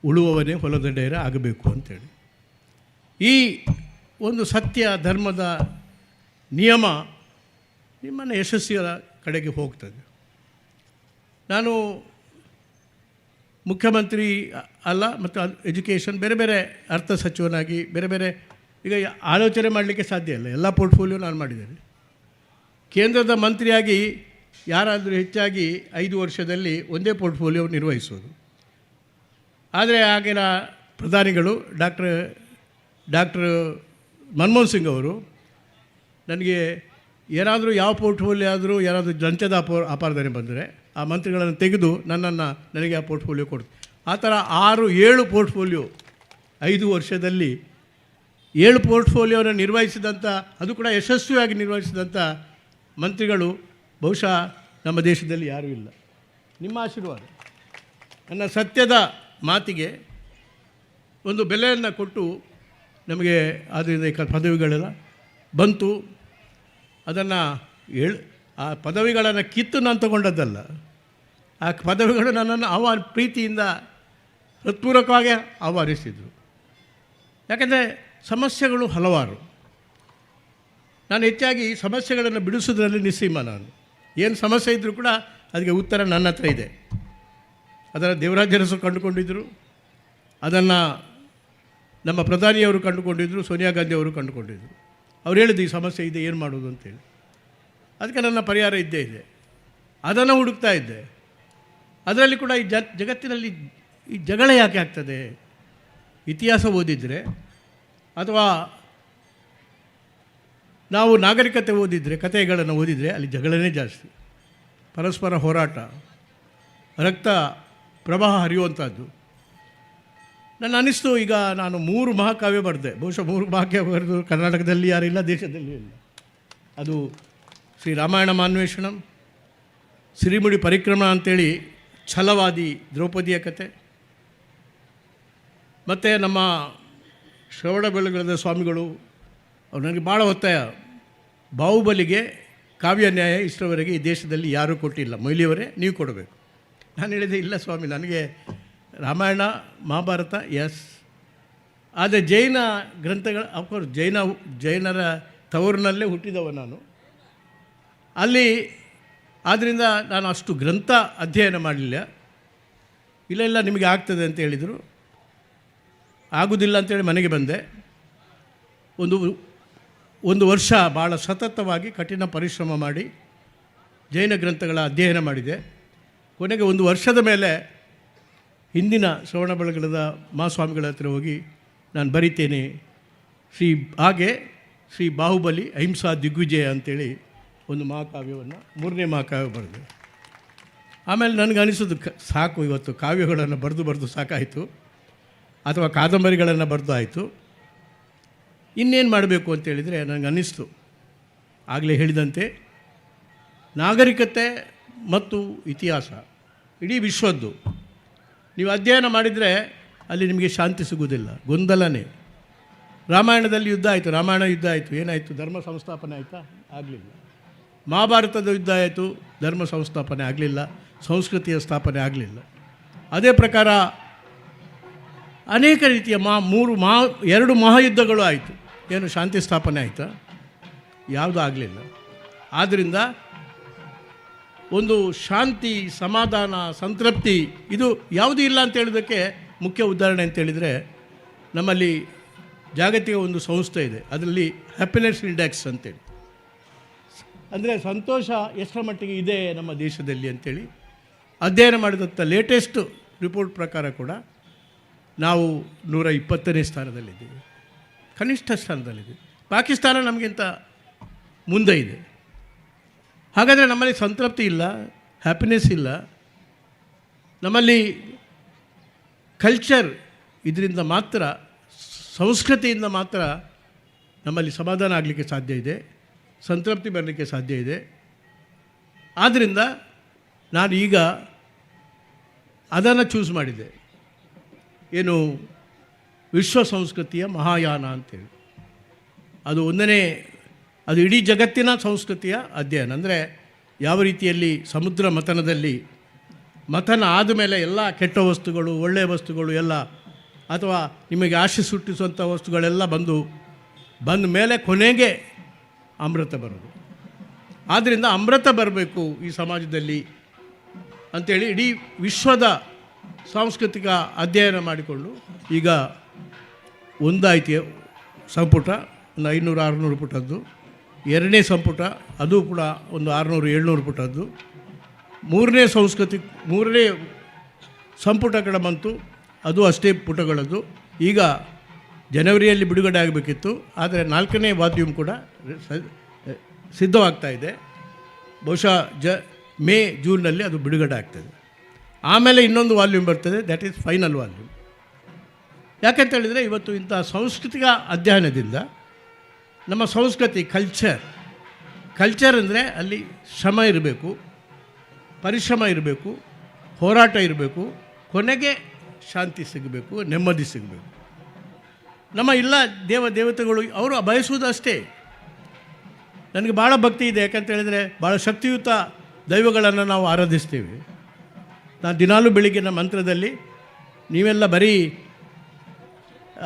ಉಳುವವನೇ ಹೊಲದೊಡೆಯರ ಆಗಬೇಕು ಅಂತೇಳಿ ಈ ಒಂದು ಸತ್ಯ ಧರ್ಮದ ನಿಯಮ ನಿಮ್ಮನ್ನು ಯಶಸ್ಸಿನ ಕಡೆಗೆ ಹೋಗ್ತದೆ. ನಾನು ಮುಖ್ಯಮಂತ್ರಿ ಅಲ್ಲ ಮತ್ತು ಎಜುಕೇಷನ್ ಬೇರೆ ಬೇರೆ ಅರ್ಥ ಸಚಿವನಾಗಿ ಬೇರೆ ಬೇರೆ ಈಗ ಆಲೋಚನೆ ಮಾಡಲಿಕ್ಕೆ ಸಾಧ್ಯ ಇಲ್ಲ. ಎಲ್ಲ ಪೋರ್ಟ್ಫೋಲಿಯೋ ನಾನು ಮಾಡಿದ್ದೇನೆ. ಕೇಂದ್ರದ ಮಂತ್ರಿಯಾಗಿ ಯಾರಾದರೂ ಹೆಚ್ಚಾಗಿ 5 ವರ್ಷದಲ್ಲಿ ಒಂದೇ ಪೋರ್ಟ್ಫೋಲಿಯೋ ನಿರ್ವಹಿಸೋದು. ಆದರೆ ಆಗಿನ ಪ್ರಧಾನಿಗಳು ಡಾಕ್ಟರ್ ಡಾಕ್ಟರ್ ಮನಮೋಹನ್ ಸಿಂಗ್ ಅವರು ನನಗೆ ಏನಾದರೂ ಯಾವ ಪೋರ್ಟ್ಫೋಲಿಯೋ ಆದರೂ ಯಾರಾದರೂ ಲಂಚದ ಅಪಾರ್ಧನೆ ಬಂದರೆ ಆ ಮಂತ್ರಿಗಳನ್ನು ತೆಗೆದು ನನಗೆ ಆ ಪೋರ್ಟ್ಫೋಲಿಯೋ ಕೊಡ್ತು. ಆ ಥರ 6-7 ಪೋರ್ಟ್ಫೋಲಿಯೋ 5 ವರ್ಷದಲ್ಲಿ 7 ಪೋರ್ಟ್ಫೋಲಿಯೋನ ನಿರ್ವಹಿಸಿದಂಥ, ಅದು ಕೂಡ ಯಶಸ್ವಿಯಾಗಿ ನಿರ್ವಹಿಸಿದಂಥ ಮಂತ್ರಿಗಳು ಬಹುಶಃ ನಮ್ಮ ದೇಶದಲ್ಲಿ ಯಾರೂ ಇಲ್ಲ. ನಿಮ್ಮ ಆಶೀರ್ವಾದ ನನ್ನ ಸತ್ಯದ ಮಾತಿಗೆ ಒಂದು ಬೆಲೆಯನ್ನು ಕೊಟ್ಟು ನಮಗೆ ಆದ್ದರಿಂದ ಈ ಪದವಿಗಳೆಲ್ಲ ಬಂತು. ಅದನ್ನು ಆ ಪದವಿಗಳನ್ನು ಕಿತ್ತು ನಾನು ತಗೊಂಡದ್ದಲ್ಲ, ಆ ಪದವಿಗಳು ನನ್ನನ್ನು ಪ್ರೀತಿಯಿಂದ ಹೃತ್ಪೂರ್ವಕವಾಗಿ ಆಹ್ವಾನಿಸಿದರು. ಯಾಕೆಂದರೆ ಸಮಸ್ಯೆಗಳು ಹಲವಾರು. ನಾನು ಹೆಚ್ಚಾಗಿ ಸಮಸ್ಯೆಗಳನ್ನು ಬಿಡಿಸೋದ್ರಲ್ಲಿ ನಿಸ್ಸೀಮ. ನಾನು ಏನು ಸಮಸ್ಯೆ ಇದ್ದರೂ ಕೂಡ ಅದಕ್ಕೆ ಉತ್ತರ ನನ್ನ ಹತ್ರ ಇದೆ. ಅದನ್ನು ದೇವರಾಜ ಅರಸು ಕಂಡುಕೊಂಡಿದ್ದರು, ಅದನ್ನು ನಮ್ಮ ಪ್ರಧಾನಿಯವರು ಕಂಡುಕೊಂಡಿದ್ದರು, ಸೋನಿಯಾ ಗಾಂಧಿಯವರು ಕಂಡುಕೊಂಡಿದ್ದರು. ಅವ್ರು ಹೇಳಿದ್ದು ಈ ಸಮಸ್ಯೆ ಇದೆ, ಏನು ಮಾಡೋದು ಅಂತೇಳಿ. ಅದಕ್ಕೆ ನನ್ನ ಪರಿಹಾರ ಇದ್ದೇ ಇದೆ, ಅದನ್ನು ಹುಡುಕ್ತಾ ಇದ್ದೆ. ಅದರಲ್ಲಿ ಕೂಡ ಈ ಜಗತ್ತಿನಲ್ಲಿ ಈ ಜಗಳ ಯಾಕೆ ಆಗ್ತದೆ, ಇತಿಹಾಸ ಓದಿದರೆ ಅಥವಾ ನಾವು ನಾಗರಿಕತೆ ಓದಿದರೆ, ಕಥೆಗಳನ್ನು ಓದಿದರೆ ಅಲ್ಲಿ ಜಗಳನೇ ಜಾಸ್ತಿ, ಪರಸ್ಪರ ಹೋರಾಟ, ರಕ್ತ ಪ್ರವಾಹ ಹರಿಯುವಂಥದ್ದು. ನನ್ನ ಅನ್ನಿಸ್ತು, ಈಗ ನಾನು 3 ಮಹಾಕಾವ್ಯ ಬರೆದೆ. ಬಹುಶಃ 3 ಮಹಾಕಾವ್ಯ ಬರೆದು ಕರ್ನಾಟಕದಲ್ಲಿ ಯಾರಿಲ್ಲ, ದೇಶದಲ್ಲಿ ಇಲ್ಲ. ಅದು ಶ್ರೀ ರಾಮಾಯಣ ಮಾನ್ವೇಷಣಂ, ಸಿರಿಮುಡಿ ಪರಿಕ್ರಮ ಅಂಥೇಳಿ ಛಲವಾದಿ ದ್ರೌಪದಿಯ ಕತೆ, ಮತ್ತು ನಮ್ಮ ಶ್ರವಣಬೆಳಗೊಳದ ಸ್ವಾಮಿಗಳು ಅವ್ರು ನನಗೆ ಭಾಳ ಒತ್ತಾಯ, ಬಾಹುಬಲಿಗೆ ಕಾವ್ಯ ನ್ಯಾಯ ಇಷ್ಟರವರೆಗೆ ಈ ದೇಶದಲ್ಲಿ ಯಾರೂ ಕೊಟ್ಟಿಲ್ಲ, ಮೊಯ್ಲಿಯವರೇ ನೀವು ಕೊಡಬೇಕು. ನಾನು ಹೇಳಿದೆ, ಇಲ್ಲ ಸ್ವಾಮಿ, ನನಗೆ ರಾಮಾಯಣ ಮಹಾಭಾರತ ಎಸ್, ಆದರೆ ಜೈನ ಗ್ರಂಥಗಳ, ಅಫ್ಕೋರ್ಸ್ ಜೈನರ ತವರಿನಲ್ಲೇ ಹುಟ್ಟಿದವ ನಾನು ಅಲ್ಲಿ, ಆದ್ದರಿಂದ ನಾನು ಅಷ್ಟು ಗ್ರಂಥ ಅಧ್ಯಯನ ಮಾಡಲಿಲ್ಲ. ಇಲ್ಲ ಇಲ್ಲ ನಿಮಗೆ ಆಗ್ತದೆ ಅಂತ ಹೇಳಿದರು. ಆಗುವುದಿಲ್ಲ ಅಂತೇಳಿ ಮನೆಗೆ ಬಂದೆ. ಒಂದು ಒಂದು ವರ್ಷ ಭಾಳ ಸತತವಾಗಿ ಕಠಿಣ ಪರಿಶ್ರಮ ಮಾಡಿ ಜೈನ ಗ್ರಂಥಗಳ ಅಧ್ಯಯನ ಮಾಡಿದೆ. ಕೊನೆಗೆ ಒಂದು ವರ್ಷದ ಮೇಲೆ ಹಿಂದಿನ ಶ್ರವಣಬೆಳಗೊಳದ ಮಹಾಸ್ವಾಮಿಗಳ ಹತ್ರ ಹೋಗಿ ನಾನು ಬರಿತೇನೆ ಹಾಗೆ ಶ್ರೀ ಬಾಹುಬಲಿ ಅಹಿಂಸಾ ದಿಗ್ವಿಜಯ ಅಂಥೇಳಿ ಒಂದು ಮಹಾಕಾವ್ಯವನ್ನು, ಮೂರನೇ ಮಹಾಕಾವ್ಯ ಬರೆದೆ. ಆಮೇಲೆ ನನಗೆ ಅನಿಸೋದು ಸಾಕು, ಇವತ್ತು ಕಾವ್ಯಗಳನ್ನು ಬರೆದು ಬರೆದು ಸಾಕಾಯಿತು, ಅಥವಾ ಕಾದಂಬರಿಗಳನ್ನು ಬರೆದು ಆಯಿತು, ಇನ್ನೇನು ಮಾಡಬೇಕು ಅಂತೇಳಿದರೆ ನನಗೆ ಅನ್ನಿಸ್ತು, ಆಗಲೇ ಹೇಳಿದಂತೆ ನಾಗರಿಕತೆ ಮತ್ತು ಇತಿಹಾಸ ಇಡೀ ವಿಶ್ವದ್ದು ನೀವು ಅಧ್ಯಯನ ಮಾಡಿದರೆ ಅಲ್ಲಿ ನಿಮಗೆ ಶಾಂತಿ ಸಿಗುವುದಿಲ್ಲ, ಗೊಂದಲನೇ. ರಾಮಾಯಣದಲ್ಲಿ ಯುದ್ಧ ಆಯಿತು, ರಾಮಾಯಣ ಯುದ್ಧ ಆಯಿತು, ಏನಾಯಿತು? ಧರ್ಮ ಸಂಸ್ಥಾಪನೆ ಆಯಿತಾ? ಆಗಲಿಲ್ಲ. ಮಹಾಭಾರತದ ಯುದ್ಧ ಆಯಿತು, ಧರ್ಮ ಸಂಸ್ಥಾಪನೆ ಆಗಲಿಲ್ಲ, ಸಂಸ್ಕೃತಿಯ ಸ್ಥಾಪನೆ ಆಗಲಿಲ್ಲ. ಅದೇ ಪ್ರಕಾರ ಅನೇಕ ರೀತಿಯ ಎರಡು ಮಹಾಯುದ್ಧಗಳು ಆಯಿತು, ಏನು ಶಾಂತಿ ಸ್ಥಾಪನೆ ಆಯಿತಾ? ಯಾವುದೂ ಆಗಲಿಲ್ಲ. ಆದ್ದರಿಂದ ಒಂದು ಶಾಂತಿ, ಸಮಾಧಾನ, ಸಂತೃಪ್ತಿ ಇದು ಯಾವುದೂ ಇಲ್ಲ ಅಂತ ಹೇಳೋದಕ್ಕೆ ಮುಖ್ಯ ಉದಾಹರಣೆ ಅಂತೇಳಿದರೆ ನಮ್ಮಲ್ಲಿ ಜಾಗತಿಕ ಒಂದು ಸಂಸ್ಥೆ ಇದೆ, ಅದರಲ್ಲಿ ಹ್ಯಾಪಿನೆಸ್ ಇಂಡೆಕ್ಸ್ ಅಂತೇಳಿ, ಅಂದರೆ ಸಂತೋಷ ಎಷ್ಟರ ಮಟ್ಟಿಗೆ ಇದೆ ನಮ್ಮ ದೇಶದಲ್ಲಿ ಅಂಥೇಳಿ ಅಧ್ಯಯನ ಮಾಡಿದಂಥ ಲೇಟೆಸ್ಟ್ ರಿಪೋರ್ಟ್ ಪ್ರಕಾರ ಕೂಡ ನಾವು 120ನೇ ಸ್ಥಾನದಲ್ಲಿದ್ದೀವಿ, ಕನಿಷ್ಠ ಸ್ಥಾನದಲ್ಲಿದ್ದೀವಿ. ಪಾಕಿಸ್ತಾನ ನಮಗಿಂತ ಮುಂದೆ ಇದೆ. ಹಾಗಾದರೆ ನಮ್ಮಲ್ಲಿ ಸಂತೃಪ್ತಿ ಇಲ್ಲ, ಹ್ಯಾಪಿನೆಸ್ ಇಲ್ಲ, ನಮ್ಮಲ್ಲಿ ಕಲ್ಚರ್ ಇದರಿಂದ ಮಾತ್ರ, ಸಂಸ್ಕೃತಿಯಿಂದ ಮಾತ್ರ ನಮ್ಮಲ್ಲಿ ಸಮಾಧಾನ ಆಗಲಿಕ್ಕೆ ಸಾಧ್ಯ ಇದೆ, ಸಂತೃಪ್ತಿ ಬರಲಿಕ್ಕೆ ಸಾಧ್ಯ ಇದೆ. ಆದ್ದರಿಂದ ನಾನು ಈಗ ಅದನ್ನು ಚೂಸ್ ಮಾಡಿದ್ದೆ, ಏನು ವಿಶ್ವ ಸಂಸ್ಕೃತಿಯ ಮಹಾಯಾನ ಅಂತೇಳಿ. ಅದು ಒಂದನೇ, ಅದು ಇಡೀ ಜಗತ್ತಿನ ಸಂಸ್ಕೃತಿಯ ಅಧ್ಯಯನ. ಅಂದರೆ ಯಾವ ರೀತಿಯಲ್ಲಿ ಸಮುದ್ರ ಮಥನದಲ್ಲಿ ಮಥನ ಆದಮೇಲೆ ಎಲ್ಲ ಕೆಟ್ಟ ವಸ್ತುಗಳು, ಒಳ್ಳೆಯ ವಸ್ತುಗಳು ಎಲ್ಲ, ಅಥವಾ ನಿಮಗೆ ಆಶೆ ಹುಟ್ಟಿಸುವಂಥ ವಸ್ತುಗಳೆಲ್ಲ ಬಂದ ಮೇಲೆ ಕೊನೆಗೆ ಅಮೃತ ಬರೋದು. ಆದ್ದರಿಂದ ಅಮೃತ ಬರಬೇಕು ಈ ಸಮಾಜದಲ್ಲಿ ಅಂಥೇಳಿ ಇಡೀ ವಿಶ್ವದ ಸಾಂಸ್ಕೃತಿಕ ಅಧ್ಯಯನ ಮಾಡಿಕೊಂಡು ಈಗ ಒಂದಾಯ್ತು ಸಂಪುಟ, ಒಂದು 500-600 ಪುಟದ್ದು. ಎರಡನೇ ಸಂಪುಟ ಅದು ಕೂಡ ಒಂದು 600-700 ಪುಟದ್ದು. ಮೂರನೇ ಸಂಪುಟ ಕಡೆ ಬಂತು, ಅದು ಅಷ್ಟೇ ಪುಟಗಳದ್ದು. ಈಗ ಜನವರಿಯಲ್ಲಿ ಬಿಡುಗಡೆ ಆಗಬೇಕಿತ್ತು, ಆದರೆ 4ನೇ ವಾಲ್ಯೂಮ್ ಕೂಡ ಸಿದ್ಧವಾಗ್ತಾ ಇದೆ. ಬಹುಶಃ ಮೇ ಜೂನ್ನಲ್ಲಿ ಅದು ಬಿಡುಗಡೆ ಆಗ್ತದೆ. ಆಮೇಲೆ ಇನ್ನೊಂದು ವಾಲ್ಯೂಮ್ ಬರ್ತದೆ, that is final volume. ಯಾಕಂತ ಹೇಳಿದರೆ ಇವತ್ತು ಇಂಥ ಸಾಂಸ್ಕೃತಿಕ ಅಧ್ಯಯನದಿಂದ ನಮ್ಮ ಸಂಸ್ಕೃತಿ, ಕಲ್ಚರ್ ಅಂದರೆ ಅಲ್ಲಿ ಶ್ರಮ ಇರಬೇಕು, ಪರಿಶ್ರಮ ಇರಬೇಕು, ಹೋರಾಟ ಇರಬೇಕು, ಕೊನೆಗೆ ಶಾಂತಿ ಸಿಗಬೇಕು, ನೆಮ್ಮದಿ ಸಿಗಬೇಕು. ನಮ್ಮ ಎಲ್ಲ ದೇವ ದೇವತೆಗಳು ಅವರು ಬಯಸುವುದು ಅಷ್ಟೇ. ನನಗೆ ಭಾಳ ಭಕ್ತಿ ಇದೆ, ಯಾಕಂತ ಹೇಳಿದರೆ ಭಾಳ ಶಕ್ತಿಯುತ ದೈವಗಳನ್ನು ನಾವು ಆರಾಧಿಸ್ತೀವಿ. ನಾನು ದಿನಾಲೂ ಬೆಳಿಗ್ಗಿನ ಮಂತ್ರದಲ್ಲಿ ನೀವೆಲ್ಲ ಬರೀ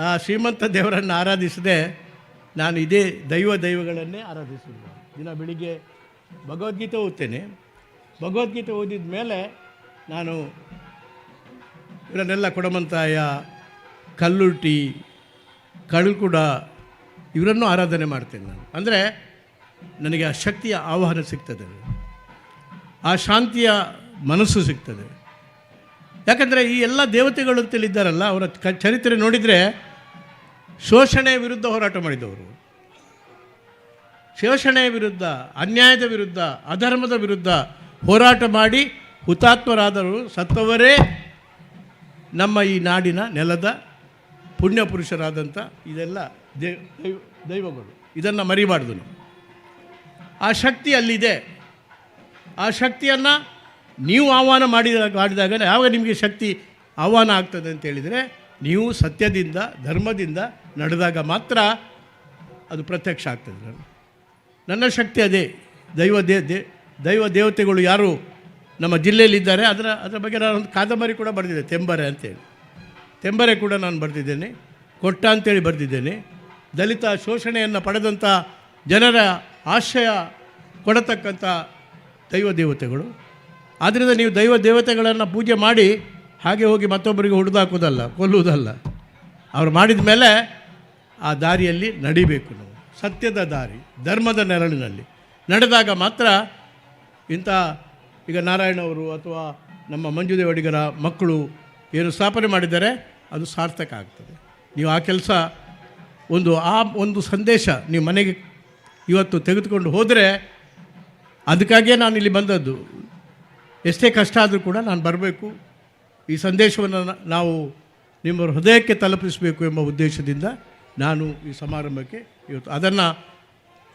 ಆ ಶ್ರೀಮಂತ ದೇವರನ್ನು ಆರಾಧಿಸದೆ ನಾನು ಇದೇ ದೈವಗಳನ್ನೇ ಆರಾಧಿಸಿದ್ದೆ. ದಿನ ಬೆಳಿಗ್ಗೆ ಭಗವದ್ಗೀತೆ ಓದ್ತೇನೆ. ಭಗವದ್ಗೀತೆ ಓದಿದ ಮೇಲೆ ನಾನು ಇವರನ್ನೆಲ್ಲ ಕೊಡಮಂತಾಯ, ಕಲ್ಲುರ್ಟಿ, ಕಳುಕುಡ ಇವರನ್ನು ಆರಾಧನೆ ಮಾಡ್ತೇನೆ ನಾನು. ಅಂದರೆ ನನಗೆ ಆ ಶಕ್ತಿಯ ಆಹ್ವಾನ ಸಿಗ್ತದೆ, ಆ ಶಾಂತಿಯ ಮನಸ್ಸು ಸಿಗ್ತದೆ. ಯಾಕಂದರೆ ಈ ಎಲ್ಲ ದೇವತೆಗಳು ಅಂತೇಳಿದ್ದಾರಲ್ಲ, ಅವರ ಚರಿತ್ರೆ ನೋಡಿದರೆ ಶೋಷಣೆಯ ವಿರುದ್ಧ ಹೋರಾಟ ಮಾಡಿದವರು, ಶೋಷಣೆಯ ವಿರುದ್ಧ, ಅನ್ಯಾಯದ ವಿರುದ್ಧ, ಅಧರ್ಮದ ವಿರುದ್ಧ ಹೋರಾಟ ಮಾಡಿ ಹುತಾತ್ಮರಾದರು, ಸತ್ತವರೇ ನಮ್ಮ ಈ ನಾಡಿನ ನೆಲದ ಪುಣ್ಯಪುರುಷರಾದಂಥ ಇದೆಲ್ಲ ದೈವಗಳು. ಇದನ್ನು ಮರಿಬಾರ್ದು ನಾವು. ಆ ಶಕ್ತಿ ಅಲ್ಲಿದೆ. ಆ ಶಕ್ತಿಯನ್ನು ನೀವು ಆಹ್ವಾನ ಮಾಡಿದಾಗ ಯಾವಾಗ ನಿಮಗೆ ಶಕ್ತಿ ಆಹ್ವಾನ ಆಗ್ತದೆ ಅಂತೇಳಿದರೆ, ನೀವು ಸತ್ಯದಿಂದ ಧರ್ಮದಿಂದ ನಡೆದಾಗ ಮಾತ್ರ ಅದು ಪ್ರತ್ಯಕ್ಷ ಆಗ್ತದೆ. ನನ್ನ ಶಕ್ತಿ ಅದೇ. ದೈವ ದೈವ ದೇವತೆಗಳು ಯಾರು ನಮ್ಮ ಜಿಲ್ಲೆಯಲ್ಲಿದ್ದಾರೆ ಅದರ ಅದರ ಬಗ್ಗೆ ನಾನೊಂದು ಕಾದಂಬರಿ ಕೂಡ ಬರೆದಿದ್ದೆ, ತೆಂಬರೆ ಅಂತೇಳಿ. ತೆಂಬರೆ ಕೂಡ ನಾನು ಬರೆದಿದ್ದೇನೆ, ಕೊಟ್ಟ ಅಂತೇಳಿ ಬರೆದಿದ್ದೇನೆ. ದಲಿತ ಶೋಷಣೆಯನ್ನು ಪಡೆದಂಥ ಜನರ ಆಶ್ರಯ ಕೊಡತಕ್ಕಂಥ ದೈವ ದೇವತೆಗಳು. ಆದ್ದರಿಂದ ನೀವು ದೈವ ದೇವತೆಗಳನ್ನು ಪೂಜೆ ಮಾಡಿ ಹಾಗೆ ಹೋಗಿ ಮತ್ತೊಬ್ಬರಿಗೆ ಹೊಡೆದಾಕೋದಲ್ಲ, ಕೊಲ್ಲುವುದಲ್ಲ. ಅವ್ರು ಮಾಡಿದ ಮೇಲೆ ಆ ದಾರಿಯಲ್ಲಿ ನಡಿಬೇಕು ನಾವು, ಸತ್ಯದ ದಾರಿ, ಧರ್ಮದ ನೆರಳಿನಲ್ಲಿ ನಡೆದಾಗ ಮಾತ್ರ ಇಂಥ ಈಗ ನಾರಾಯಣವರು ಅಥವಾ ನಮ್ಮ ಮಂಜುದೇವಡಿಗರ ಮಕ್ಕಳು ಏನು ಸ್ಥಾಪನೆ ಮಾಡಿದ್ದಾರೆ ಅದು ಸಾರ್ಥಕ ಆಗ್ತದೆ. ನೀವು ಆ ಕೆಲಸ ಒಂದು ಆ ಒಂದು ಸಂದೇಶ ನೀವು ಮನೆಗೆ ಇವತ್ತು ತೆಗೆದುಕೊಂಡು ಹೋದರೆ, ಅದಕ್ಕಾಗಿಯೇ ನಾನು ಇಲ್ಲಿ ಬಂದದ್ದು. ಎಷ್ಟೇ ಕಷ್ಟ ಆದರೂ ಕೂಡ ನಾನು ಬರಬೇಕು, ಈ ಸಂದೇಶವನ್ನು ನಾವು ನಿಮ್ಮ ಹೃದಯಕ್ಕೆ ತಲುಪಿಸಬೇಕು ಎಂಬ ಉದ್ದೇಶದಿಂದ ನಾನು ಈ ಸಮಾರಂಭಕ್ಕೆ ಇವತ್ತು ಅದನ್ನು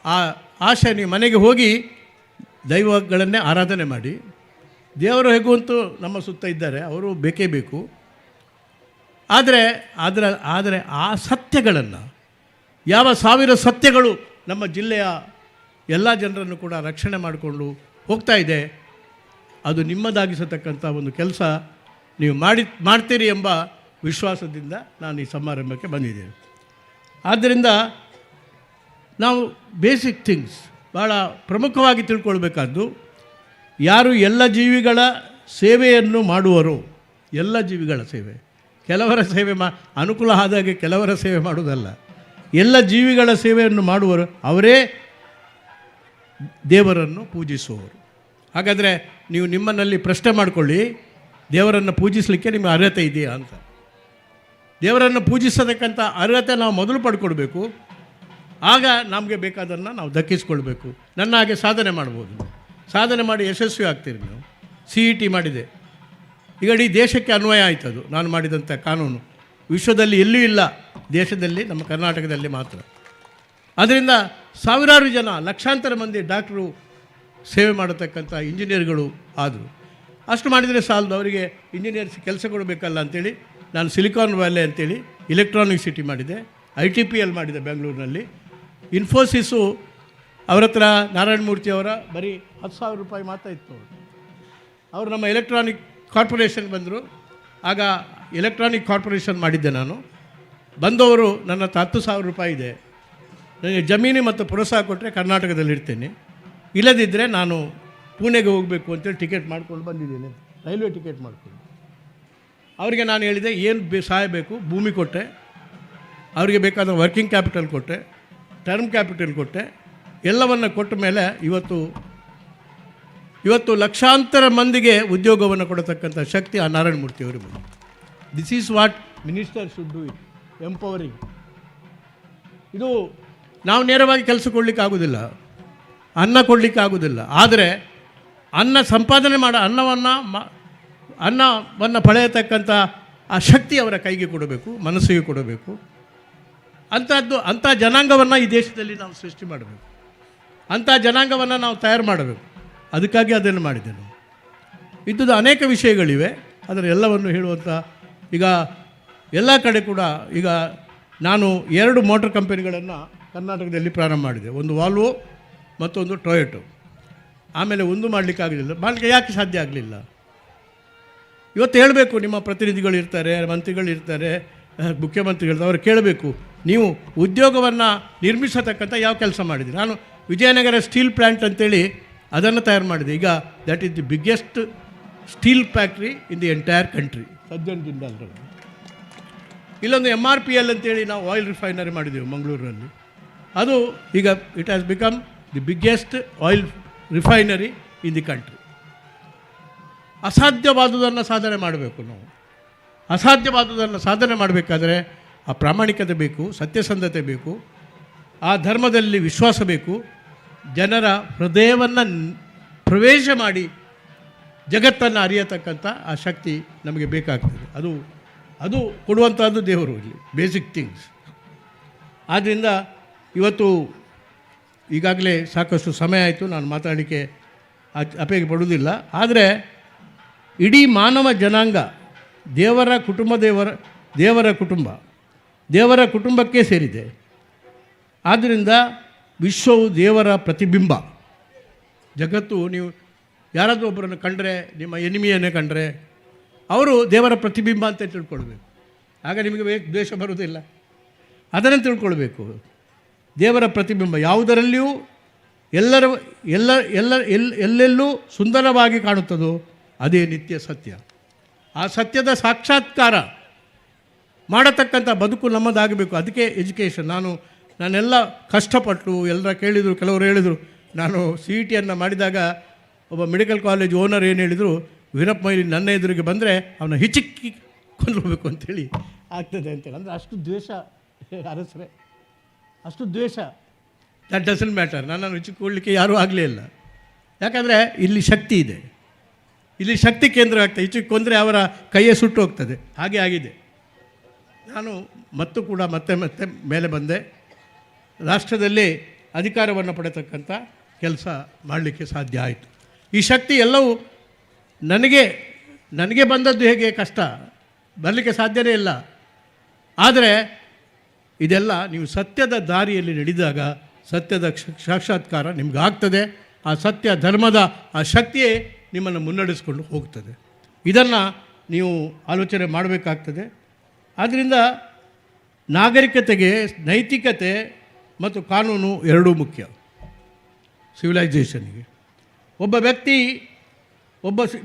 ಆ ಆಶೆ. ನೀವು ಮನೆಗೆ ಹೋಗಿ ದೈವಗಳನ್ನೇ ಆರಾಧನೆ ಮಾಡಿ. ದೇವರು ಹೇಗುವಂತೂ ನಮ್ಮ ಸುತ್ತ ಇದ್ದಾರೆ, ಅವರು ಬೇಕೇ ಬೇಕು. ಆದರೆ ಅದರ ಆದರೆ ಆ ಸತ್ಯಗಳನ್ನು, ಯಾವ ಸಾವಿರ ಸತ್ಯಗಳು ನಮ್ಮ ಜಿಲ್ಲೆಯ ಎಲ್ಲ ಜನರನ್ನು ಕೂಡ ರಕ್ಷಣೆ ಮಾಡಿಕೊಂಡು ಹೋಗ್ತಾ ಇದೆ, ಅದು ನಿಮ್ಮದಾಗಿಸತಕ್ಕಂಥ ಒಂದು ಕೆಲಸ ನೀವು ಮಾಡ್ತೀರಿ ಎಂಬ ವಿಶ್ವಾಸದಿಂದ ನಾನು ಈ ಸಮಾರಂಭಕ್ಕೆ ಬಂದಿದ್ದೇನೆ. ಆದ್ದರಿಂದ ನಾವು ಬೇಸಿಕ್ ಥಿಂಗ್ಸ್ ಭಾಳ ಪ್ರಮುಖವಾಗಿ ತಿಳ್ಕೊಳ್ಬೇಕಾದ್ದು, ಯಾರು ಎಲ್ಲ ಜೀವಿಗಳ ಸೇವೆಯನ್ನು ಮಾಡುವರು, ಎಲ್ಲ ಜೀವಿಗಳ ಸೇವೆ, ಕೆಲವರ ಸೇವೆ ಅನುಕೂಲ ಆದಾಗೆ ಕೆಲವರ ಸೇವೆ ಮಾಡುವುದಲ್ಲ, ಎಲ್ಲ ಜೀವಿಗಳ ಸೇವೆಯನ್ನು ಮಾಡುವರು ಅವರೇ ದೇವರನ್ನು ಪೂಜಿಸುವವರು. ಹಾಗಾದರೆ ನೀವು ನಿಮ್ಮನ್ನಲ್ಲಿ ಪ್ರಶ್ನೆ ಮಾಡಿಕೊಳ್ಳಿ, ದೇವರನ್ನು ಪೂಜಿಸಲಿಕ್ಕೆ ನಿಮಗೆ ಅರ್ಹತೆ ಇದೆಯಾ ಅಂತ. ದೇವರನ್ನು ಪೂಜಿಸತಕ್ಕಂಥ ಅರ್ಹತೆ ನಾವು ಮೊದಲು ಪಡ್ಕೊಳ್ಬೇಕು. ಆಗ ನಮಗೆ ಬೇಕಾದನ್ನು ನಾವು ದಕ್ಕಿಸ್ಕೊಳ್ಬೇಕು. ನನ್ನ ಹಾಗೆ ಸಾಧನೆ ಮಾಡ್ಬೋದು, ಸಾಧನೆ ಮಾಡಿ ಯಶಸ್ವಿ ಆಗ್ತೀರಿ ನೀವು. CET ಮಾಡಿದೆ, ಈಗ ಇಡೀ ದೇಶಕ್ಕೆ ಅನ್ವಯ ಆಯ್ತು ಅದು. ನಾನು ಮಾಡಿದಂಥ ಕಾನೂನು ವಿಶ್ವದಲ್ಲಿ ಎಲ್ಲೂ ಇಲ್ಲ, ದೇಶದಲ್ಲಿ ನಮ್ಮ ಕರ್ನಾಟಕದಲ್ಲಿ ಮಾತ್ರ. ಅದರಿಂದ ಸಾವಿರಾರು ಜನ, ಲಕ್ಷಾಂತರ ಮಂದಿ ಡಾಕ್ಟ್ರು, ಸೇವೆ ಮಾಡತಕ್ಕಂಥ ಇಂಜಿನಿಯರ್ಗಳು ಆದರು. ಅಷ್ಟು ಮಾಡಿದರೆ ಸಾಲದು, ಅವರಿಗೆ ಇಂಜಿನಿಯರ್ಸ್ ಕೆಲಸ ಕೊಡಬೇಕಲ್ಲ ಅಂಥೇಳಿ ನಾನು ಸಿಲಿಕಾನ್ ವ್ಯಾಲಿ ಅಂತೇಳಿ ಇಲೆಕ್ಟ್ರಾನಿಕ್ ಸಿಟಿ ಮಾಡಿದೆ, ITPL ಮಾಡಿದೆ ಬೆಂಗಳೂರಿನಲ್ಲಿ. ಇನ್ಫೋಸಿಸು ಅವರ ಹತ್ರ ನಾರಾಯಣಮೂರ್ತಿಯವರ ಬರೀ 10,000 ರೂಪಾಯಿ ಮಾತ್ರ ಇತ್ತು. ಅವರು ನಮ್ಮ ಎಲೆಕ್ಟ್ರಾನಿಕ್ ಕಾರ್ಪೊರೇಷನ್ ಬಂದರು. ಆಗ ಎಲೆಕ್ಟ್ರಾನಿಕ್ ಕಾರ್ಪೊರೇಷನ್ ಮಾಡಿದ್ದೆ ನಾನು. ಬಂದವರು ನನ್ನ ಹತ್ರ 10,000 ರೂಪಾಯಿ ಇದೆ, ನನಗೆ ಜಮೀನು ಮತ್ತು ಪ್ರೋತ್ಸಾಹ ಕೊಟ್ಟರೆ ಕರ್ನಾಟಕದಲ್ಲಿ ಇರ್ತೇನೆ, ಇಲ್ಲದಿದ್ದರೆ ನಾನು ಪುಣೆಗೆ ಹೋಗಬೇಕು ಅಂತೇಳಿ ಟಿಕೆಟ್ ಮಾಡ್ಕೊಂಡು ಬಂದಿದ್ದೇನೆ, ರೈಲ್ವೆ ಟಿಕೆಟ್ ಮಾಡಿಕೊಂಡು. ಅವರಿಗೆ ನಾನು ಹೇಳಿದೆ, ಏನು ಸಹಾಯ ಬೇಕು, ಭೂಮಿ ಕೊಟ್ಟೆ, ಅವರಿಗೆ ಬೇಕಾದ ವರ್ಕಿಂಗ್ ಕ್ಯಾಪಿಟಲ್ ಕೊಟ್ಟೆ, ಟರ್ಮ್ ಕ್ಯಾಪಿಟಲ್ ಕೊಟ್ಟೆ, ಎಲ್ಲವನ್ನು ಕೊಟ್ಟ ಮೇಲೆ ಇವತ್ತು ಇವತ್ತು ಲಕ್ಷಾಂತರ ಮಂದಿಗೆ ಉದ್ಯೋಗವನ್ನು ಕೊಡತಕ್ಕಂಥ ಶಕ್ತಿ ಆ ನಾರಾಯಣಮೂರ್ತಿಯವರು ಬಂದಿದೆ. This is what minister should do it, empowering. ಇದು ನಾವು ನೇರವಾಗಿ ಕೆಲಸ ಕೊಡಲಿಕ್ಕೆ ಆಗೋದಿಲ್ಲ, ಅನ್ನ ಕೊಡಲಿಕ್ಕೆ ಆಗೋದಿಲ್ಲ. ಆದರೆ ಅನ್ನ ಸಂಪಾದನೆ ಮಾಡ ಅನ್ನವನ್ನು ಪಡೆಯತಕ್ಕಂಥ ಆ ಶಕ್ತಿ ಅವರ ಕೈಗೆ ಕೊಡಬೇಕು, ಮನಸ್ಸಿಗೆ ಕೊಡಬೇಕು. ಅಂಥ ಜನಾಂಗವನ್ನು ಈ ದೇಶದಲ್ಲಿ ನಾವು ಸೃಷ್ಟಿ ಮಾಡಬೇಕು, ಅಂಥ ಜನಾಂಗವನ್ನು ನಾವು ತಯಾರು ಮಾಡಬೇಕು. ಅದಕ್ಕಾಗಿ ಅದನ್ನು ಮಾಡಿದ್ದೆ ನಾವು. ಇದ್ದುದು ಅನೇಕ ವಿಷಯಗಳಿವೆ, ಅದರ ಎಲ್ಲವನ್ನು ಹೇಳುವಂಥ ಈಗ ಎಲ್ಲ ಕಡೆ ಕೂಡ. ಈಗ ನಾನು 2 ಮೋಟರ್ ಕಂಪನಿಗಳನ್ನು ಕರ್ನಾಟಕದಲ್ಲಿ ಪ್ರಾರಂಭ ಮಾಡಿದೆ, ಒಂದು ವಾಲ್ವೋ ಮತ್ತೊಂದು ಟೊಯೋಟೊ. ಆಮೇಲೆ ಒಂದು ಮಾಡಲಿಕ್ಕಾಗಲಿಲ್ಲ, ಮಾಡಲಿಕ್ಕೆ ಯಾಕೆ ಸಾಧ್ಯ ಆಗಲಿಲ್ಲ? ಇವತ್ತು ಹೇಳಬೇಕು, ನಿಮ್ಮ ಪ್ರತಿನಿಧಿಗಳು ಇರ್ತಾರೆ, ಮಂತ್ರಿಗಳಿರ್ತಾರೆ, ಮುಖ್ಯಮಂತ್ರಿಗಳು, ಅವರು ಕೇಳಬೇಕು, ನೀವು ಉದ್ಯೋಗವನ್ನು ನಿರ್ಮಿಸತಕ್ಕಂಥ ಯಾವ ಕೆಲಸ ಮಾಡಿದ್ದೀರಿ? ನಾನು ವಿಜಯನಗರ ಸ್ಟೀಲ್ ಪ್ಲ್ಯಾಂಟ್ ಅಂತೇಳಿ ಅದನ್ನು ತಯಾರು ಮಾಡಿದೆ. ಈಗ that is the biggest steel factory in the entire country, Sajjan ಜಿಂದಾಲ್ರವರು. ಇಲ್ಲೊಂದು MRPL ಅಂತೇಳಿ ನಾವು ಆಯಿಲ್ ರಿಫೈನರಿ ಮಾಡಿದ್ದೆವು ಮಂಗಳೂರಿನಲ್ಲಿ. ಅದು ಈಗ it has become the biggest oil refinery in the country. ಅಸಾಧ್ಯವಾದುದನ್ನು ಸಾಧನೆ ಮಾಡಬೇಕು ನಾವು. ಅಸಾಧ್ಯವಾದುದನ್ನು ಸಾಧನೆ ಮಾಡಬೇಕಾದ್ರೆ ಆ ಪ್ರಾಮಾಣಿಕತೆ ಬೇಕು, ಸತ್ಯಸಂಧತೆ ಬೇಕು, ಆ ಧರ್ಮದಲ್ಲಿ ವಿಶ್ವಾಸ ಬೇಕು, ಜನರ ಹೃದಯವನ್ನು ಪ್ರವೇಶ ಮಾಡಿ ಜಗತ್ತನ್ನು ಅರಿಯತಕ್ಕಂಥ ಆ ಶಕ್ತಿ ನಮಗೆ ಬೇಕಾಗ್ತದೆ. ಅದು ಅದು ಕೊಡುವಂಥದ್ದು ದೇವರು ಇಲ್ಲಿ, ಬೇಸಿಕ್ ಥಿಂಗ್ಸ್. ಆದ್ದರಿಂದ ಇವತ್ತು ಈಗಾಗಲೇ ಸಾಕಷ್ಟು ಸಮಯ ಆಯಿತು, ನಾನು ಮಾತಾಡಲಿಕ್ಕೆ ಅಪೇಕ್ಷೆ ಪಡುವುದಿಲ್ಲ. ಆದರೆ ಇಡೀ ಮಾನವ ಜನಾಂಗ ದೇವರ ಕುಟುಂಬ, ದೇವರ ಕುಟುಂಬ, ದೇವರ ಕುಟುಂಬಕ್ಕೆ ಸೇರಿದೆ. ಆದ್ದರಿಂದ ವಿಶ್ವವು ದೇವರ ಪ್ರತಿಬಿಂಬ. ಜಗತ್ತು ನೀವು ಯಾರಾದರೂ ಒಬ್ಬರನ್ನು ಕಂಡರೆ, ನಿಮ್ಮ ಎನಿಮಿಯನ್ನೇ ಕಂಡರೆ ಅವರು ದೇವರ ಪ್ರತಿಬಿಂಬ ಅಂತ ತಿಳ್ಕೊಳ್ಬೇಕು. ಆಗ ನಿಮಗೆ ದ್ವೇಷ ಬರುವುದಿಲ್ಲ. ಅದನ್ನು ತಿಳ್ಕೊಳ್ಬೇಕು. ದೇವರ ಪ್ರತಿಬಿಂಬ ಯಾವುದರಲ್ಲಿಯೂ ಎಲ್ಲರ ಎಲ್ಲ ಎಲ್ಲ ಎಲ್ಲೆಲ್ಲೂ ಸುಂದರವಾಗಿ ಕಾಣುತ್ತದೋ ಅದೇ ನಿತ್ಯ ಸತ್ಯ. ಆ ಸತ್ಯದ ಸಾಕ್ಷಾತ್ಕಾರ ಮಾಡತಕ್ಕಂಥ ಬದುಕು ನಮ್ಮದಾಗಬೇಕು. ಅದಕ್ಕೆ ಎಜುಕೇಷನ್. ನಾನೆಲ್ಲ ಕಷ್ಟಪಟ್ಟು ಎಲ್ಲರ ಕೇಳಿದರು, ಕೆಲವರು ಹೇಳಿದರು, ನಾನು ಸಿ ಇ ಟಿಯನ್ನು ಮಾಡಿದಾಗ ಒಬ್ಬ ಮೆಡಿಕಲ್ ಕಾಲೇಜ್ ಓನರ್ ಏನು ಹೇಳಿದರು, ವೀರಪ್ಪ ಮೊಯ್ಲಿ ನನ್ನ ಎದುರಿಗೆ ಬಂದರೆ ಅವನ ಹಿಚಿಕ್ಕಿ ಕೊಲ್ಲಬೇಕು ಅಂಥೇಳಿ ಆಗ್ತದೆ ಅಂತೇಳಿ. ಅಂದರೆ ಅಷ್ಟು ದ್ವೇಷ ಅರಸರೇ, ಅಷ್ಟು ದ್ವೇಷ. That doesn't matter. ನನ್ನನ್ನು ಹಿಚಿಕೊಳ್ಳಲಿಕ್ಕೆ ಯಾರೂ ಆಗಲೇ ಇಲ್ಲ. ಯಾಕಂದರೆ ಇಲ್ಲಿ ಶಕ್ತಿ ಇದೆ, ಇಲ್ಲಿ ಶಕ್ತಿ ಕೇಂದ್ರ ಆಗ್ತದೆ. ಹಿಚಿಕ್ಕೊಂದರೆ ಅವರ ಕೈಯೇ ಸುಟ್ಟು ಹೋಗ್ತದೆ. ಹಾಗೆ ಆಗಿದೆ. ನಾನು ಮತ್ತು ಕೂಡ ಮತ್ತೆ ಮತ್ತೆ ಮೇಲೆ ಬಂದೆ. ರಾಷ್ಟ್ರದಲ್ಲಿ ಅಧಿಕಾರವನ್ನು ಪಡೆತಕ್ಕಂಥ ಕೆಲಸ ಮಾಡಲಿಕ್ಕೆ ಸಾಧ್ಯ ಆಯಿತು. ಈ ಶಕ್ತಿ ಎಲ್ಲವೂ ನನಗೆ ಬಂದದ್ದು ಹೇಗೆ ಕಷ್ಟ, ಬರಲಿಕ್ಕೆ ಸಾಧ್ಯವೇ ಇಲ್ಲ. ಆದರೆ ಇದೆಲ್ಲ ನೀವು ಸತ್ಯದ ದಾರಿಯಲ್ಲಿ ನಡೆದಾಗ ಸತ್ಯದ ಸಾಕ್ಷಾತ್ಕಾರ ನಿಮ್ಗಾಗ್ತದೆ. ಆ ಸತ್ಯ ಧರ್ಮದ ಆ ಶಕ್ತಿಯೇ ನಿಮ್ಮನ್ನು ಮುನ್ನಡೆಸಿಕೊಂಡು ಹೋಗ್ತದೆ. ಇದನ್ನು ನೀವು ಆಲೋಚನೆ ಮಾಡಬೇಕಾಗ್ತದೆ. ಆದ್ದರಿಂದ ನಾಗರಿಕತೆಗೆ ನೈತಿಕತೆ ಮತ್ತು ಕಾನೂನು ಎರಡೂ ಮುಖ್ಯ ಸಿವಿಲೈಸೇಷನ್ಗೆ. ಒಬ್ಬ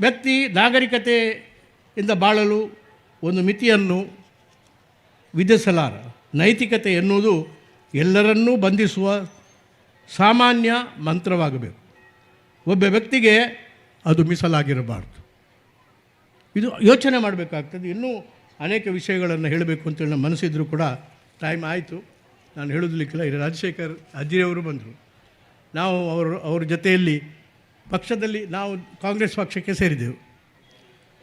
ವ್ಯಕ್ತಿ ನಾಗರಿಕತೆಯಿಂದ ಬಾಳಲು ಒಂದು ಮಿತಿಯನ್ನು ವಿಧಿಸಲಾರ. ನೈತಿಕತೆ ಎನ್ನುವುದು ಎಲ್ಲರನ್ನೂ ಬಂಧಿಸುವ ಸಾಮಾನ್ಯ ಮಂತ್ರವಾಗಬೇಕು. ಒಬ್ಬ ವ್ಯಕ್ತಿಗೆ ಅದು ಮೀಸಲಾಗಿರಬಾರ್ದು. ಇದು ಯೋಚನೆ ಮಾಡಬೇಕಾಗ್ತದೆ. ಇನ್ನೂ ಅನೇಕ ವಿಷಯಗಳನ್ನು ಹೇಳಬೇಕು ಅಂತೇಳಿ ನಮ್ಮ ಮನಸ್ಸಿದ್ರೂ ಕೂಡ ಟೈಮ್ ಆಯಿತು, ನಾನು ಹೇಳೋದಲಿಕ್ಕಿಲ್ಲ. ಇಲ್ಲಿ ರಾಜಶೇಖರ್ ಅಜ್ಜಿಯವರು ಬಂದರು. ನಾವು ಅವ್ರ ಜೊತೆಯಲ್ಲಿ ಪಕ್ಷದಲ್ಲಿ ನಾವು ಕಾಂಗ್ರೆಸ್ ಪಕ್ಷಕ್ಕೆ ಸೇರಿದೆವು.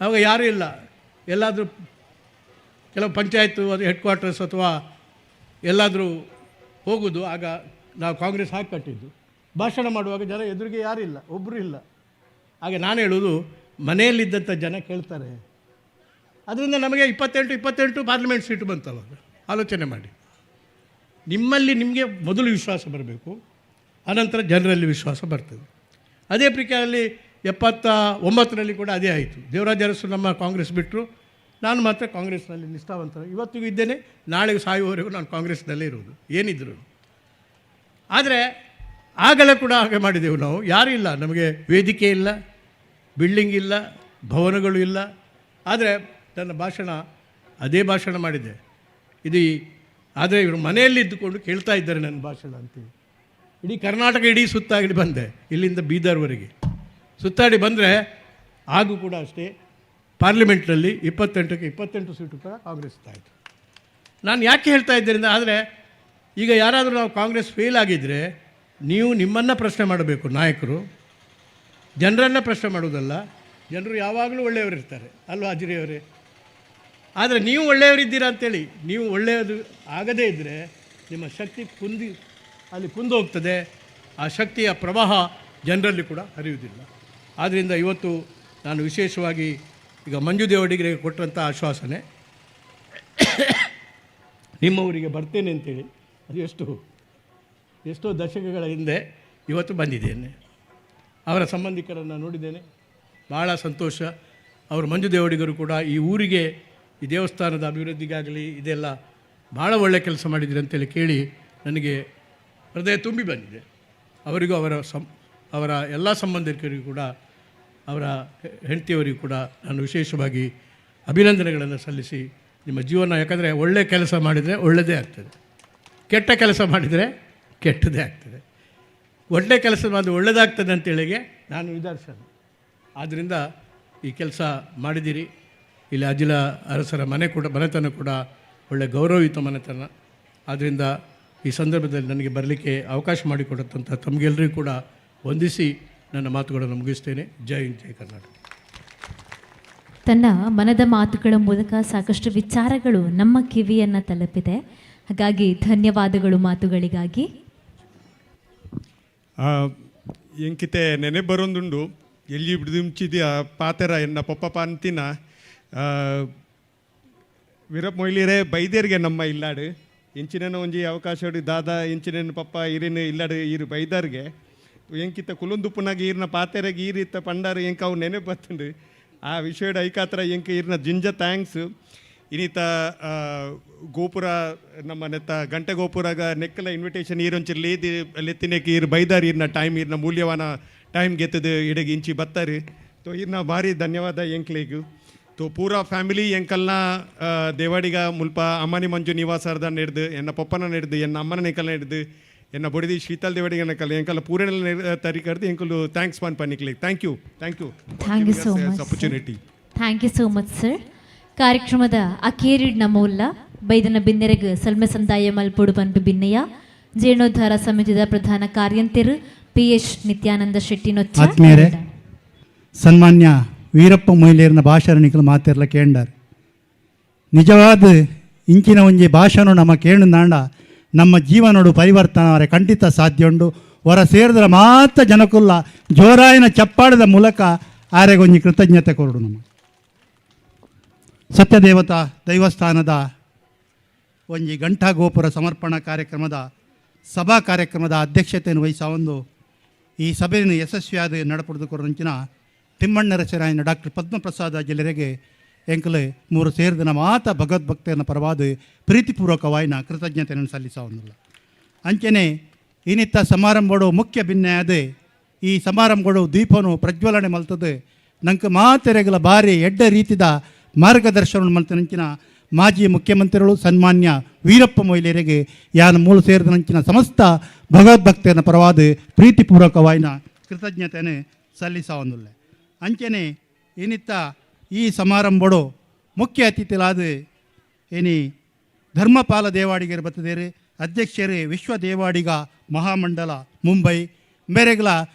ಆವಾಗ ಯಾರೂ ಇಲ್ಲ, ಎಲ್ಲಾದರೂ ಕೆಲವು ಪಂಚಾಯತು ಅದು ಹೆಡ್ ಕ್ವಾರ್ಟರ್ಸ್ ಅಥವಾ ಎಲ್ಲಾದರೂ ಹೋಗೋದು. ಆಗ ನಾವು ಕಾಂಗ್ರೆಸ್ ಹಾಕಿ ಕಟ್ಟಿದ್ದು. ಭಾಷಣ ಮಾಡುವಾಗ ಜನ ಎದುರಿಗೆ ಯಾರೂ ಇಲ್ಲ, ಒಬ್ಬರೂ ಇಲ್ಲ. ಆಗ ನಾನು ಹೇಳೋದು, ಮನೆಯಲ್ಲಿದ್ದಂಥ ಜನ ಕೇಳ್ತಾರೆ. ಅದರಿಂದ ನಮಗೆ 28 ಪಾರ್ಲಿಮೆಂಟ್ ಸೀಟು ಬಂತು. ಅವಾಗ ಆಲೋಚನೆ ಮಾಡಿ, ನಿಮ್ಮಲ್ಲಿ ನಿಮಗೆ ಮೊದಲು ವಿಶ್ವಾಸ ಬರಬೇಕು, ಅನಂತರ ಜನರಲ್ಲಿ ವಿಶ್ವಾಸ ಬರ್ತದೆ. ಅದೇ ಪ್ರಕಾರದಲ್ಲಿ 79ರಲ್ಲಿ ಕೂಡ ಅದೇ ಆಯಿತು. ದೇವರಾಜ ಅರಸು ನಮ್ಮ ಕಾಂಗ್ರೆಸ್ ಬಿಟ್ಟರು, ನಾನು ಮಾತ್ರ ಕಾಂಗ್ರೆಸ್ನಲ್ಲಿ ನಿಷ್ಠಾವಂತ ಇವತ್ತಿಗೂ ಇದ್ದೇನೆ. ನಾಳೆಗೂ ಸಾಯುವವರೆಗೂ ನಾನು ಕಾಂಗ್ರೆಸ್ನಲ್ಲೇ ಇರುವುದು, ಏನಿದ್ರು. ಆದರೆ ಆಗಲೇ ಕೂಡ ಹಾಗೆ ಮಾಡಿದೆವು ನಾವು. ಯಾರೂ ಇಲ್ಲ, ನಮಗೆ ವೇದಿಕೆ ಇಲ್ಲ, ಬಿಲ್ಡಿಂಗ್ ಇಲ್ಲ, ಭವನಗಳು ಇಲ್ಲ. ಆದರೆ ನನ್ನ ಭಾಷಣ ಅದೇ ಭಾಷಣ ಮಾಡಿದೆ ಇದು. ಆದರೆ ಇವರು ಮನೆಯಲ್ಲಿ ಇದ್ದುಕೊಂಡು ಕೇಳ್ತಾ ಇದ್ದಾರೆ ನನ್ನ ಭಾಷಣ ಅಂತೇಳಿ. ಇಡೀ ಕರ್ನಾಟಕ ಇಡೀ ಸುತ್ತಾಡಿ ಬಂದೆ, ಇಲ್ಲಿಂದ ಬೀದರ್ವರೆಗೆ ಸುತ್ತಾಡಿ ಬಂದರೆ ಹಾಗೂ ಕೂಡ ಅಷ್ಟೇ ಪಾರ್ಲಿಮೆಂಟ್ನಲ್ಲಿ 28ಕ್ಕೆ 28 ಸೀಟು ಕೂಡ ಕಾಂಗ್ರೆಸ್ ಆಯಿತು. ನಾನು ಯಾಕೆ ಹೇಳ್ತಾ ಇದ್ದೇನೆ ಆದರೆ, ಈಗ ಯಾರಾದರೂ ನಾವು ಕಾಂಗ್ರೆಸ್ ಫೇಲ್ ಆಗಿದ್ದರೆ ನೀವು ನಿಮ್ಮನ್ನು ಪ್ರಶ್ನೆ ಮಾಡಬೇಕು. ನಾಯಕರು ಜನರನ್ನು ಪ್ರಶ್ನೆ ಮಾಡುವುದಲ್ಲ. ಜನರು ಯಾವಾಗಲೂ ಒಳ್ಳೆಯವರಿರ್ತಾರೆ ಅಲ್ವಾ ಅಜ್ರಿಯವರೇ? ಆದರೆ ನೀವು ಒಳ್ಳೆಯವರಿದ್ದೀರಾ ಅಂತೇಳಿ ನೀವು ಒಳ್ಳೆಯದು ಆಗದೇ ಇದ್ದರೆ ನಿಮ್ಮ ಶಕ್ತಿ ಅಲ್ಲಿ ಕುಂದು ಹೋಗ್ತದೆ. ಆ ಶಕ್ತಿಯ ಪ್ರವಾಹ ಜನರಲ್ಲಿ ಕೂಡ ಹರಿಯುವುದಿಲ್ಲ. ಆದ್ದರಿಂದ ಇವತ್ತು ನಾನು ವಿಶೇಷವಾಗಿ ಈಗ ಮಂಜು ದೇವಡಿಗರಿಗೆ ಕೊಟ್ಟಂಥ ಆಶ್ವಾಸನೆ, ನಿಮ್ಮ ಊರಿಗೆ ಬರ್ತೇನೆ ಅಂತೇಳಿ, ಅದು ಎಷ್ಟೋ ದಶಕಗಳ ಹಿಂದೆ ಇವತ್ತು ಬಂದಿದ್ದೇನೆ. ಅವರ ಸಂಬಂಧಿಕರನ್ನು ನೋಡಿದ್ದೇನೆ, ಭಾಳ ಸಂತೋಷ. ಅವರು ಮಂಜು ದೇವಡಿಗರು ಕೂಡ ಈ ಊರಿಗೆ, ಈ ದೇವಸ್ಥಾನದ ಅಭಿವೃದ್ಧಿಗಾಗಲಿ ಇದೆಲ್ಲ ಭಾಳ ಒಳ್ಳೆಯ ಕೆಲಸ ಮಾಡಿದ್ದೀರಿ ಅಂತೇಳಿ ಕೇಳಿ ನನಗೆ ಹೃದಯ ತುಂಬಿ ಬಂದಿದೆ. ಅವರಿಗೂ ಅವರ ಎಲ್ಲ ಸಂಬಂಧಿಕರಿಗೂ ಕೂಡ, ಅವರ ಹೆಂಡತಿಯವರಿಗೂ ಕೂಡ ನಾನು ವಿಶೇಷವಾಗಿ ಅಭಿನಂದನೆಗಳನ್ನು ಸಲ್ಲಿಸಿ, ನಿಮ್ಮ ಜೀವನ, ಯಾಕಂದರೆ ಒಳ್ಳೆಯ ಕೆಲಸ ಮಾಡಿದರೆ ಒಳ್ಳೆಯದೇ ಆಗ್ತದೆ, ಕೆಟ್ಟ ಕೆಲಸ ಮಾಡಿದರೆ ಕೆಟ್ಟದೇ ಆಗ್ತದೆ. ಒಳ್ಳೆಯ ಕೆಲಸ ಮಾಡಿದ್ರೆ ಒಳ್ಳೆಯದಾಗ್ತದೆ ಅಂತೇಳಿಗೆ ನಾನು ನಿದರ್ಶನ. ಆದ್ದರಿಂದ ಈ ಕೆಲಸ ಮಾಡಿದ್ದೀರಿ. ಇಲ್ಲಿ ಅಜಿಲ ಅರಸರ ಮನೆ ಕೂಡ, ಮನೆತನ ಕೂಡ ಒಳ್ಳೆಯ ಗೌರವಯುತ ಮನೆತನ. ಆದ್ದರಿಂದ ಈ ಸಂದರ್ಭದಲ್ಲಿ ನನಗೆ ಬರಲಿಕ್ಕೆ ಅವಕಾಶ ಮಾಡಿಕೊಟ್ಟಂಥ ತಮಗೆಲ್ಲರಿಗೂ ಕೂಡ ವಂದಿಸಿ ನನ್ನ ಮಾತುಗಳನ್ನು ಮುಗಿಸ್ತೇನೆ. ಜೈ ಹಿಂದ್, ಜೈ ಕರ್ನಾಟಕ. ತನ್ನ ಮನದ ಮಾತುಗಳ ಮೂಲಕ ಸಾಕಷ್ಟು ವಿಚಾರಗಳು ನಮ್ಮ ಕಿವಿಯನ್ನು ತಲುಪಿದೆ. ಹಾಗಾಗಿ ಧನ್ಯವಾದಗಳು ಮಾತುಗಳಿಗಾಗಿ. ಎಂಕಿತೆ ನೆನೆ ಬರೋಂದುಂಡು ಎಲ್ಲಿ ಬಿಡ್ದುಂಚಿದ ಪಾತೆರ ಎನ್ನ ಪಪ್ಪ ಪಾಂತಿನ ವೀರಪ್ಪ ಮೊಯ್ಲಿರೇ ಬೈದೇರಿಗೆ ನಮ್ಮ ಇಲ್ಲಾಡು ಇಂಚಿನ ಒಂಜಿ ಅವಕಾಶ ದಾದಾ ಇಂಚಿನ ಪಪ್ಪ ಇರಿನ ಇಲ್ಲಾಡು ಇರು ಬೈದಾರ್ಗೆ. ಎಂಕಿತ್ತ ಕುಲುಂದುಪ್ಪುನಾಗ ಈರ್ನ ಪಾತೆರೆಗ್ ಈರ್ ಇತ್ತ ಪಂಡಾರು ಎಂಕ್ ಅವು ನೆನಪು ಬತ್ತುಂಡು. ಆ ವಿಷಯಡ್ ಐಕಾತ್ರ ಎಂಕ್ ಈರ್ನ ಜಿಂಜ thanks. ಇನಿತ ಗೋಪುರ ನಮ್ಮ ನೆತ್ತ ಗಂಟೆ ಗೋಪುರಗ ನೆಕ್ಕಲ ಇನ್ವಿಟೇಷನ್ ಈರೊಂಚಿ ಲೇದಿ ಲೆತ್ತಿನೆಕ್ ಈರ್ ಬೈದಾರ್, ಈರ್ನ ಟೈಮ್, ಈರ್ನ ಮೂಲ್ಯವಾನ ಟೈಮ್ ಗೆತ್ತದು ಇಡೆಗ್ ಇಂಚಿ ಬತ್ತಾರೆ. ತೋ ಈರ್ನ ಭಾರಿ ಧನ್ಯವಾದ ಎಂಕ್ಲೆಗ್. ತೋ ಪೂರಾ ಫ್ಯಾಮಿಲಿ ಎಂಕಲ್ನ ದೇವಾಡಿಗ ಮುಲ್ಪ ಅಮ್ಮನಿ ಮಂಜು ನಿವಾಸರ್ದ ನೆಡ್ದು, ಎನ್ನ ಪೊಪ್ಪನ ನೆಡ್ದು, ಎನ್ನ ಅಮ್ಮನ ನೆಕ್ಕಲ್ನ ನೆಡ್ದು, ಎನ್ನ ಬೊಡಿದಿ Sheetal Devadiga ನೆಕ್ಕಲ್ ಎಂಕಲ್ನ ಪೂರೆಲ್ಲ ತರಿಕರ್ದು ಎಂಕಲು thanks ಪನ್ ಪನ್ನಿಕ್ಲೆ. Thank you, thank you. Thank you so much. Opportunity. Thank you so much sir. ಕಾರ್ಯಕ್ರಮದ ಅಕೇರಿಡ್ ನಮೌಲ್ಲ ಬೈದನ ಬಿನ್ನೆರೆಗ್ ಸಲ್ಮೆ ಸಂದಾಯ ಮಲ್ಪೊಡು ಪನ್ಪಿ ಬಿನ್ನೆಯ ಜೀರ್ಣೋದ್ಧಾರ ಸಮಿತಿದ ಪ್ರಧಾನ ಕಾರ್ಯಂತೆರು ಪಿ ಎಚ್ ನಿತ್ಯಾನಂದ ಶೆಟ್ಟಿ ನೊಚ್ಚ. ಆತ್ಮೀಯರೇ, ಸನ್ಮಾನ್ಯ ವೀರಪ್ಪ ಮೊಯ್ಲಿಯರ್ನ ಭಾಷಣಿಕಲು ಮಾತೆರ್ಲ ಕೇಂಡಾರ್. ನಿಜವಾದ ಇಂಚಿನ ಒಂಜಿ ಭಾಷಣ ನಮ್ಮ ಕೇಳುಂದಾಂಡ ನಮ್ಮ ಜೀವನೋಡು ಪರಿವರ್ತನೆ ಖಂಡಿತ ಸಾಧ್ಯ ಉಂಡು. ಹೊರ ಸೇರಿದ್ರ ಮಾತ್ರ ಜನಕುಲ್ಲ ಜೋರಾಯಿನ ಚಪ್ಪಾಡದ ಮೂಲಕ ಆರೆಗೊಂಜಿ ಕೃತಜ್ಞತೆ ಕೊರಡು. ನಮ್ಮ ಸತ್ಯದೇವತಾ ದೈವಸ್ಥಾನದ ಒಂಜಿ ಘಂಟಾ ಗೋಪುರ ಸಮರ್ಪಣಾ ಕಾರ್ಯಕ್ರಮದ ಸಭಾ ಕಾರ್ಯಕ್ರಮದ ಅಧ್ಯಕ್ಷತೆಯನ್ನು ವಹಿಸ ಒಂದು ಈ ಸಭೆಯನ್ನು ಯಶಸ್ವಿಯಾದ ನಡಪಡೆದು ಕೊರಂಚಿನ ತಿಮ್ಮಣ್ಣರಸರಾಯನ ಡಾಕ್ಟರ್ ಪದ್ಮಪ್ರಸಾದ ಜಿಲ್ಲೆಗೆ ಎಂಕಲೆ ಮೂರು ಸೇರಿದ ಮಾತ ಭಗವದ್ಭಕ್ತಿಯನ್ನು ಪರವಾದ ಪ್ರೀತಿಪೂರ್ವಕವಾಯಿನ ಕೃತಜ್ಞತೆಯನ್ನು ಸಲ್ಲಿಸವನ್ನಲ್ಲ. ಅಂಚನೆ ಇನ್ನಿತ್ತ ಸಮಾರಂಭಡು ಮುಖ್ಯ ಭಿನ್ನೆಯಾದ ಈ ಸಮಾರಂಭಗಳು ದೀಪನು ಪ್ರಜ್ವಲನೆ ಮಲ್ತದೆ ನಂಗೆ ಮಾತೆರೆಗಲ ಬಾರಿ ಎಡ್ಡ ರೀತಿದ ಮಾರ್ಗದರ್ಶನ ಮಲ್ತನಂಚಿನ ಮಾಜಿ ಮುಖ್ಯಮಂತ್ರಿಗಳು ಸನ್ಮಾನ್ಯ ವೀರಪ್ಪ ಮೊಯ್ಲಿಯರಿಗೆ ಯಾನ ಮೂಲ ಸೇರಿದ ನಂಚಿನ ಸಮಸ್ತ ಭಗವದ್ಭಕ್ತಿಯನ್ನು ಪರವಾದ ಪ್ರೀತಿಪೂರ್ವಕವಾಯಿನ ಕೃತಜ್ಞತೆಯನ್ನು ಸಲ್ಲಿಸವನ್ನುಳ್ಳೆ. ಅಂಚನೆ ಇನ್ನಿತ್ತ ಈ ಸಮಾರಂಭಡು ಮುಖ್ಯ ಅತಿಥಿಗಳಾದ ಏನಿ ಧರ್ಮಪಾಲ ದೇವಾಡಿಗರು ಬರ್ತದೇರು, ಅಧ್ಯಕ್ಷರು ವಿಶ್ವ ದೇವಾಡಿಗ ಮಹಾಮಂಡಲ ಮುಂಬೈ ಮೇರೆಗಳ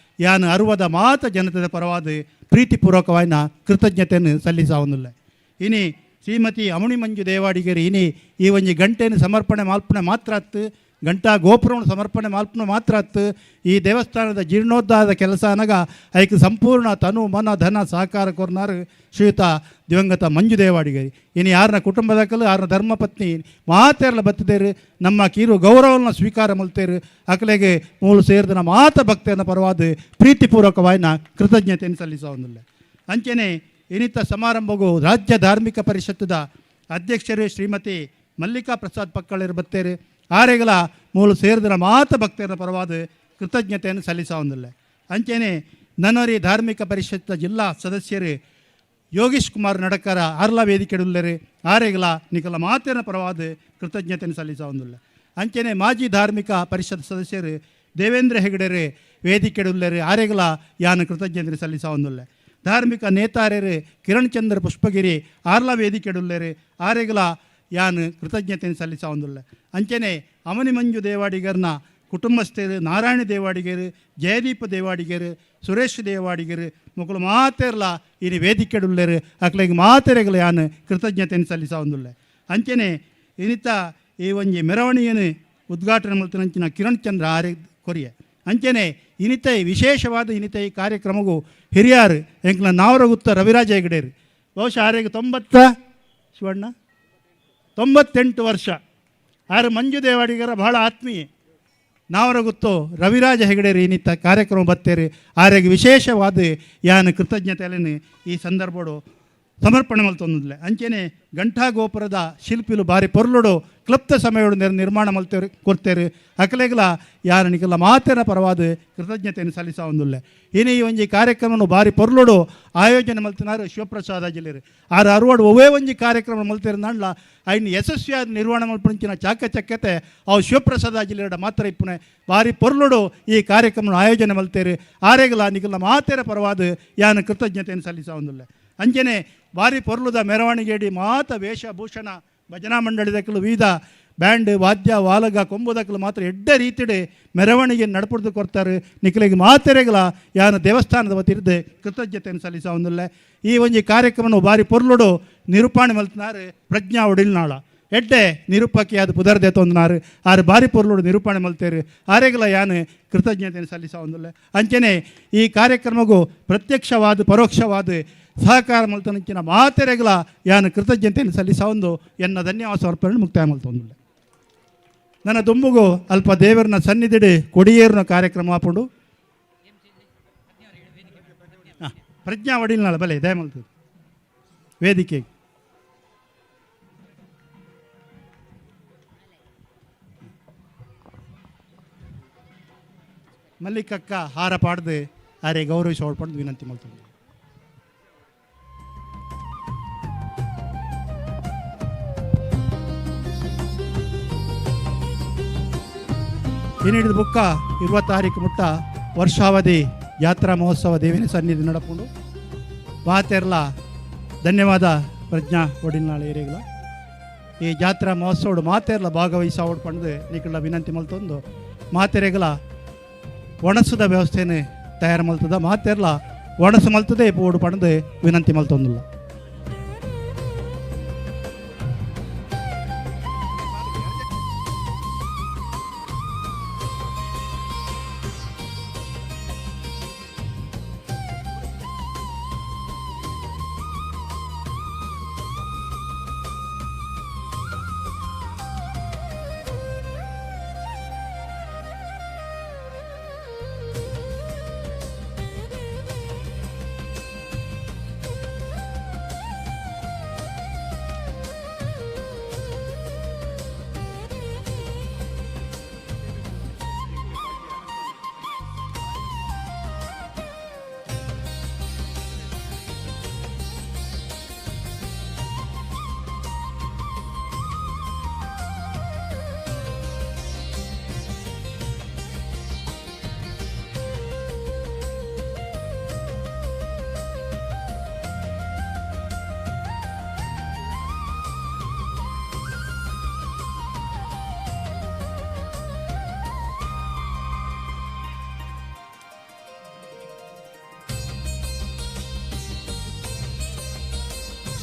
ಯಾನು ಅರುವದ ಮಾತ ಜನತೆಯ ಪರವಾದ ಪ್ರೀತಿಪೂರ್ವಕವಾಯಿನ ಕೃತಜ್ಞತೆಯನ್ನು ಸಲ್ಲಿಸವನ್ನುಳ್ಳೆ. ಇನಿ ಶ್ರೀಮತಿ ಅಮಣಿ ಮಂಜು ದೇವಾಡಿಗರು ಇನಿ ಈ ಒಂಜಿ ಗಂಟೆಯನ್ನು ಸಮರ್ಪಣೆ ಮಾಲ್ಪಣೆ ಮಾತ್ರ ಅತ್ತು, ಗಂಟಾ ಗೋಪುರವನ್ನು ಸಮರ್ಪಣೆ ಮಾಲ್ಪಣೆ ಮಾತ್ರ ಅತ್ತು, ಈ ದೇವಸ್ಥಾನದ ಜೀರ್ಣೋದ್ಧಾರದ ಕೆಲಸ ಅನಗ ಐಕ್ ಸಂಪೂರ್ಣ ತನು ಮನ ಧನ ಸಹಕಾರ ಕೊರ್ನಾರು ಶ್ರೀಯುತ ದಿವಂಗತ ಮಂಜು ದೇವಾಡಿಗರಿ. ಇನ್ನು ಯಾರನ್ನ ಕುಟುಂಬದಕ್ಕಲು ಯಾರನ್ನ ಧರ್ಮಪತ್ನಿ ಮಾತೆರ್ಲ ಬತ್ತಿದೇರು, ನಮ್ಮ ಕಿರು ಗೌರವವನ್ನು ಸ್ವೀಕಾರ ಮಲ್ತೇರು. ಅಕಲೆಗೆ ಮೂಲ ಸೇರಿದ ಮಾತ ಭಕ್ತಿಯನ್ನು ಪರವಾದ ಪ್ರೀತಿಪೂರ್ವಕವಾಯಿನ ಕೃತಜ್ಞತೆಯನ್ನು ಸಲ್ಲಿಸವನ್ನುಳ್ಳೆ. ಅಂಚನೆ ಇನ್ನಿತ ಸಮಾರಂಭಗೂ ರಾಜ್ಯ ಧಾರ್ಮಿಕ ಪರಿಷತ್ತದ ಅಧ್ಯಕ್ಷರು ಶ್ರೀಮತಿ ಮಲ್ಲಿಕಾ ಪ್ರಸಾದ್ ಪಕ್ಕಳರು ಬತ್ತೇರು, ಆರೆಗಳ ಮೂಲ ಸೇರಿದ ಮಾತ ಭಕ್ತರ ಪರವಾದ ಕೃತಜ್ಞತೆಯನ್ನು ಸಲ್ಲಿಸವನ್ನುಳ್ಳೆ. ಅಂಚನೆ ನನರಿ ಧಾರ್ಮಿಕ ಪರಿಷತ್ತ ಜಿಲ್ಲಾ ಸದಸ್ಯರು ಯೋಗೀಶ್ ಕುಮಾರ್ ನಡಕರ ಆರ್ಲ ವೇದಿಕೆಡುಲ್ಲರು, ಆರೆಗಳ ನಿಕಲ ಮಾತಿನ ಪರವಾದ ಕೃತಜ್ಞತೆಯನ್ನು ಸಲ್ಲಿಸವನ್ನುಳ್ಳೆ. ಅಂಚನೆ ಮಾಜಿ ಧಾರ್ಮಿಕ ಪರಿಷತ್ ಸದಸ್ಯರು ದೇವೇಂದ್ರ ಹೆಗಡೆರು ವೇದಿಕೆಡುಲ್ಲರು, ಆರೆಗಳ ಯಾನ ಕೃತಜ್ಞತೆ ಸಲ್ಲಿಸವನ್ನುಳ್ಳೆ. ಧಾರ್ಮಿಕ ನೇತಾರರು ಕಿರಣ್ ಚಂದ್ರ ಪುಷ್ಪಗಿರಿ ಆರ್ಲ ವೇದಿಕೆಡುಲ್ಲರು, ಆರೆಗಳ ಯಾನ್ ಕೃತಜ್ಞತೆಯನ್ನು ಸಲ್ಲಿಸವನ್ನುಳ್ಳೆ. ಅಂಚನೆ ಅಮನಿ ಮಂಜು ದೇವಾಡಿಗರ್ನ ಕುಟುಂಬಸ್ಥರು ನಾರಾಯಣ ದೇವಾಡಿಗರು, ಜಯದೀಪ ದೇವಾಡಿಗರು, ಸುರೇಶ್ ದೇವಾಡಿಗರು ಮೊಕಲು ಮಾತೆರ್ಲ ಇನಿ ವೇದಿಕೆಡುಲ್ಲೆರು, ಅಕ್ಲೆಗ್ ಮಾತೆರೆಗಳ ಯಾನ್ ಕೃತಜ್ಞತೆಯನ್ನು ಸಲ್ಲಿಸವನ್ನುಳ್ಳೆ. ಅಂಚನೆ ಇನ್ನಿತ ಈ ಒಂಜಿ ಮೆರವಣಿಗೆಯನ್ನು ಉದ್ಘಾಟನೆ ಮಲ್ತಿನಂಚಿನ ಕಿರಣ್ ಚಂದ್ರ ಆರೆ ಕೊರಿಯ. ಅಂಚನೆ ಇನಿತ ವಿಶೇಷವಾದ ಇನಿತ ಈ ಕಾರ್ಯಕ್ರಮಗೂ ಹಿರಿಯಾರು ಎಂಕ್ಲ ನಾವರಗುತ್ತ ರವಿರಾಜ ಹೆಗಡೇರು, ಬಹುಶಃ ಆರೆಗೆ ಶಿವಣ್ಣ 98 ವರ್ಷ. ಆರು ಮಂಜು ದೇವಾಡಿಗರ ಬಹಳ ಆತ್ಮೀಯ ನಾವರಗುತ್ತೋ ರವಿರಾಜ ಹೆಗಡೇರು ಇನ್ನಿತ ಕಾರ್ಯಕ್ರಮ ಬತ್ತೇರಿ, ಆರೆಗೆ ವಿಶೇಷವಾದ ಯಾನ ಕೃತಜ್ಞತೆಯನ್ನು ಈ ಸಂದರ್ಭಡು ಸಮರ್ಪಣೆ ಮಲ್ತೊಂದಿಲ್ಲ. ಅಂಚನೆ ಘಂಟಾ ಗೋಪುರದ ಶಿಲ್ಪಿಲು ಬಾರಿ ಪೊರ್ಲುಡು ಕ್ಲಪ್ತ ಸಮಯಡು ನಿರ್ಮಾಣ ಮಲ್ತೇರು ಕೊಡ್ತೇರು, ಅಕಲೆಗಲ ಯಾರ ನಿಕಲ ಮಾತಿನ ಪರವಾದ ಕೃತಜ್ಞತೆಯನ್ನು ಸಲ್ಲಿಸವೊಂದುಲ್ಲೆ. ಇನಿ ಈ ಒಂಜಿ ಕಾರ್ಯಕ್ರಮನು ಬಾರಿ ಪೊರ್ಲುಡು ಆಯೋಜನೆ ಮಲ್ತಿನಾರು ಶಿವಪ್ರಸಾದ ಜಿಲ್ಲೆರು. ಆರು ಅರುವಡು ಒವ್ವೇ ಒಂಜಿ ಕಾರ್ಯಕ್ರಮ ಮಲ್ತಿರ ಐನ್ ಯಶಸ್ವಿಯಾದ ನಿರ್ವಹಣೆ ಮಲ್ಪುಂಚಿನ ಚಾಕಚಕ್ಯತೆ ಅವು ಶಿವಪ್ರಸಾದ ಜಿಲ್ಲೆಯ ಮಾತ್ರ ಇಪ್ಪುನೆ. ಬಾರಿ ಪೊರ್ಲುಡು ಈ ಕಾರ್ಯಕ್ರಮ ಆಯೋಜನೆ ಮಲ್ತೇರು, ಆರೆಗಲ ನಿಕಲ ಮಾತೆರ ಪರವಾದ ಯಾನ ಕೃತಜ್ಞತೆಯನ್ನು ಸಲ್ಲಿಸವೊಂದುಲ್ಲೆ. ಅಂಚನೆ ಬಾರಿ ಪೊರ್ಲುದ ಮೆರವಣಿಗೆಡಿ ಮಾತ ವೇಷಭೂಷಣ ಭಜನಾ ಮಂಡಳಿದಕ್ಕಲು ವಿವಿಧ ಬ್ಯಾಂಡ್ ವಾದ್ಯ ವಾಲಗ ಕೊಂಬುದಕ್ಕಲು ಮಾತ್ರ ಎಡ್ಡ ರೀತಿಡೆ ಮೆರವಣಿಗೆ ನಡಪುಡ್ದು ಕೊಡ್ತಾರೆ. ನಿಖಲಿಗೆ ಮಾತೆರೆಗಳ ಯಾನ ದೇವಸ್ಥಾನದ ವತಿರ್ದೆ ಕೃತಜ್ಞತೆಯನ್ನು ಸಲ್ಲಿಸವೊಂದುಲ್ಲೆ. ಈ ಒಂಜಿ ಕಾರ್ಯಕ್ರಮನು ಬಾರಿ ಪೊರ್ಲುಡು ನಿರೂಪಣೆ ಮಲ್ತಿನಾರು ಪ್ರಜ್ಞಾ ಒಡಿಲ್ನಾಳ ಎಡ್ಡೆ ನಿರೂಪಕಿಯಾದ ಪುದರ್ದೆ ತೊಂದನಾರು ಆರು ಬಾರಿ ಪೊರ್ಲುಡು ನಿರೂಪಣೆ ಮಲ್ತೇರು, ಆರೆಗಳ ಯಾನು ಕೃತಜ್ಞತೆಯನ್ನು ಸಲ್ಲಿಸವೊಂದುಲ್ಲೆ. ಅಂಚನೆ ಈ ಕಾರ್ಯಕ್ರಮಗೂ ಪ್ರತ್ಯಕ್ಷವಾದ ಪರೋಕ್ಷವಾದ ಸಹಕಾರ ಮಲ್ತನಂಚಿನ ಮಾತೆರೆಗಳ ಯಾನು ಕೃತಜ್ಞತೆಯನ್ನು ಸಲ್ಲಿಸವೊಂದು ಎನ್ನ ಧನ್ಯವಾದ ಸಮರ್ಪಣೆ ಮುಕ್ತಾಯ ಮಲ್ತೊಂದುಲ್ಲೆ. ನನ್ನ ದುಂಬುಗು ಅಲ್ಪ ದೇವರನ ಸನ್ನಿಧಿಡಿ ಕೊಡಿಯೇರುನ ಕಾರ್ಯಕ್ರಮ ಆಪುಂಡು. ಪ್ರಜ್ಞಾ ವಡಿಲ್ನಾಳ ಬಲೆ ದಯಮಲ್ತದೆ ವೇದಿಕೆ. ಮಲ್ಲಿಕಕ್ಕ ಹಾರ ಪಾಡ್ದು ಆರೆ ಗೌರವಿಸಿ ಪಡೆದು ವಿನಂತಿ ಮಲ್ತದೆ. ಏನಿಡಿದ ಬುಕ್ಕ 20 ತಾರೀಕು ಮುಟ್ಟ ವರ್ಷಾವಧಿ ಜಾತ್ರಾ ಮಹೋತ್ಸವ ದೇವಿನ ಸನ್ನಿಧಿ ನಡಪುಂಡು. ಮಾತೆರ್ಲ ಧನ್ಯವಾದ ಪ್ರಜ್ಞಾ ಒಡಿಲ್ನಾಳ ಏರಿಗಳ. ಈ ಜಾತ್ರಾ ಮಹೋತ್ಸವಡು ಮಾತೆರ್ಲ ಭಾಗವಹಿಸಾವಡು ಪಂಡ್ದು ನಿಕಲ ವಿನಂತಿ ಮಲ್ತೊಂದು ಮಾತೆರೆಗಳ ಒಣಸುದ ವ್ಯವಸ್ಥೆನೆ ತಯಾರು ಮಲ್ತದ, ಮಾತೆರ್ಲ ಒಣಸು ಮಲ್ತದೆ ಪೋಡು ಪಂಡ್ದು ವಿನಂತಿ ಮಲ್ತೊಂದುಲ್ಲ.